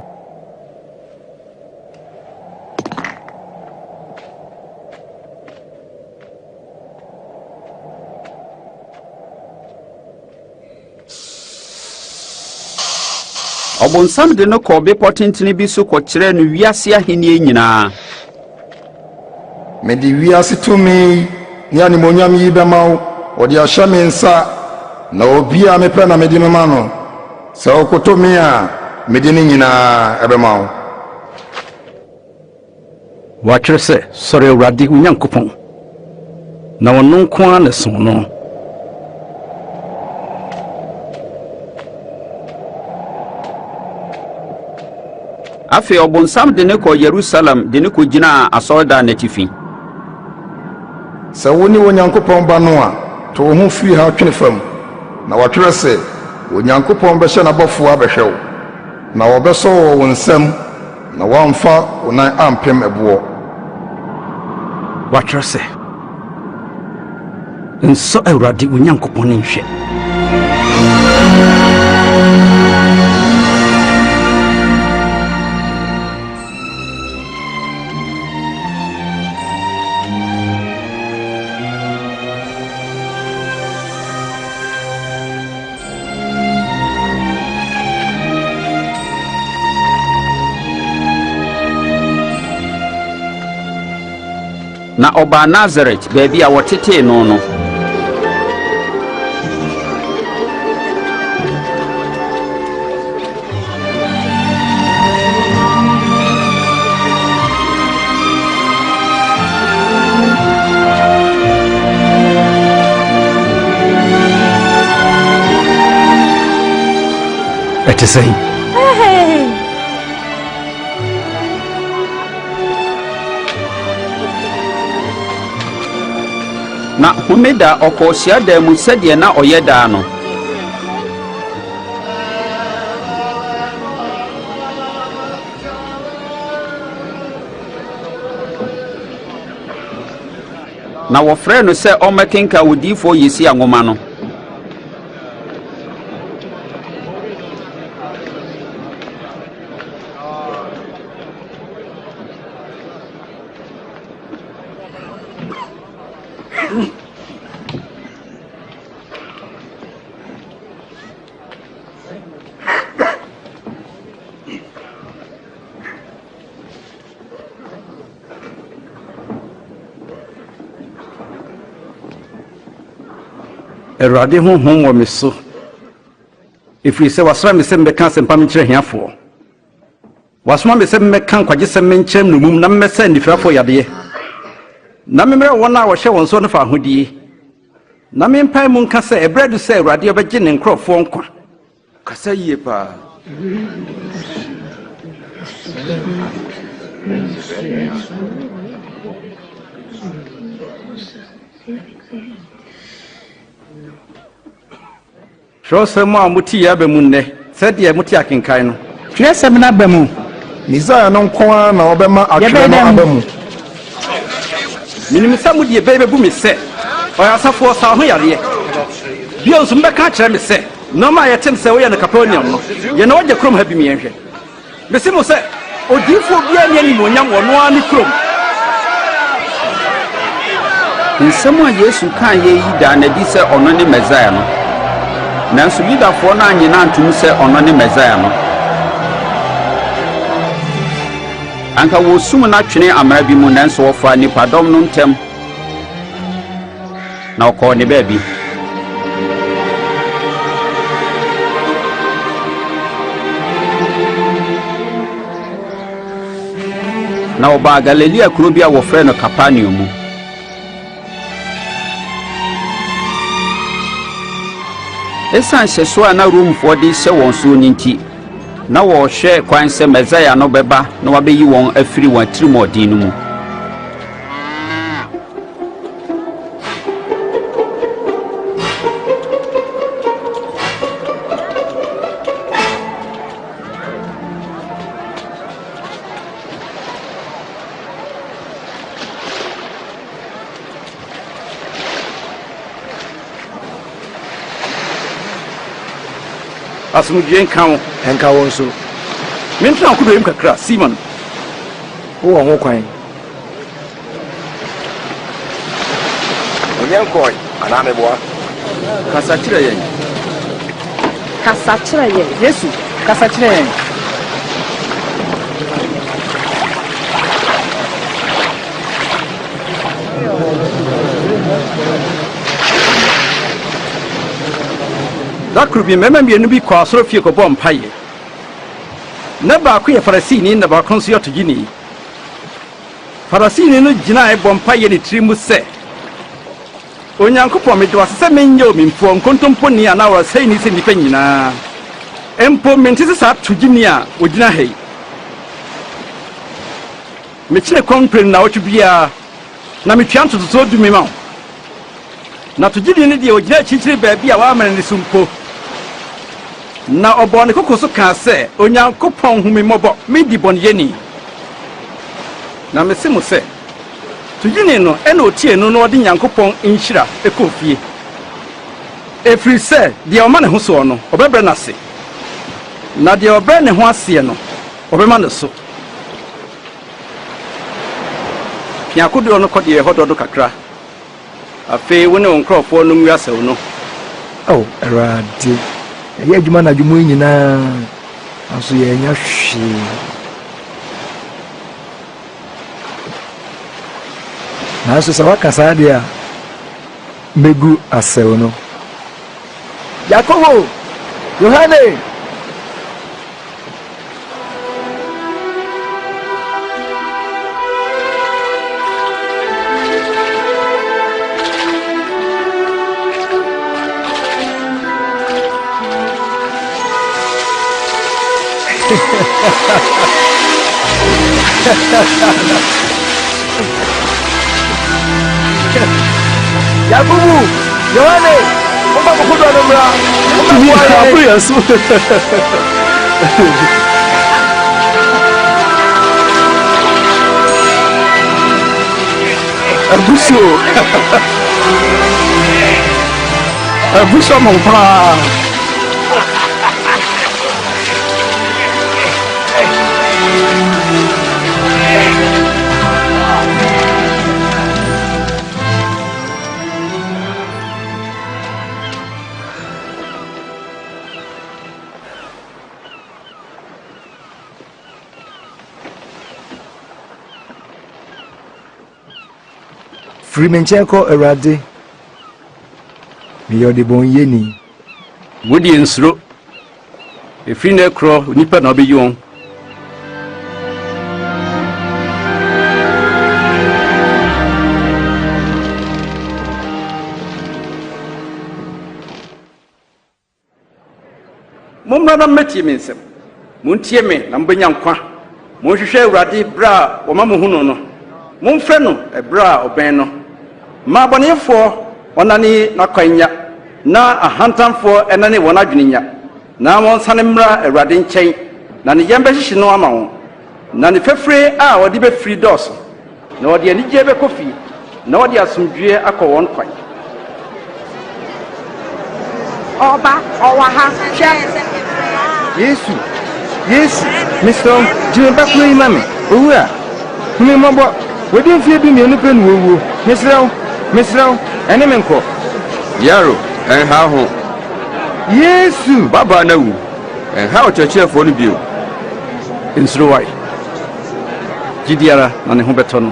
Ɔbonsam de no kɔɔ bepɔ tentene bi so kɔkyerɛɛ no wiase ahennie nyinaa. Mede wiase tumi yi ne animuonyam yi bɛma wo, wɔde ahyɛ me nsa, na obi a mepɛ na mede mema no. Sɛ wokoto me a, mede ne nyinaa bɛma wo. Wɔatwerɛ sɛ, Sɔre Awurade wo Nyankopɔn, na ɔno nko ara na som no. Afei ɔbonsam de no kɔɔ Yerusalem de no kogyinaa asɔredan no atifi. Sɛ wone Onyankopɔn Ba no a, to wo ho firi ha twene fam, na wɔatwerɛ sɛ, 'Onyankopɔn bɛhyɛ n'abɔfoɔ abɛhwɛ wo, na wɔbɛsɔ wo wɔ wo nsam, na woamfa wo nan ampem ɛboɔ. Wɔatwerɛ sɛ, Nsɔ Awurade wo Nyankopɔn nhwɛ. Na ɔbaa Nasaret, baabi a wɔtetee no no. Ɛte sɛn? Na homeda ɔkɔɔ hyiadan mu sɛdeɛ na ɔyɛ daa no. Na wɔfrɛɛ no sɛ ɔmmɛkenkan odiyifoɔ Yesaia nwoma no. Awurade honhom wɔ me so, ɛfiri sɛ wasra me sɛ mebɛka asɛmpa menkyerɛ ahiafoɔ. Wasoma me sɛ memmɛka nkwagyesɛm menkyerɛ nnommum na memmɛsa anifirafoɔ yadeɛ, na memmrɛ wɔn a wɔhyɛ wɔn soɔ no fawohodie, na mempae mu nka sɛ ɛberɛ adu sɛ Awurade ɔbɛgye ne nkurɔfoɔ nkwa. Kasa yie paa. Twerɛsɛm a mote yi aba mu nnɛ, sɛdeɛ mote akenkan no. Twerɛsɛm no aba mu. Mesia no nko ara na ɔbɛma atwerɛ no aba mu. Menim sɛ mode ɛbɛ yi bɛbu me sɛ, 'Ɔyaresafoɔ, sa wo ho yareɛ. Bio nso, mobɛka akyerɛ me sɛ, 'Nnoɔma a yɛte no sɛ woyɛ no Kapernaum no, yɛ na w'agya kurom ha bi ma yɛnhwɛ. Mese mo sɛ, odiyifoɔ biara nni animuonyam wɔ ɔno ara ne kurom. Nsɛm a Yesu kaeɛ yi daa no adi sɛ ɔno ne Mesaia no. Nanso Yudafoɔ no annye no antom sɛ ɔno ne Mesaia no. Anka wɔresum no atwene amena bi mu, nanso ɔfaa nnipadɔm no ntam na ɔkɔɔ ne baabi. Na ɔbaa Galilea kuro bi a wɔfrɛ no Kapernaum mu. Esiane nhyɛsoɔ a na Romefoɔ de rehyɛ wɔn soɔ no nti, na wɔrehwɛ kwan sɛ Mesaia no bɛba na wabɛyi wɔn afiri wɔn atirimuɔden no mu. Asomdwoe nka wo. Ɛnka wo nso. Mentena wo kodoɔ yi mu kakra, Simon. Wowɔ ho kwan. Onyɛ nkɔe anaa meboa? Kasa kyerɛ yɛn. Kasa kyerɛ yɛn. Yesu, kasa kyerɛ yɛn. Da koro bi, mmarima mmienu bi kɔɔ asɔrefie kɔbɔɔ mpaeɛ. Ná baako yɛ Farisini na baako nso yɛ ɔtogyeni. Farisini no gyinae bɔ mpaeɛ ne tiri mu sɛ, Onyankopɔn, meda wo ase sɛ menyɛ omimfoɔ, nkontomponi anaa ɔresɛeni sɛ nnipa nyinaa. Mpo mente sɛ saa togyeni a ɔgyina ha yi. Mekyene kɔm mprenu nnawɔtwe biara, na metua ntotosoɔ du mema wo. Na togyeni no deɛ, ɔgyina akyirikyiri baabi a wamene ne so mpo. Na ɔbɔɔ ne koko so kaa sɛ, Onyankopɔn, hu me mmɔbɔ, me dibɔneyɛni. Na mese mo sɛ, togyeni no na ɔtiee no na ɔde Nyankopɔn nhyira kɔɔ fie. Ɛfiri sɛ deɛ ɔma ne ho soɔ no, wɔbɛbrɛ no ase, na deɛ ɔbrɛ ne ho aseɛ no, wɔbɛma no so. Pia kodoɔ no kɔ deɛ ɛhɔ dɔ do kakra. Afei wo ne wo nkurɔfoɔ no ngu asau no. Ao Awurade, yɛayɛ adwuma anadwo mu yi nyinaa, nanso yɛannya hwee. Nanso sɛ woaka saa deɛ a, mɛgu asau no. Yakobo! Yohane! Yakubu, Yohane, momma mo kodoɔ no mmra. Mommɛboa yɛn. Abusuo. Abusuo mo paa. Firi me nkyɛn kɔ, Awurade. Meyɛ ɔdebɔneyɛni. Wo deɛ nsuro, ɛfiri nnɛ rekorɔ onipa na ɔbɛyi wɔn. Mommra na mommɛtie me nsɛm. Montie me na mobɛnya nkwa. Monhwehwɛ Awurade berɛ a wɔma mohu no no. Momfrɛ no ɛberɛ a ɔbɛn no. Ma abɔnefoɔ ɔnnane n'akwan nnya, na ahantanfoɔ nnane wɔn adwene nnya, na wɔnsane mmra Awurade nkyɛn, na ne yam bɛhyehye no ama wɔn, na ne fafire a ɔde bɛfiri dɔɔso. Na wɔde anigyeɛ bɛkɔ fie, na wɔde asomdwoeɛ akɔ wɔn kwan. Ɔba, ɔwɔ ha, hwɛ! Yesu, Yesu, mesrɛ wo, gye me ba koro yi ma me. Owura, hu me mmɔbɔ. Wadi mfeɛ dumienu pɛ na wawuo. Mesrɛ wo, mesrɛ wo, ɛne me nkɔ. Yairo, ɛnha wo ho. Yesu! Babaa no awu. Ɛnha ɔkyerɛkyerɛfoɔ no bio. Nsuro wae. Gyidi ara na ne ho bɛtɔ no.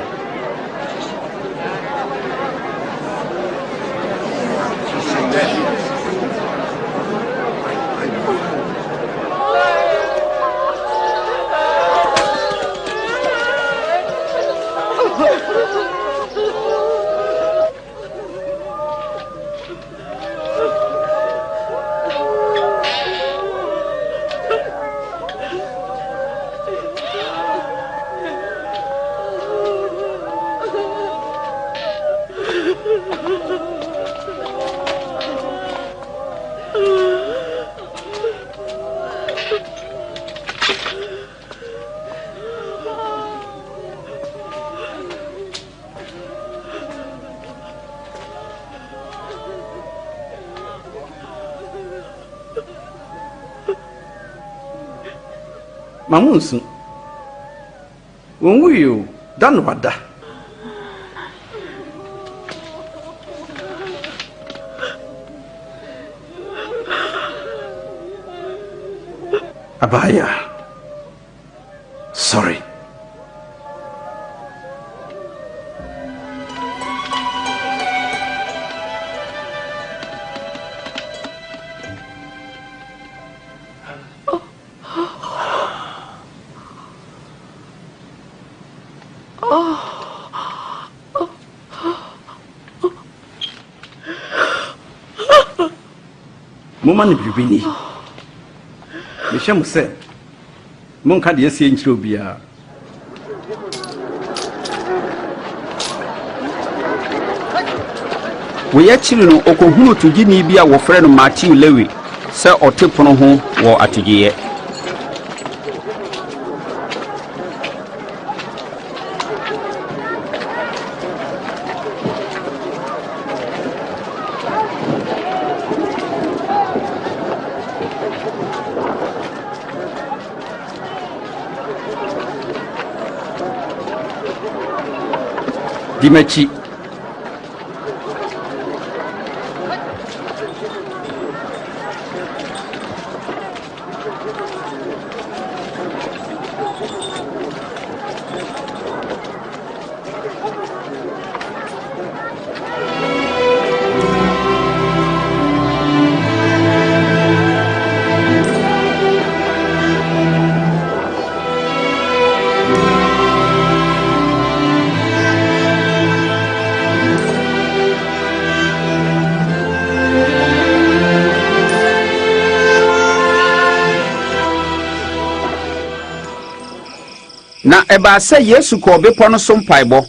Ma mo nsu. Wɔnwui o, da na wada. Abaayewa. Sɔre. Oh. Momma no biribi nni. Mehyɛ mo sɛ, monnka deɛ asie nkyerɛ obiara. Wei akyiri no, ɔkɔhunuu togyeni bi a wɔfrɛ no Mateo Lewi sɛ ɔte pono ho wɔ atogyeeɛ. Di m'akyi. Na ɛbaa sɛ Yesu kɔɔ bepɔ no so mpaebɔ,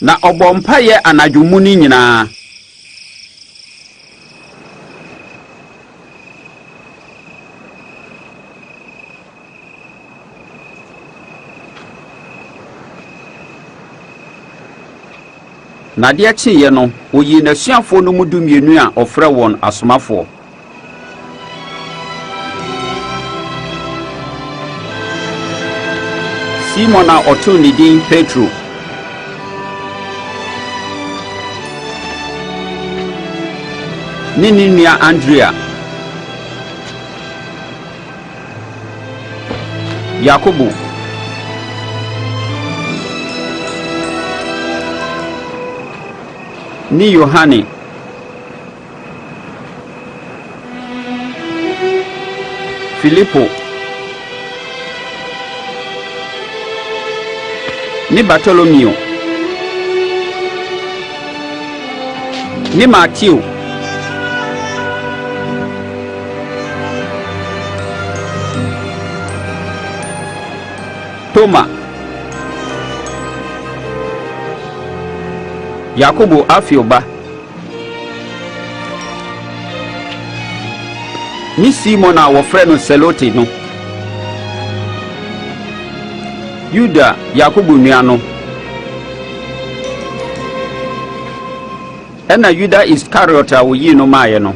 na ɔbɔɔ mpaeɛ anadwo mu no nyinaa. Na adeɛ kyeeɛ no, ɔyii n'asuafoɔ no mu dumienu a ɔfrɛɛ wɔn asomafoɔ. Simon a ɔtoo ne din Petro, ne ne nua Andrea, Yakobo, ne Yohane, Filipo ne Bartolomeo ne Mateo Toma Yakobo Alfeo ba Ne Simon a wɔfrɛ no Selote no, Yuda, Yakobo nua no, ɛnna Yuda Iskariot a oyii no maeɛ no.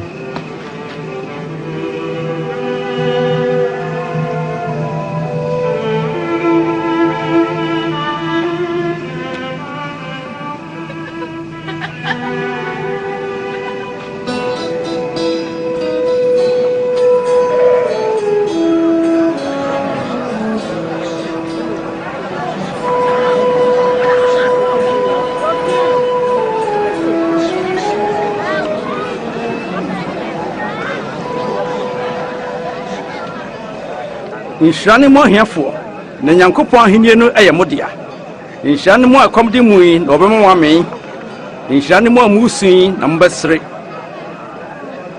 Nhyira ne mo ahiafoɔ, na Nyankopɔn ahennie no yɛ mo dea. Nhyira ne mo a ɛkɔm de mo yi, na wɔbɛma mo amee. Nhyira ne mo a moresu yi, na mobɛsere.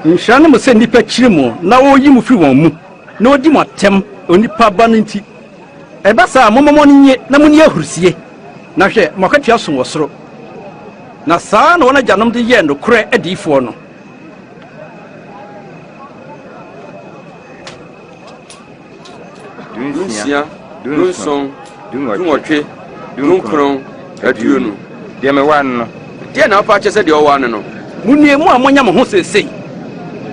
Nhyira ne mo sɛ nnipa kyiri mo na wɔyi mo firi wɔn mu, na wɔdi mo atɛm, onipa Ba no nti. Ɛba saa a, momma mo ani nnye na monni ahurisie, na hwɛ, mo akatua so wɔ soro. Na saa na wɔn agyanom de yɛɛ nokorɛ adiyifoɔ no. 16, 17, 18, 19, 20. Deɛ mewɔ ano no. Deɛ na wopa akyɛ sɛ deɛ ɔwɔ ano no? Monnue, mo a moanya mo ho seesei!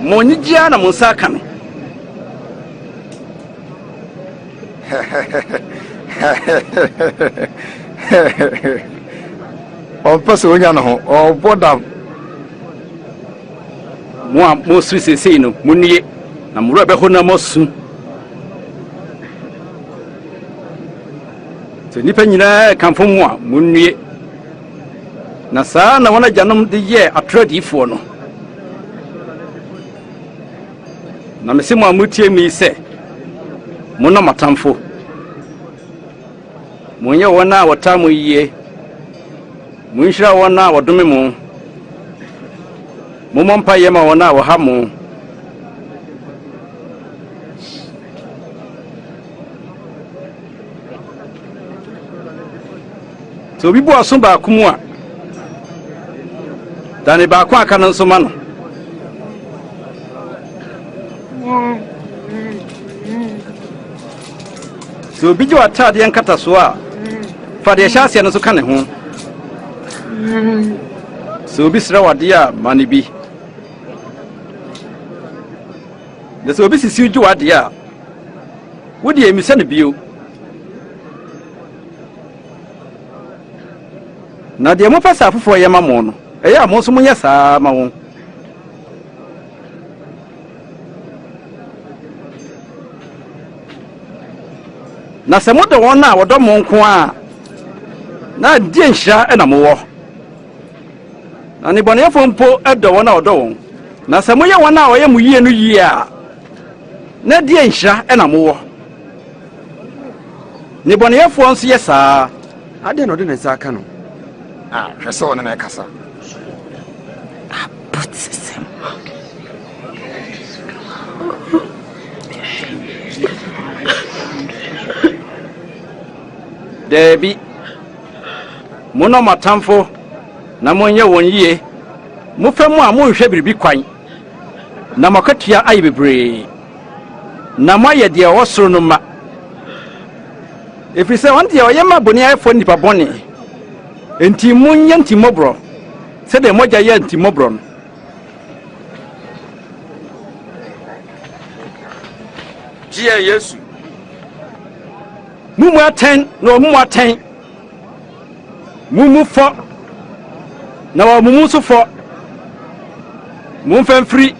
Mo anigye ara na mo nsa aka no. Ɔmpɛ sɛ onya ne ho, ɔrebɔ dam. Mo a moresere seesei no, munnue, na mo werɛ bɛho na moasu. Sɛ nnipa nyinaa rekamfo mo a, munnue, na saa na wɔn agyanom de yɛɛ atoro adiyifoɔ no. Na mese mo a motie me yi sɛ, Monnɔ mo atamfo. Monyɛ wɔn a wɔtaa mo yiye. Munhyira wɔn a wɔdome mo. Mommɔ mpaeɛ ma wɔn a wɔha mo. Sɛ obi bu aso baako mu a, dane baako a aka no nso ma no. Sɛ obi gye w'ataadeɛ nkatasoɔ a, fa deɛ ɛhyɛ aseɛ no nso ka ne ho. Sɛ obi srɛ wo adeɛ a, ma no bi. Na sɛ obi sisi wo gye w'adeɛ a, wo deɛ mmisa no bio. Na deɛ mopɛ sɛ afoforɔ yɛ ma mo no, ɛyɛ a mo nso monyɛ saa ara ma wɔn. Na sɛ modɔ wɔn a wɔdɔ mo nko a, na deɛ nhyira na mowɔ? Na nnebɔneyɛfoɔ mpo dɔ wɔn a wɔdɔ wɔn. Na sɛ moyɛ wɔn a wɔyɛ mo yie no yie a, na deɛ nhyira na mowɔ? Nnebɔneyɛfoɔ nso yɛ saa ara. Adɛn na ɔde ne nsa aka no? Ah, hwɛ sɛ ɔne no rekasa. Abotesɛm. Daabi. Monnɔ mo atamfo na monyɛ wɔn yie. Mofɛ mo a monhwɛ biribi kwan, na mo akatua ayɛ bebree, na moayɛ deɛ ɔwɔ soro no mma. Ɛfiri sɛ ɔno deɛ ɔyɛ ma boniayɛfoɔ ne nnipa bɔne. Enti monyɛ ntimmɔborɔ sɛdeɛ mo agya yɛ ntimmɔborɔ no. Gye yɛn, Yesu. Mummu atɛn na wɔammu mo atɛn. Mummu fɔ na wɔammu mo nso fɔ. Momfa mfiri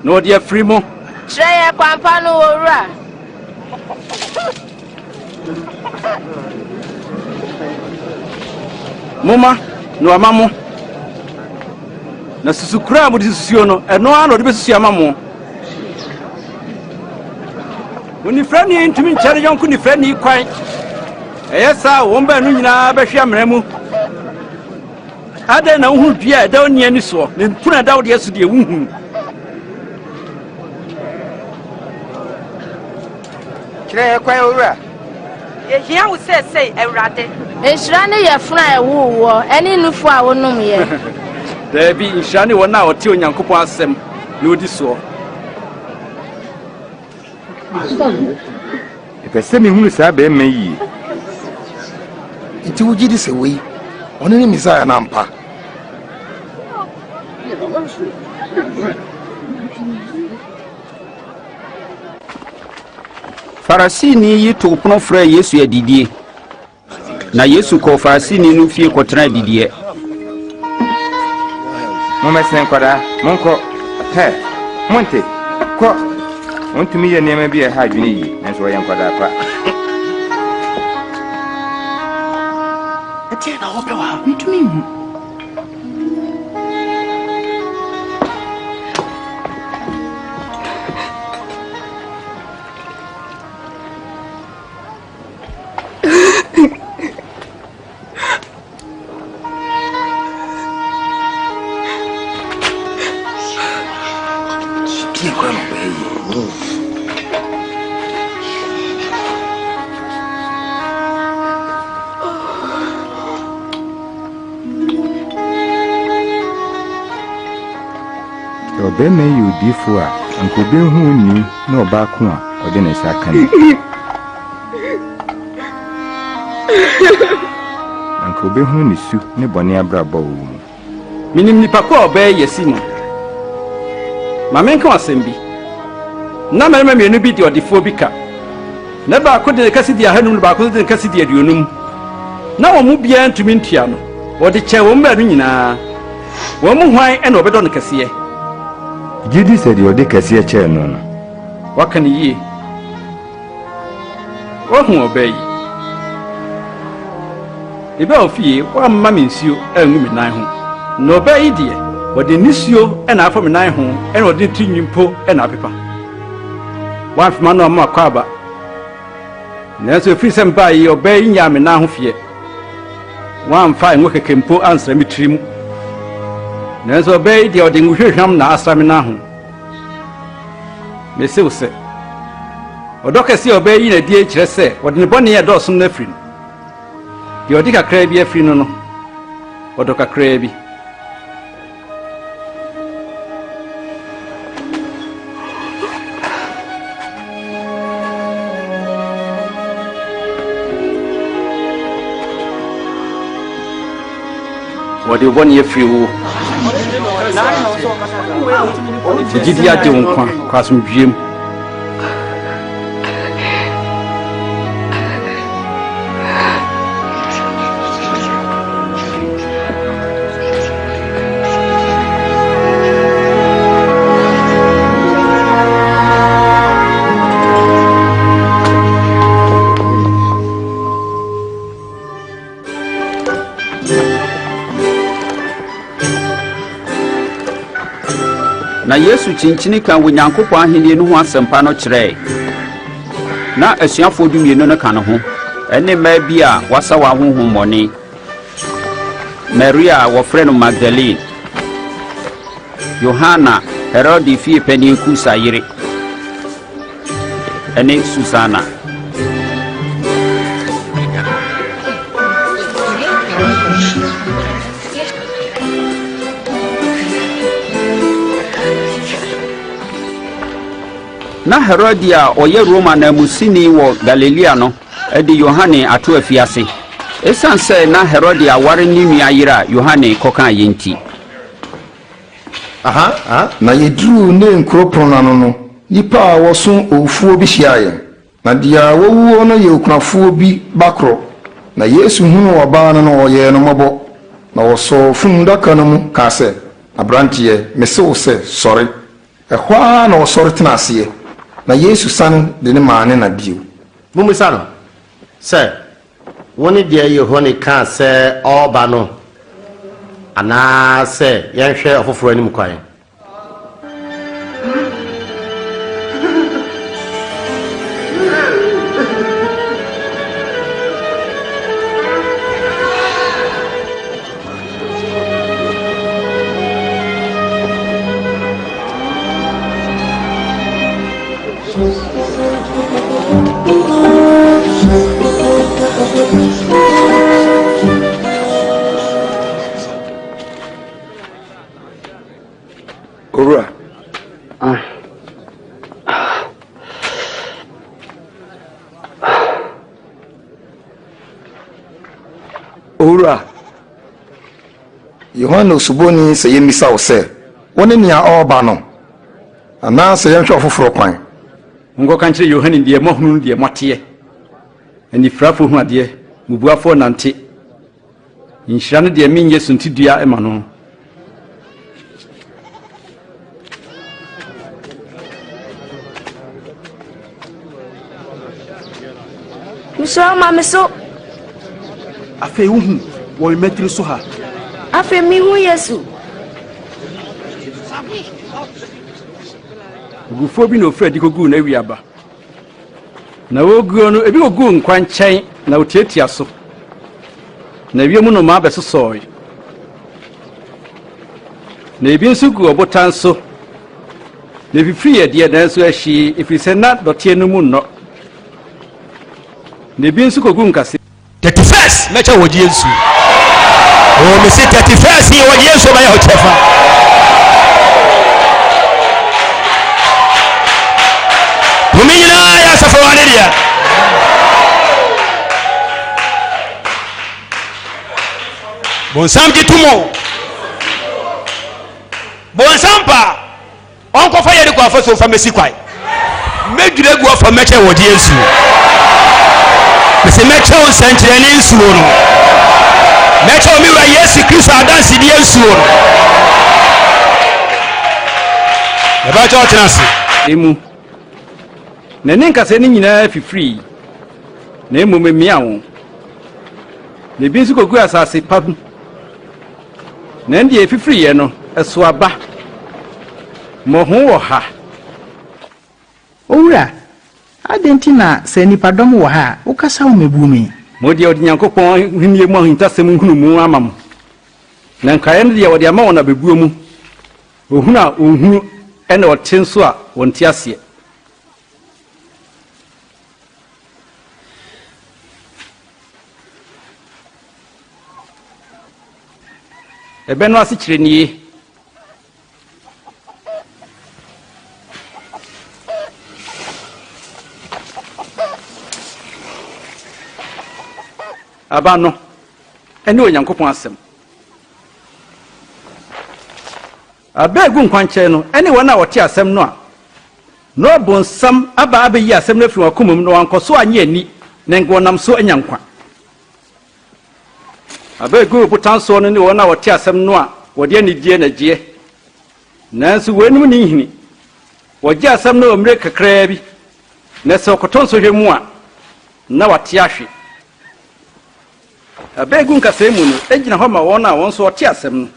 na wɔde afiri mo. Kyerɛ yɛn kwan pa no, Owura. Momma na wɔama mo, na susukora a mode susuo no, ɛno ara na wɔde bɛsusu ama mo. Onifirani ntumi nkyerɛ ne yɔnko nifirani kwan. Ɛyɛ saa a, wɔn baanu nyinaa bɛhwe amena mu. Adɛn na wohunu dua a ɛda onii ani soɔ, na mpunu a ɛda wo deɛ so deɛ wonhunu? Kyerɛ yɛn kwan, Owura. Yɛhia wo seesei, Awurade. Nhyira ne yafunu a ɛwoo woɔ, ne nufoɔ a wonomeɛ. Daabi, nhyira ne wɔn a wɔte Onyankopɔn asɛm na wɔdi soɔ. Mepɛ sɛ mehunu saa barima yi yie. Enti wogye di sɛ wei, ɔno ne Mesia no ampa? Farisini yi too pono frɛɛ Yesu adidie, na Yesu kɔɔ Farisini no fie kɔtenaa adidiɛ. Mommɛsene nkwadaa, monkɔ. Hɛ, monte, kɔ. Wɔntumi yɛ nneɛma bi a ɛha adwene yie, nanso wɔyɛ nkwadaa pa. Ɛdeɛn na wɔpɛ wɔ ha? Mentumi nhu. Sɛ ɔbarima yi yɛ odiyifo a, anka obehu onii ne ɔbaa ko a ɔde ne nsa aka no. Anka obehunu ne su ne bɔne abrabɔ a ɔwɔ mu. Minim nipa ko a ɔbaa yi yɛ Simon. Ma menka wo asɛm bi. Ná mmarima mmienu bi de ɔdefoɔ bi ka. Ná baako de ne ka sidi ahanum na baako nso de ne ka sidi aduonum. Ná wɔn mu biara ntumi ntua no. Wɔde kyɛɛ wɔn baanu nyinaa. Wɔn mu hwan na ɔbɛdɔ no kɛseɛ? Gye di sɛ deɛ ɔde kɛseɛ kyɛɛ no no. Woaka no yie. Woahu ɔbaa yi? Mebaa wo fie, woamma me nsuo angu me nan ho. Na ɔbaa yi deɛ, ɔde nisuo na afɔ me nan ho na ɔde ne tirinwi mpo na apepa. Woamfe m'ano amma m'akwaaba. Nanso ɛfiri sɛ mebaeɛ yi, ɔbaa yi nyaa me nan ho feɛ. Woamfa ngo kɛkɛ mpo ansra me tirim. Nanso ɔbaa yi deɛ, ɔde ngo hwamhwam na asra me nan ho. Mese wo sɛ, ɔdɔ kɛse a ɔbaa yi na adi kyerɛ sɛ wɔde ne bɔne a ɛdɔɔso no afiri no. Deɛ ɔde kakraa bi afiri no no, ɔdɔ kakraa bi. Wɔde wo bɔne afiri wo. Wo gyidi agye wo nkwa kɔ asomdwoeɛ mu. Na Yesu kyinkyini kaa Onyankopɔn ahenni no ho asɛmpa no kyerɛe. Na asuafoɔ dumienu no ka ne ho, ne mmaa bi a wɔasa wɔn ahonhommɔne, Maria a wɔfrɛ no Magdalene, Yohana, Herode fie panin Kusa yere, ne Susana. Na Herode a ɔyɛ Roma nanmusini wɔ Galilea no de Yohane ato afiase. Esiane sɛ na Herode aware ne nua yere a Yohane kɔkaeɛ nti. Na yɛduruu Nain kuro pono no ano no, nnipa a wɔso owufoɔ bi hyiaa yɛn. Na deɛ wawuo no yɛ okunafoɔ bi ba koro. Na Yesu hunuu ɔbaa no no, ɔyɛɛ no mmɔbɔ, na ɔsɔɔ funuadaka no mu kaa sɛ, Aberanteɛ, mese wo sɛ, sɔre! Ɛhɔ ara na ɔsɔre tenaa aseɛ, na Yesu sane de no maa ne na bio. Mommisa no sɛ, Wone deɛ Yohane kaa sɛ ɔreba no, anaasɛ yɛnhwɛ ɔfoforɔ anim kwan? Owura. Ah. Owura. Yohane Osuboni sɛ yemmisa wo sɛ, Wone nea ɔreba no, anaasɛ yɛnhwɛ ɔfoforo kwan? Monkɔka nkyerɛ Yohane deɛ moahunu ne deɛ moateɛ, Anifirafoɔ hunu adeɛ, mmubuafoɔ nante. Nhyira ne deɛ menyɛ suntidua ma no. Mesrɛ wo ma me so. Afei wohu wɔ me mmatiri so ha. Afei mehu Yesu. Ogufoɔ bi na ɔfiri adi kɔguu n'awi aba. Na wɔreguo no, ebi kɔguu nkwankyɛn na wɔtiatia so, na wiem nnomaa bɛsosɔe. Na ebi nso guu ɔbotan so, na efifirii ɛdeɛ, nanso ɛhyee, ɛfiri sɛ na dɔteɛ no mu nnɔ. Na ebi nso kɔguu nkasɛɛ. 31st mɛkyɛ wɔ gye nsuo o mese 31st yi wɔ gye nsuo bɛyɛ ɔkyɛfa tumi nyinaa yɛ asafo wa ne deɛ bonsam gye tom o bonsam paa Ɔnkɔfa Yeriko afasuo mfa mmɛsi kwan. Mɛdwiri agu afa mɛkyɛ wɔ gyeɛ nsuo. Mese mɛkyɛ wo nsɛnkyerɛnne nsuo no. Mɛkyɛ wo me wura Yesu Kristo adansedie nsuo no. Mɛbɛkyɛ wo tena ase. Emu. Na ne nkasɛɛ no nyinaa fifirii, na mmom emia wɔn. Na ebi nso koguu asase pa mu. Na ɛndeɛ ɛfifiriiɛ no, ɛso aba mmɔho wɔ ha. Owura, adɛn nti na sɛ nnipadɔm wɔ ha a, wokasa wo mmebuo mu yi? Mo deɛ, wɔde Nyankopɔn ahennie mu ahintasɛm nhunumu ama mo, na nkaeɛ no deɛ, wɔde ama wɔn abɛbuo mu, wɔhunu a wɔnhunu, ɛna wɔte nso a wɔnte aseɛ. Ɛbɛ no asekyerɛ nie. Aba no ne Onyankopɔn asɛm. Aba a egu nkwankyɛn no ne wɔn a wɔte asɛm no a na ɔbonsam aba abeyi asɛm no afi wɔn akoma mu na wɔankɔ so annye anni na anka wɔnam so anya nkwa. Aba a egu ɔbotan soɔ no ne wɔn a wɔte asɛm no a wɔde anigyeɛ na ɛgyeɛ. Nanso weinom nni nhini. Wɔgye asɛm no wɔ mmerɛ kakraa bi, na sɛ wɔkɔtɔ nsɔhwɛ mu a, na wɔate ahwe. Aba a egu nkasɛɛ mu no gyina hɔ ma wɔn a wɔn nso wɔte asɛm no,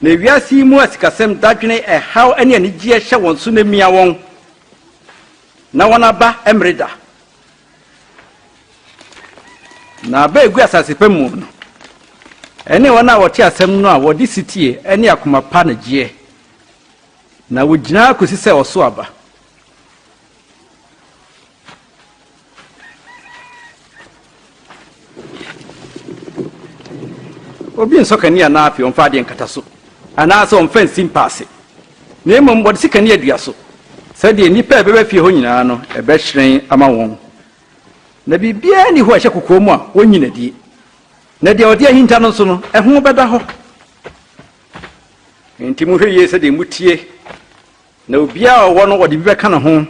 na wiase yi mu asikasɛm, dadwene, ɛhaw ne anigyeɛ hyɛ wɔn so na emia wɔn, na wɔn aba mmere da. Na aba a egu asase pa mu no, ɛne wɔn a wɔte asɛm no a wɔde setie ne akoma pa na gyeɛ, na wogyina kosi sɛ ɔso aba. Obi nsɔ kanea na afei ɔmfa adeɛ nkata so, anaasɛ ɔmfa nsi mpa ase, na mmom wɔde si kanea dua so, sɛdeɛ nnipa a ɛbɛba fie hɔ nyinaa no, ɛbɛhyerɛn ama wɔn. Na biribiara nni hɔ a ɛhyɛ kokoa mu a wɔnyi no adie, na deɛ wɔde ahinta no nso no, ɛho bɛda hɔ. Enti monhwɛ yie sɛdeɛ motie, na obiara a ɔwɔ no, wɔde bi bɛka ne ho.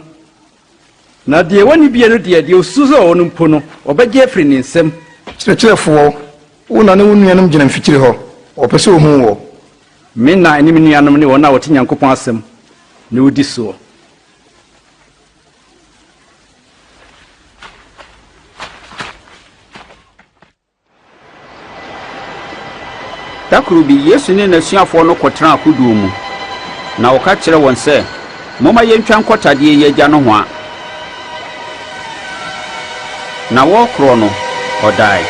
Na deɛ ɔnni bie no deɛ, deɛ ɔsusu sɛ ɔwɔ no mpo no, wɔbɛgye afiri ne nsam. Kyerɛkyerɛfoɔ, wo na ne wo nuanom gyina mfikyire hɔ, wɔpɛ sɛ wɔhu woɔ. Me na ne me nuanom ne wɔn a wɔte Nyankopɔn asɛm na wɔdi soɔ. Da koro bi, Yesu ne n'asuafoɔ no kɔtenaa kodoɔ mu, na ɔka kyerɛɛ wɔn sɛ, Momma yɛntwa nkɔ tadeɛ yi agya nohoa. Na wɔrekorɔ no, ɔdae.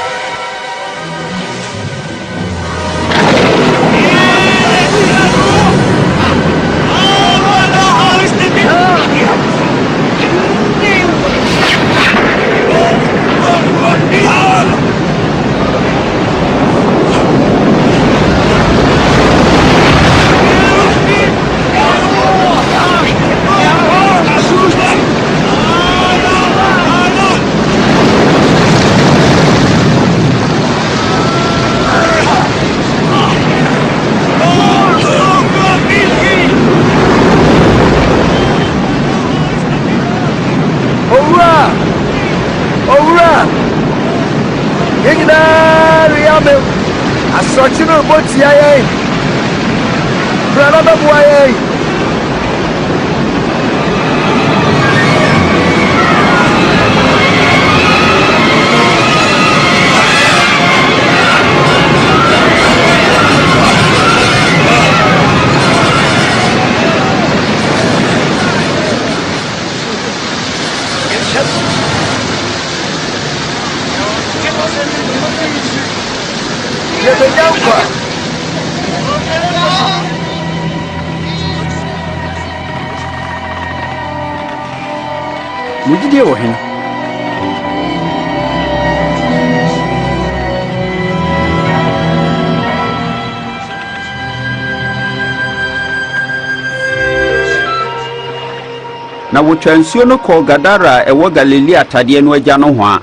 Owura! Owura! Yɛn nyinaa reyɛ amem. Asorɔkye no rebɔ tia yɛn. Bra na bɛboa yɛn. Yɛbɛnya nkwa. Mo gyidie wɔ he? Na wɔtwaa nsuo no kɔɔ Gadara a ɛwɔ Galilea tadeɛ no agya nohoa.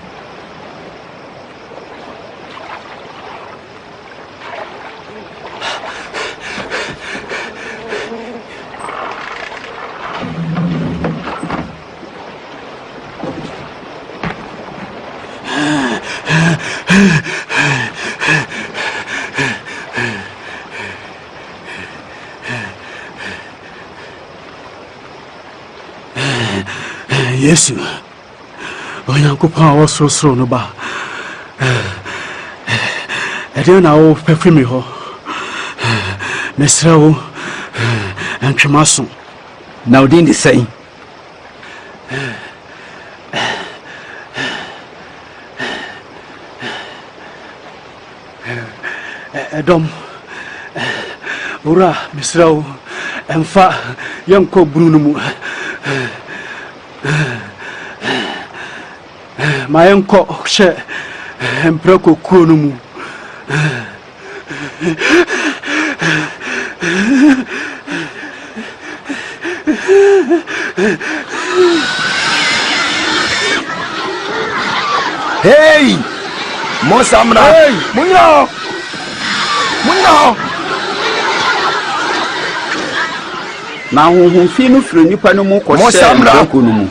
Yesu, Onyankopɔn a ɔwɔ sorosoro no Ba, ɛdeɛn na wopɛ firi me hɔ? Mesrɛ wo, ntwe m'aso. Na wo din de sɛn? Ɛdɔm, Owura, mesrɛ wo, mfa yɛn nkɔ bunu no mu. Ma yɛnkɔ hyɛ mprako kuo no mu. Hey! Monsan mmra! Hey! Monnyina hɔ! Monnyina hɔ! Na honhom fi no firii nnipa no mu kɔhyɛɛ Monsan mmra! mprako no mu.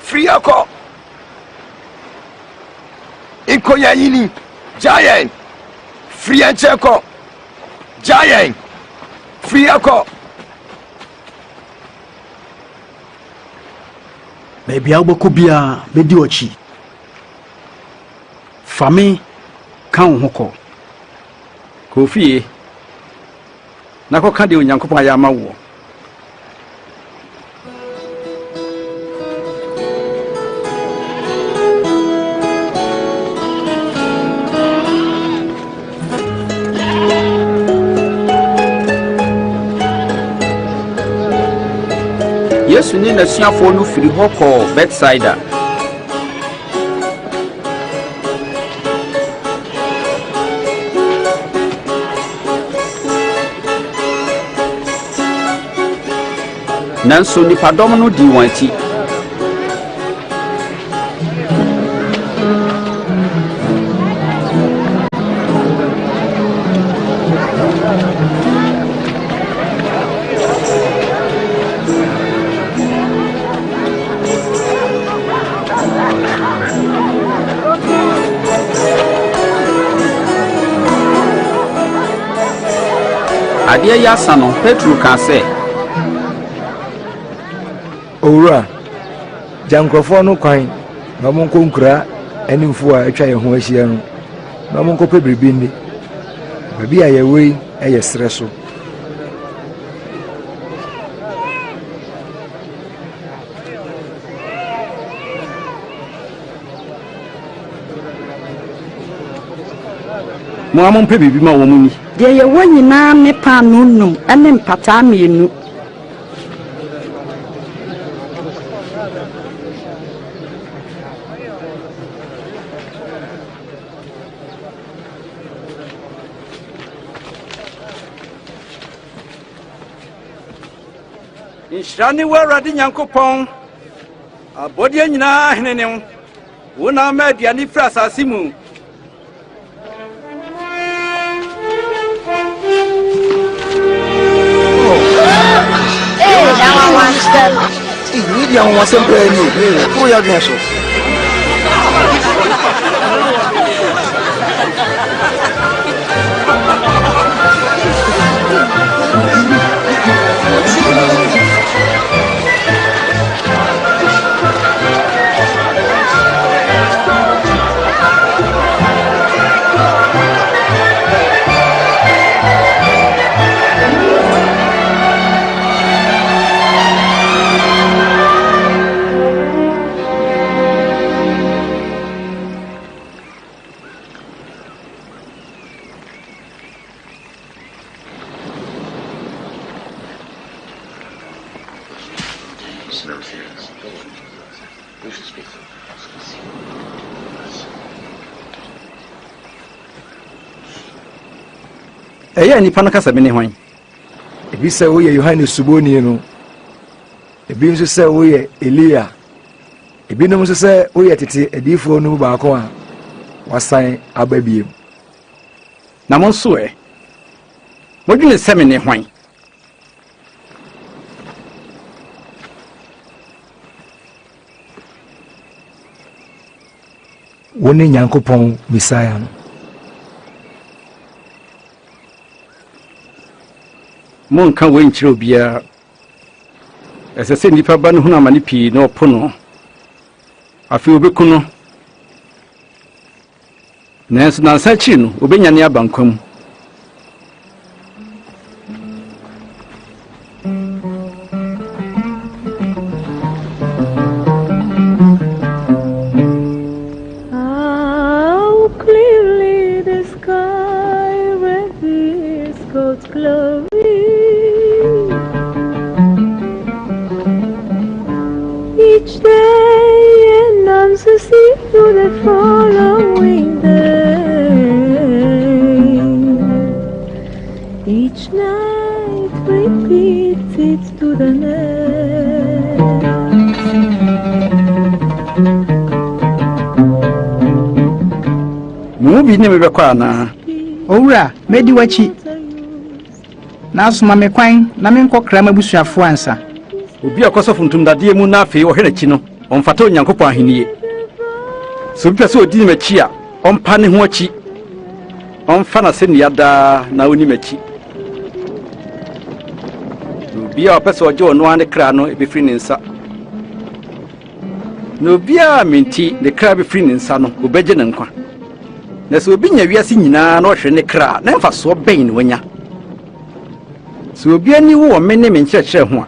Firi ha kɔ! Nkoyɛnyini, gyaa yɛn! Firi yɛn nkyɛn kɔ! Gyaa yɛn! Firi ha kɔ! Baabi a wobɛkɔ biara, mɛdi w'akyi. Fa me ka wo ho kɔ. Kɔ wo fie, na kɔka deɛ Onyankopɔn ayɛ ama woɔ. Yesu ne n'asuafoɔ no firi hɔ kɔɔ Betsaida. Nanso nnipadɔm no dii wɔn akyi. Adeɛ yi asa no, Petro kaa sɛ. Owura, gya nkurɔfoɔ no kwan na wɔnkɔ nkuraa ne mfuo a atwa yɛn ho ahyia no na wɔnkɔpɛ biribi nni. Baabi a yɛwɔ yi yɛ serɛ so. Mo ara mompɛ biribi ma wɔn nni. Deɛ yɛwɔ nyinaa ne paanoo nnum ne mpataa mmienu. Nhyira ne wo Awurade Nyankopɔn, abɔdeɛ nyinaa hene ne wo. Wo na ama aduane firi asase mu. Wei di anwanwasɛm paa ni o. Koro yɛ adwene so. Ɛyɛ a nnipa no ka sɛ mene hwan? Ebi sɛ woyɛ Yohane Suboni no, ebi nso sɛ woyɛ Elia, ebinom nso sɛ woyɛ tete adiyifoɔ no mu baako a wasan aba bio. Na mo nso ɛ, modwene sɛ mene hwan? Wone Nyankopɔn Mesia no. Monnka wei nkyerɛ obiara. Ɛsɛ sɛ nnipa ba no hunu amane pii na wɔpo no. Afei wɔbɛku no. Nanso nnansa akyiri no, obenyane aba nkwa mu. How clearly the sky reveals God's glory. Each day an answer see through the following day. Each night repeats it to the next. Mo mu bi ne me bɛkɔ anaa? Owura, medi w'akyi. Nanso ma me kwan na menkɔkra m'abusuafoɔ ansa. Obi a ɔkɔsɔ funtum dadeɛ mu na afei ɔhwɛ n'akyi no, ɔmfata Onyankopɔn ahennie. Sɛ obi pɛ sɛ ɔdi m'akyi a, ɔmpa ne ho akyi. Ɔmfa n'asɛnnua daa na ɔnni m'akyi. Na obiara a ɔpɛ sɛ ɔgye ɔno ara ne kra no, ɛbɛfiri ne nsa. Na obiara a me nti ne kra bɛfiri ne nsa no, obɛgye ne nkwa. Na sɛ obi nya wiase nyinaa na ɔhwere ne kra a, na mfasoɔ bɛn na wanya? Sɛ obi ani wu wɔ me ne me nkyerɛkyerɛ ho a,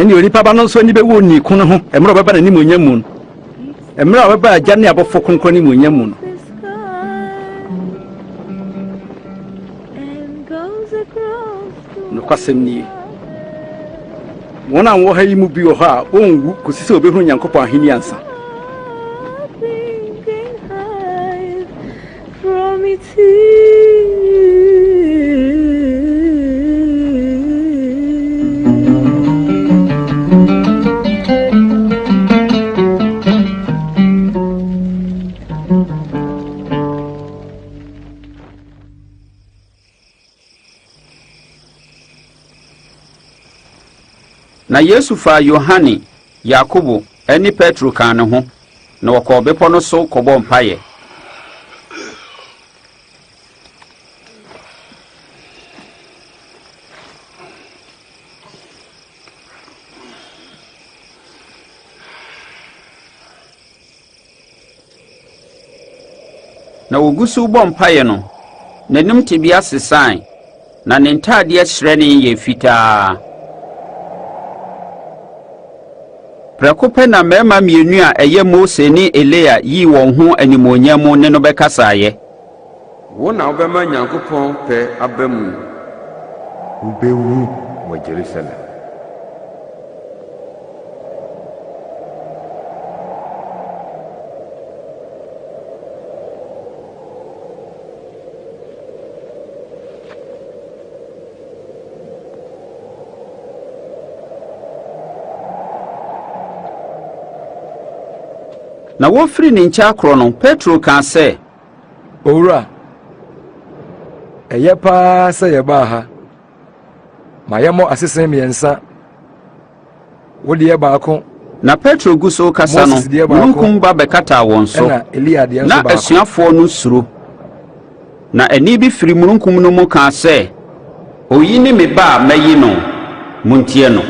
ɛnneɛ onipa ba no nso ani bɛwu onii ko no ho mmerɛ a ɔbɛba n'animuonyam mu no, mmerɛ a ɔbɛba Agya ne abɔfoɔ kronkron animuonyam mu no. Nokwasɛm nie, wɔn a wɔwɔ ha yi mu bi wɔ hɔ a wɔnwu kɔsi sɛ wɔbɛhunu Onyankopɔn ahenni ansa. From its Na Yesu faa Yohane, Yakobo ne Petro kaa ne ho, na wɔkɔɔ bepɔ no so kɔbɔɔ mpaeɛ. Na wɔgu so rebɔ mpaeɛ no, n'anim tebea sesae, na ne ntadeɛ hyerɛnee yɛɛ fitaa. Prɛko pɛ na mmarima mmienu a ɛyɛ Mose ne Elia yii wɔn ho animuonyam mu ne no bɛkasaeɛ. Wo na wobɛma Nyankopɔn pɛ aba mu. Wubewu wɔ Jerusalem. Na wɔrefiri ne nkyɛn akorɔ no, Petro kaa sɛ. Owura, ɛyɛ paa sɛ yɛbaa ha. Ma yɛmmɔ asese mmiɛnsa. Wo deɛ baako. Na Petro gu so rekasa no, Moses deɛ baako, mununkum ba bɛkataa wɔn so. ɛna Elia deɛ nso Na baako. asuafoɔ no suro. Na ɛnne bi firi mununkum no mu kaa sɛ, Oyi ne me Ba a mayi no, montie no.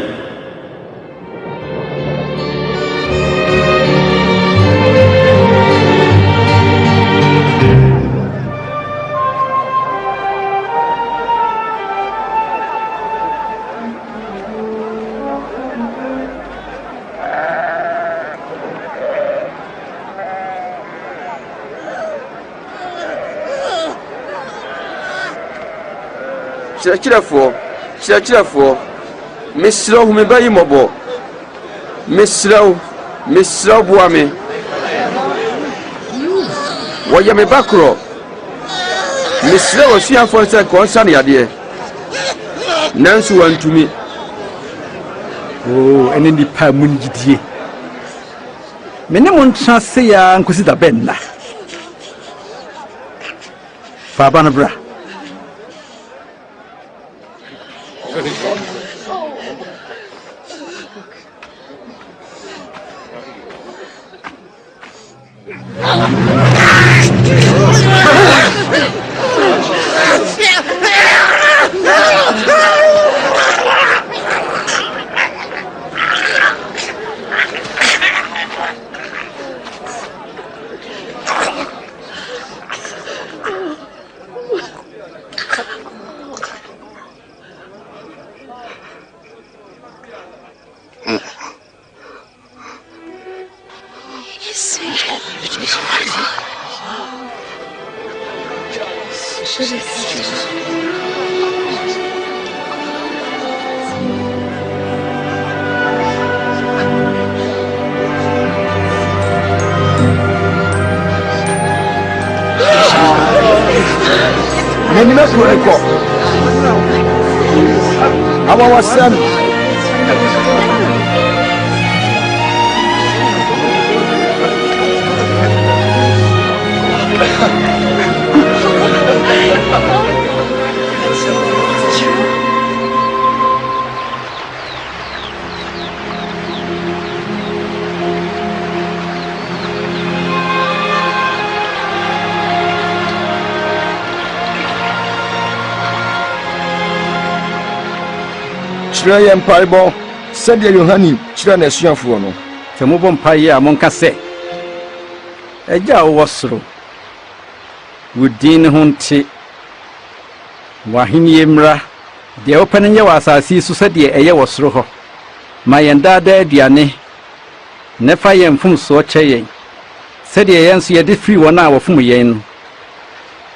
Kyerɛkyerɛfoɔ, Kyerɛkyerɛfoɔ, mesrɛ wo hu me ba yi mmɔbɔ. Mesrɛ wo, mesrɛ wo boa me. Wɔyɛ me ba korɔ. Mesrɛɛ w'asuafoɔ no sɛ nka wɔnsa no yadeɛ, nanso wɔantumi. Oo, ɛne nnipa a munni gyidie! Me ne mo ntena ase yi ara nkosi da bɛn nna? Fa aba no bra. N'anim akuro no kɔ. Awawasɛm. Kyerɛ yɛn mpaebɔ sɛdeɛ Yohane kyerɛɛ n'asuafoɔ no. Sɛ mobɔ mpaeɛ a, monka sɛ, Agya a wowɔ soro, wo din ho nte. W'ahennie mmra. Deɛ wopɛ no nyɛ wɔ asase yi so sɛdeɛ ɛyɛ wɔ soro hɔ. Ma yɛn daa daa aduane, na fa yɛn mfomsoɔ kyɛ yɛn, sɛdeɛ yɛn nso yɛde firi wɔn a wɔfom yɛn no.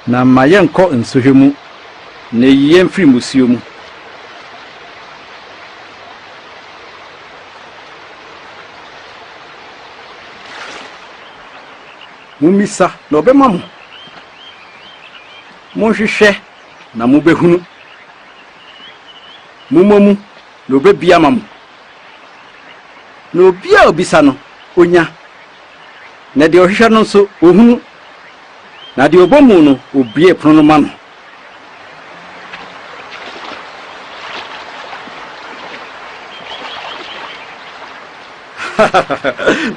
Na mma yɛnnkɔ nsɔhwɛ mu, na yi yɛn firi mmusuo mu. Mommisa, na wɔbɛma mo. Monhwehwɛ, na mobɛhunu. Mommɔ mu, na wɔbɛbue ama mo. Na obiara a ɔbisa no, ɔnya, na deɛ ɔhwehwɛ no nso, ɔhunu, na deɛ ɔbɔ mu no, wɔbue pono no ma no.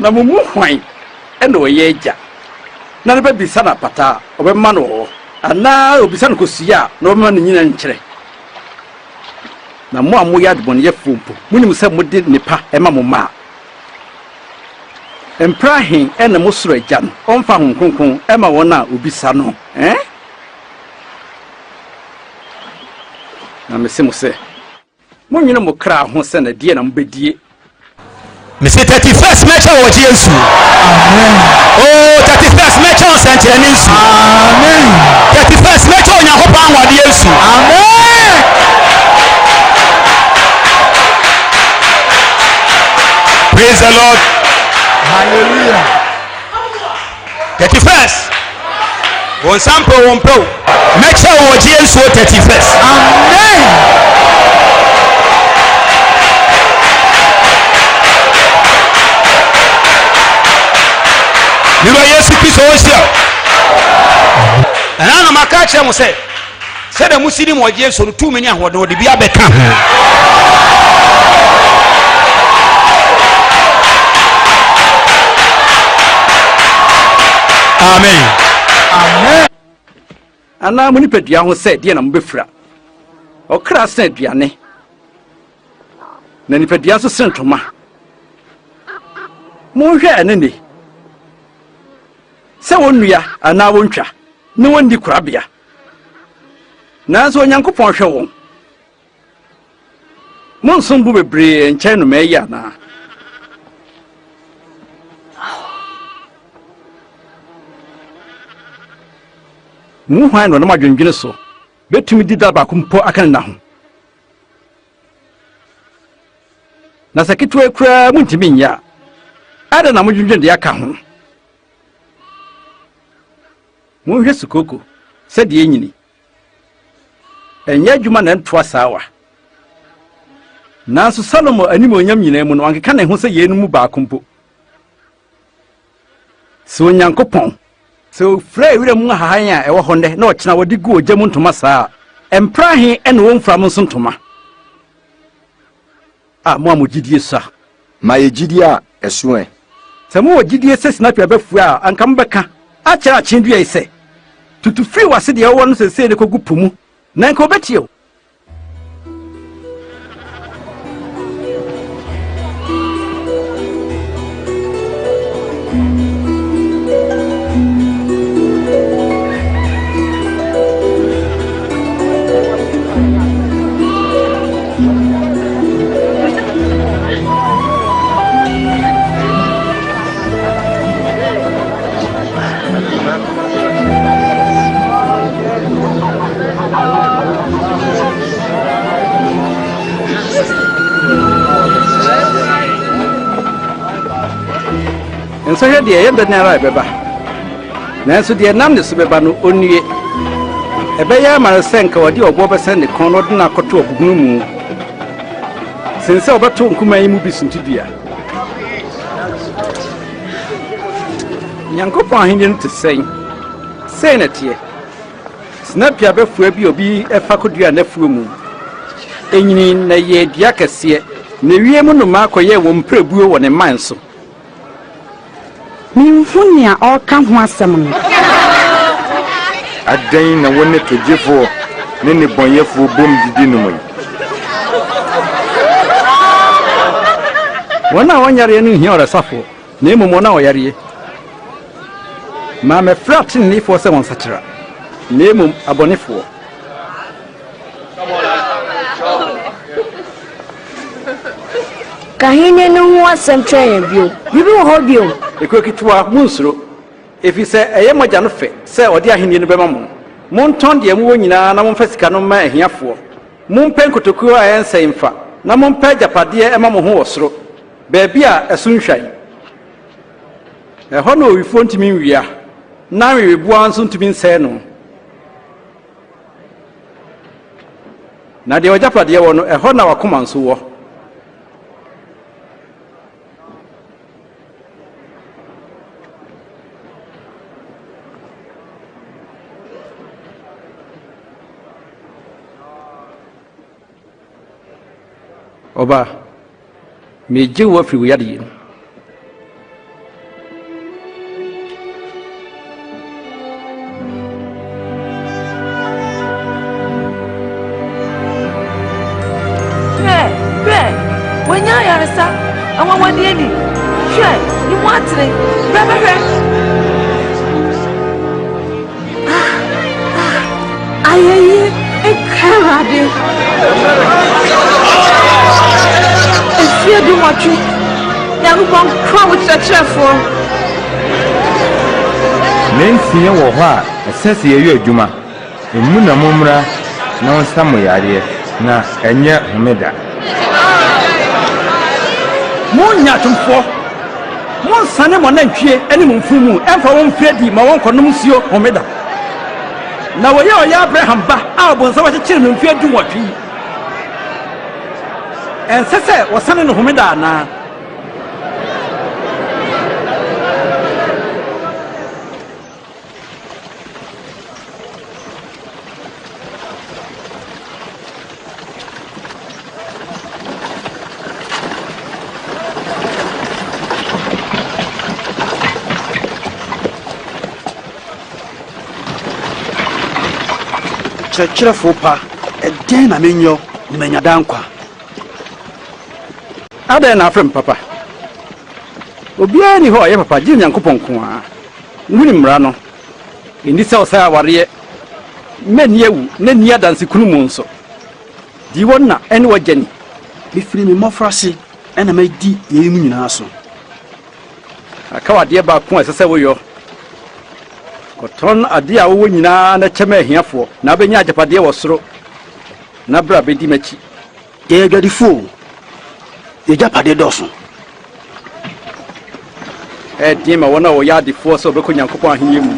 Na mo mu hwan na ɔyɛ agya, na ne ba bisa no apata a, ɔbɛma no ɔwɔ? Anaa obisa no kosua a, na ɔbɛma no nnyina nkyerɛ? Na mo a moyɛ adebɔneyɛfoɔ mpo, monim sɛ mode nnepa ma mo mma a, mprɛ ahe na mo soro Agya no ɔmfa Honhom Kronkron mma wɔn a wɔbisa no ɛ? Na mese mo sɛ, Monnwene mo kra ho sɛ na deɛ na mobɛdie. Mese 31st mɛkyɛ wɔ ɔgyeɛ nsuo. Amen. Oh, 31st mɛkyɛ wɔ sɛnkyerɛnne nsuo. Amen. 31st mɛkyɛ Onyankopɔn anwadeɛ nsuo. Amen. Praise the Lord. Hallelujah. 31st. Wɔn nsa mpɛ wɔn mpɛ o. Mɛkyɛ wɔ ɔgyeɛ nsuo 31st. Amen. Mewura Yesu Kristo ɔnhyira wo. Ɛna na maka akyerɛ mo sɛ sɛdeɛ mosi nim ɔgyeɛ nsuo no tumi ne ahoɔden ɔde bi abɛka ho. Amen. Amen. Anaa mo nipadua ho sɛ deɛ na mobɛfira. Ɔkra sene aduane, na nipadua nso sene ntoma. Monhwɛ ɛne ne, sɛ wɔnnua anaa wɔntwa, ne wɔnni korabea. Nanso Onyankopɔn hwɛ wɔn. Monsom bo bebree nkyɛn nnomaa yi anaa? Mo mu hwan na ɔnam adwendwene so betumi di da baako mpo aka ne nna ho? Na sɛ ketewa koraa muntumi nyɛ a, adɛn na modwendwene de aka ho? Monhwɛ sukooko sɛdeɛ ɛnyini. Ɛnyɛ adwuma na ɛntoa saawa. Nanso Salomo animuonyam nyinaa mu no, wankeka ne ho sɛ yeinom mu baako mpo. Sɛ Onyankopɔn, sɛ ɔfira wira mu ahahan a ɛwɔ hɔ nnɛ na ɔkyena wɔde gu ogya mu ntoma saa a, ɛmpra he na ɔmfira mo nso ntoma? A mo a mo gyidie sua. Ma yɛ gyidie a ɛso ɛ. Sɛ mowɔ gyidie sɛ sinapi aba fua a, anka mobɛka akyerɛ akyee dua yi sɛ, Tutu firi w'ase deɛ wowɔ no seesei na kɔgu po mu, na anka ɔbɛtie wo. Nsɔhwɛ deɛ ɛyɛ dɛn ara a ɛbɛba, nanso deɛ ɛnam ne so bɛba no, ɔnnue. Ɛbɛyɛ ama no sɛ nka wɔde ɔboɔ bɛsɛn ne kɔn na ɔde no akɔto ɔpo bunu mu, sen sɛ ɔbɛto nkumaa yi mu bi suntidua. Nyankopɔn ahenni no te sɛn? Sei na ɛteɛ. Sinapi abɛfoa bi a obi fa koduaa n'afuo mu. Enyinii na ɛyɛɛ dua kɛseɛ, na ewiem nnomaa kɔyɛɛ wɔn mpirebuo wɔ ne mman so. Minhu nea ɔreka ho asɛm no. Adɛn na wo ne togyefoɔ ne nnebɔneyɛfoɔ bom didi nom yi? Wɔn a wɔnyareɛ no nhia ɔyaresafoɔ, na mmom wɔn a wɔyareɛ. Mammɛfrɛ ateneneefoɔ sɛ wɔnsakyera, na mmom abɔnefoɔ. Ka Ahenni no ho asɛm kyerɛ yɛn bio. Biribi wɔ hɔ bio? Ekuo ketewa, monnsuro, ɛfiri sɛ ɛyɛ mo Agya no fɛ sɛ ɔde ahennie no bɛma mo. Montɔn deɛ mowɔ nyinaa na momfa sika no mma ahiafoɔ. Mompɛ nkotokuo a ɛrensɛe mfa, na mompɛ agyapadeɛ mma mo ho wɔ soro, baabi a ɛso nhwan. Ɛhɔ na owifoɔ ntumi nwia, na nweweboaa nso ntumi nsɛe no. Na deɛ w'agyapadeɛ wɔ no, ɛhɔ na w'akoma nso wɔ. Ɔbaa, Meregye wo afiri wo yadeɛ mu. Hwɛ, hwɛ, wanya ayaresa, anwanwadeɛ ni. Hwɛ, ne mu atene, bra bɛhwɛ. Ayɛyie nka Awurade. Mfeɛ dunwɔtwe, Nyankopɔn nkora wo kyerɛkyerɛfoɔ. Nnansia wɔ hɔ a ɛsɛ sɛ yɛyɛ adwuma, emu na mommra na wɔnsa mo yareɛ, na ɛnyɛ homeda. Mo nyaatwomfoɔ, Monnsane mo anantwie ne mo mfunumu mmfa wɔn mfiri adi mma wɔnkɔnom nsuo Homeda. Na wei a ɔyɛ Abraham ba a ɔbonsam akyekyere no mfeɛ dunwɔtwe yi, ɛnsɛ sɛ wɔsane no Homeda anaa? Kyerɛkyerɛfoɔ pa, ɛdeɛn na menyɔ na manya daa nkwa? Adɛn na afrɛ me papa? Obiara nni hɔ a ɔyɛ papa gye Onyankopɔn nko ara. Wonim mmara no. Enni sɛ ɔsɛe awareɛ, mma nni awu, na nni adansekunumu nso. Di wo na ne w'agya ni. Mefiri me mmɔfraase na madi yeinom nyinaa so. Aka wo adeɛ baako a ɛsɛ sɛ woyɔ. Kɔtɔn adeɛ a wowɔ nyinaa na kyɛ ma ahiafoɔ, na wobɛnya agyapadeɛ wɔ soro, na bra bɛdi m'akyi. Yɛyɛ adwadifoɔ o, yɛn agyapadeɛ dɔɔso. Ɛyɛ den ma wɔn a wɔyɛ adefoɔ sɛ wɔbɛkɔ Nyankopɔn ahennie mu.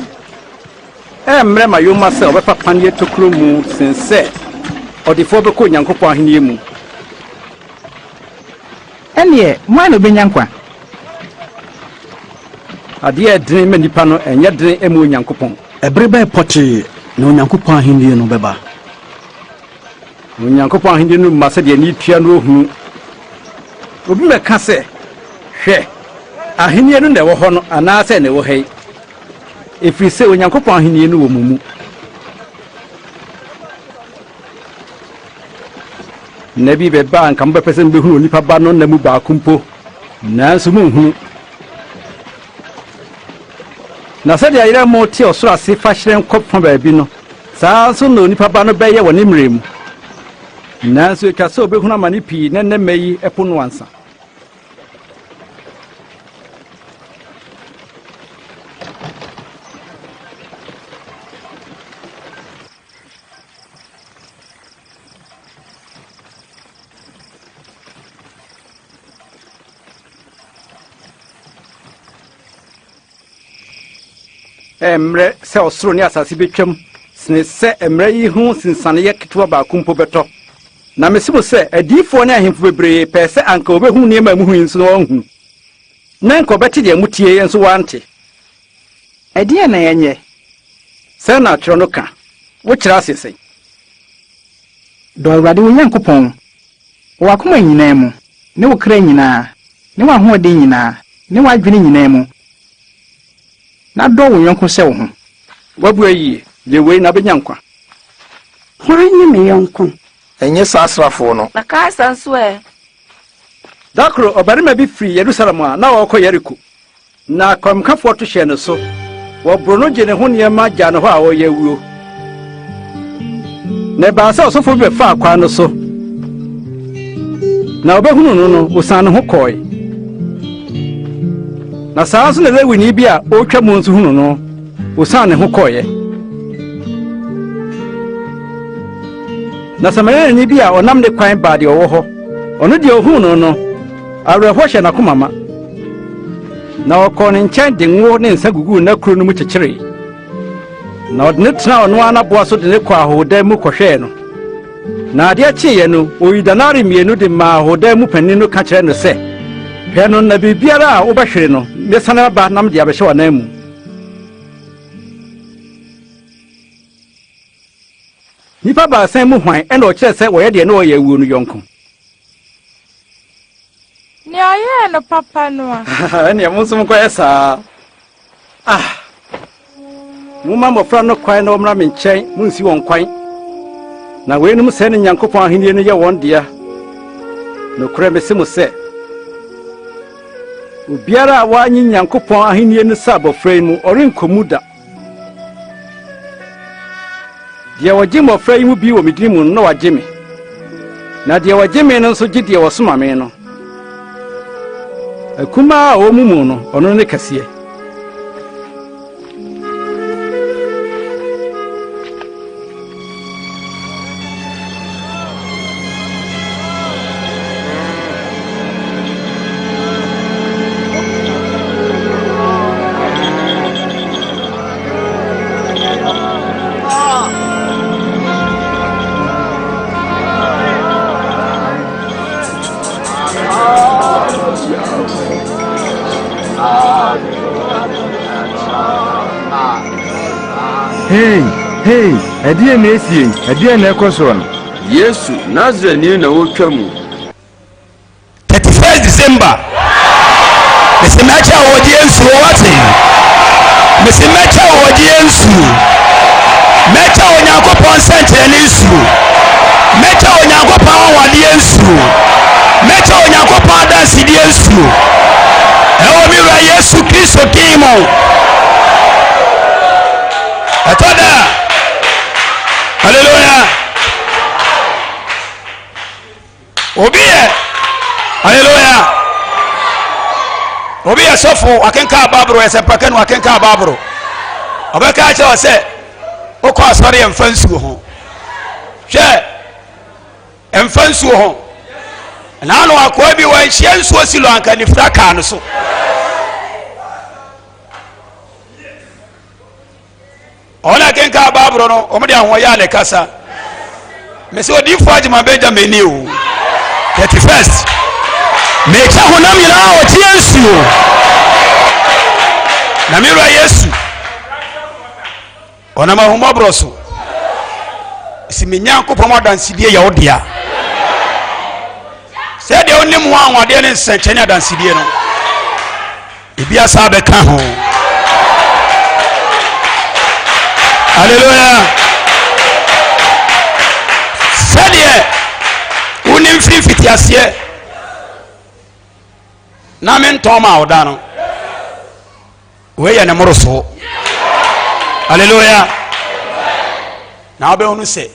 Ɛyɛ mmerɛ ma yoma sɛ ɔbɛfa paneɛ tokuro mu sen sɛ ɔdefoɔ bɛkɔ Onyankopɔn ahennie mu. Ɛnneɛ, hwan na ɔbɛnya nkwa? Adeɛ a ɛdene ma nnipa no, ɛnyɛ dene mma Onyankopɔn. Ɛbere bɛn pɔtee na Onyankopɔn Ahenni no bɛba? Onyankopɔn Ahenni no mma sɛdeɛ ani tua no ohunu. Obi mmɛka sɛ, Hwɛ, Ahenni no na ɛwɔ hɔ no anaasɛ na ɛwɔ ha yi, ɛfiri sɛ Onyankopɔn Ahenni no wɔ mo mu. Nna bi bɛba a anka mobɛpɛ sɛ mobɛhunu Onipa Ba no nna mu baako mpo, nanso morenhunu. Na sɛdeɛ ayerɛmo te ɔsoro ase fa hyerɛn kɔ fa baabi no, saa ara nso na Onipa Ba no bɛyɛ wɔ ne mmerɛ mu. Nanso ɛtwa sɛ ɔbɛhunu amane pii na nnɛ mma yi po no ansa. Ɛmmerɛ sɛ ɔsoro ne asase bɛtwam. sene sɛ mmara yi ho nsensaneeɛ ketewa baako mpo bɛtɔ. Na mese mo sɛ, adiyifoɔ ne ahemfo bebree pɛɛ sɛ anka wɔbɛhunu nneɛma a muhu yi nso na wɔanhunu, na anka wɔbɛte deɛ motie yi nso wɔante. Ɛdeɛn na yɛnyɛ? Sɛn na atwerɛ no ka? Wokyerɛ aseɛ sɛn? Dɔ Awurade wo Nyankopɔn wɔ w'akoma nyinaa mu, ne wo kra nyinaa, ne w'ahoɔden nyinaa, ne w'adwene nyinaa mu, na dɔ wo yɔnko sɛ wo ho. Woabua yie. Yɛ wei na wobɛnya nkwa. Hwan ne me yɔnko? Ɛnyɛ saa asraafoɔ no. Na Kaesare nso ɛ? Da koro, ɔbarima bi firi Yerusalem a na ɔrekɔ Yeriko, na akɔmkafoɔ to hyɛɛ no so. Wɔboroo no gyee ne ho nneɛma gyaa no hɔ a ɔreyɛ awuo. Na ɛbaa sɛ ɔsɔfoɔ bi bɛfaa kwan no so, na ɔbɛhunuu no no, ɔsiane ne ho kɔe. Na saa ara nso na Lewini bi a ɔretwa mu nso hunuu no, ɔsiane ne ho kɔeɛ. Na Samariani bi a ɔnam ne kwan baa deɛ ɔwɔ hɔ, ɔno deɛ ɔhuu no no, awerɛhoɔ hyɛɛ n'akoma ma. Na ɔkɔɔ ne nkyɛn de ngo ne nsa guguu n'akuro no mu kyekyeree. Na ɔde no tenaa ɔno ara n'aboa so de no kɔɔ ahɔhodan mu kɔhwɛɛ no. Na adeɛ kyeeɛ no, ɔyii danari mmienu de maa ahɔhodan mu panin no ka kyerɛɛ no sɛ, Hwɛ no, na biribiara a wobɛhwere no, mɛsane aba na mede abɛhyɛ w'ananmu. Nnipa baasa yi mu hwan na ɔkyerɛɛ sɛ wɔyɛ deɛ na ɔreyɛ awuo no yɔnko? Nea ɔyɛɛ no papa no a. Ɛnneɛ mo nso monkɔyɛ saa. Ah! Momma mmɔfra no kwan na wɔmmra me nkyɛn, monnsi wɔn kwan. Na weinom sɛɛ ne Nyankopɔn ahennie no yɛ wɔn dea. Nokorɛ mese mo sɛ, obiara a wannye Nyankopɔn ahennie no sɛ abɔfra yi mu, ɔrenkɔ mu da. Deɛ ɔgye mmɔfra yi mu bi wɔ me din mu no, na wagye me. Na deɛ ɔgye me no nso gye deɛ ɔsoma me no. Akumaa a ɔwɔ mo mu no, ɔno ne kɛseɛ. Hei! Hei! Ɛdeɛn na ɛresie yi? Ɛdeɛn na ɛrekɔ soɔ no? Yesu, Nasareni na ɔretwa mu. 31st December mesi mɛkyɛ wɔ gye nsuo wate mesi mɛkyɛ wɔ gye nsuo mɛkyɛ Onyankopɔn nsɛnkyerɛnne nsuo mɛkyɛ Onyankopɔn anwanwadeɛ nsuo mɛkyɛ Onyankopɔn adansedie nsuo ɛwɔ me wura Yesu Kristo din mu ɛtɔ da hallelujah Obi yɛ hallelujah. Obi yɛ sɔfo wakenkan baaburo yɛ sɛmpaka no wakenkan baaburo. Ɔbɛka akyerɛ wɔ sɛ wokɔ asɔre yɛ mfa nsuo ho. Hwɛ mfa nsuo ho. Naano akoa bi wanhyia nsuo silo anka nifira kaa no so. Wɔn a kenkan Bible no, wɔn de ahoɔyɛ a na ɛkasa. Mese odiifoɔ Agyema Benjamin ni o. 31st. Mekyɛ honam nyinaa ɔgyeɛ nsuo. Na me wura Yesu, ɔnam ahummɔborɔ so, si me Nyankopɔn adansedie yɛ wo dea. Sɛdeɛ wonim ho anwadeɛ ne nsɛnkyɛnne adansedie no. Ebi asa abɛka ho. Hallelujah. Sɛdeɛ wonim firi mfitiaseɛ na mentɔn ma ɔda no wei yɛ ne mmorosoɔ. Hallelujah. Na wobɛhunu sɛ.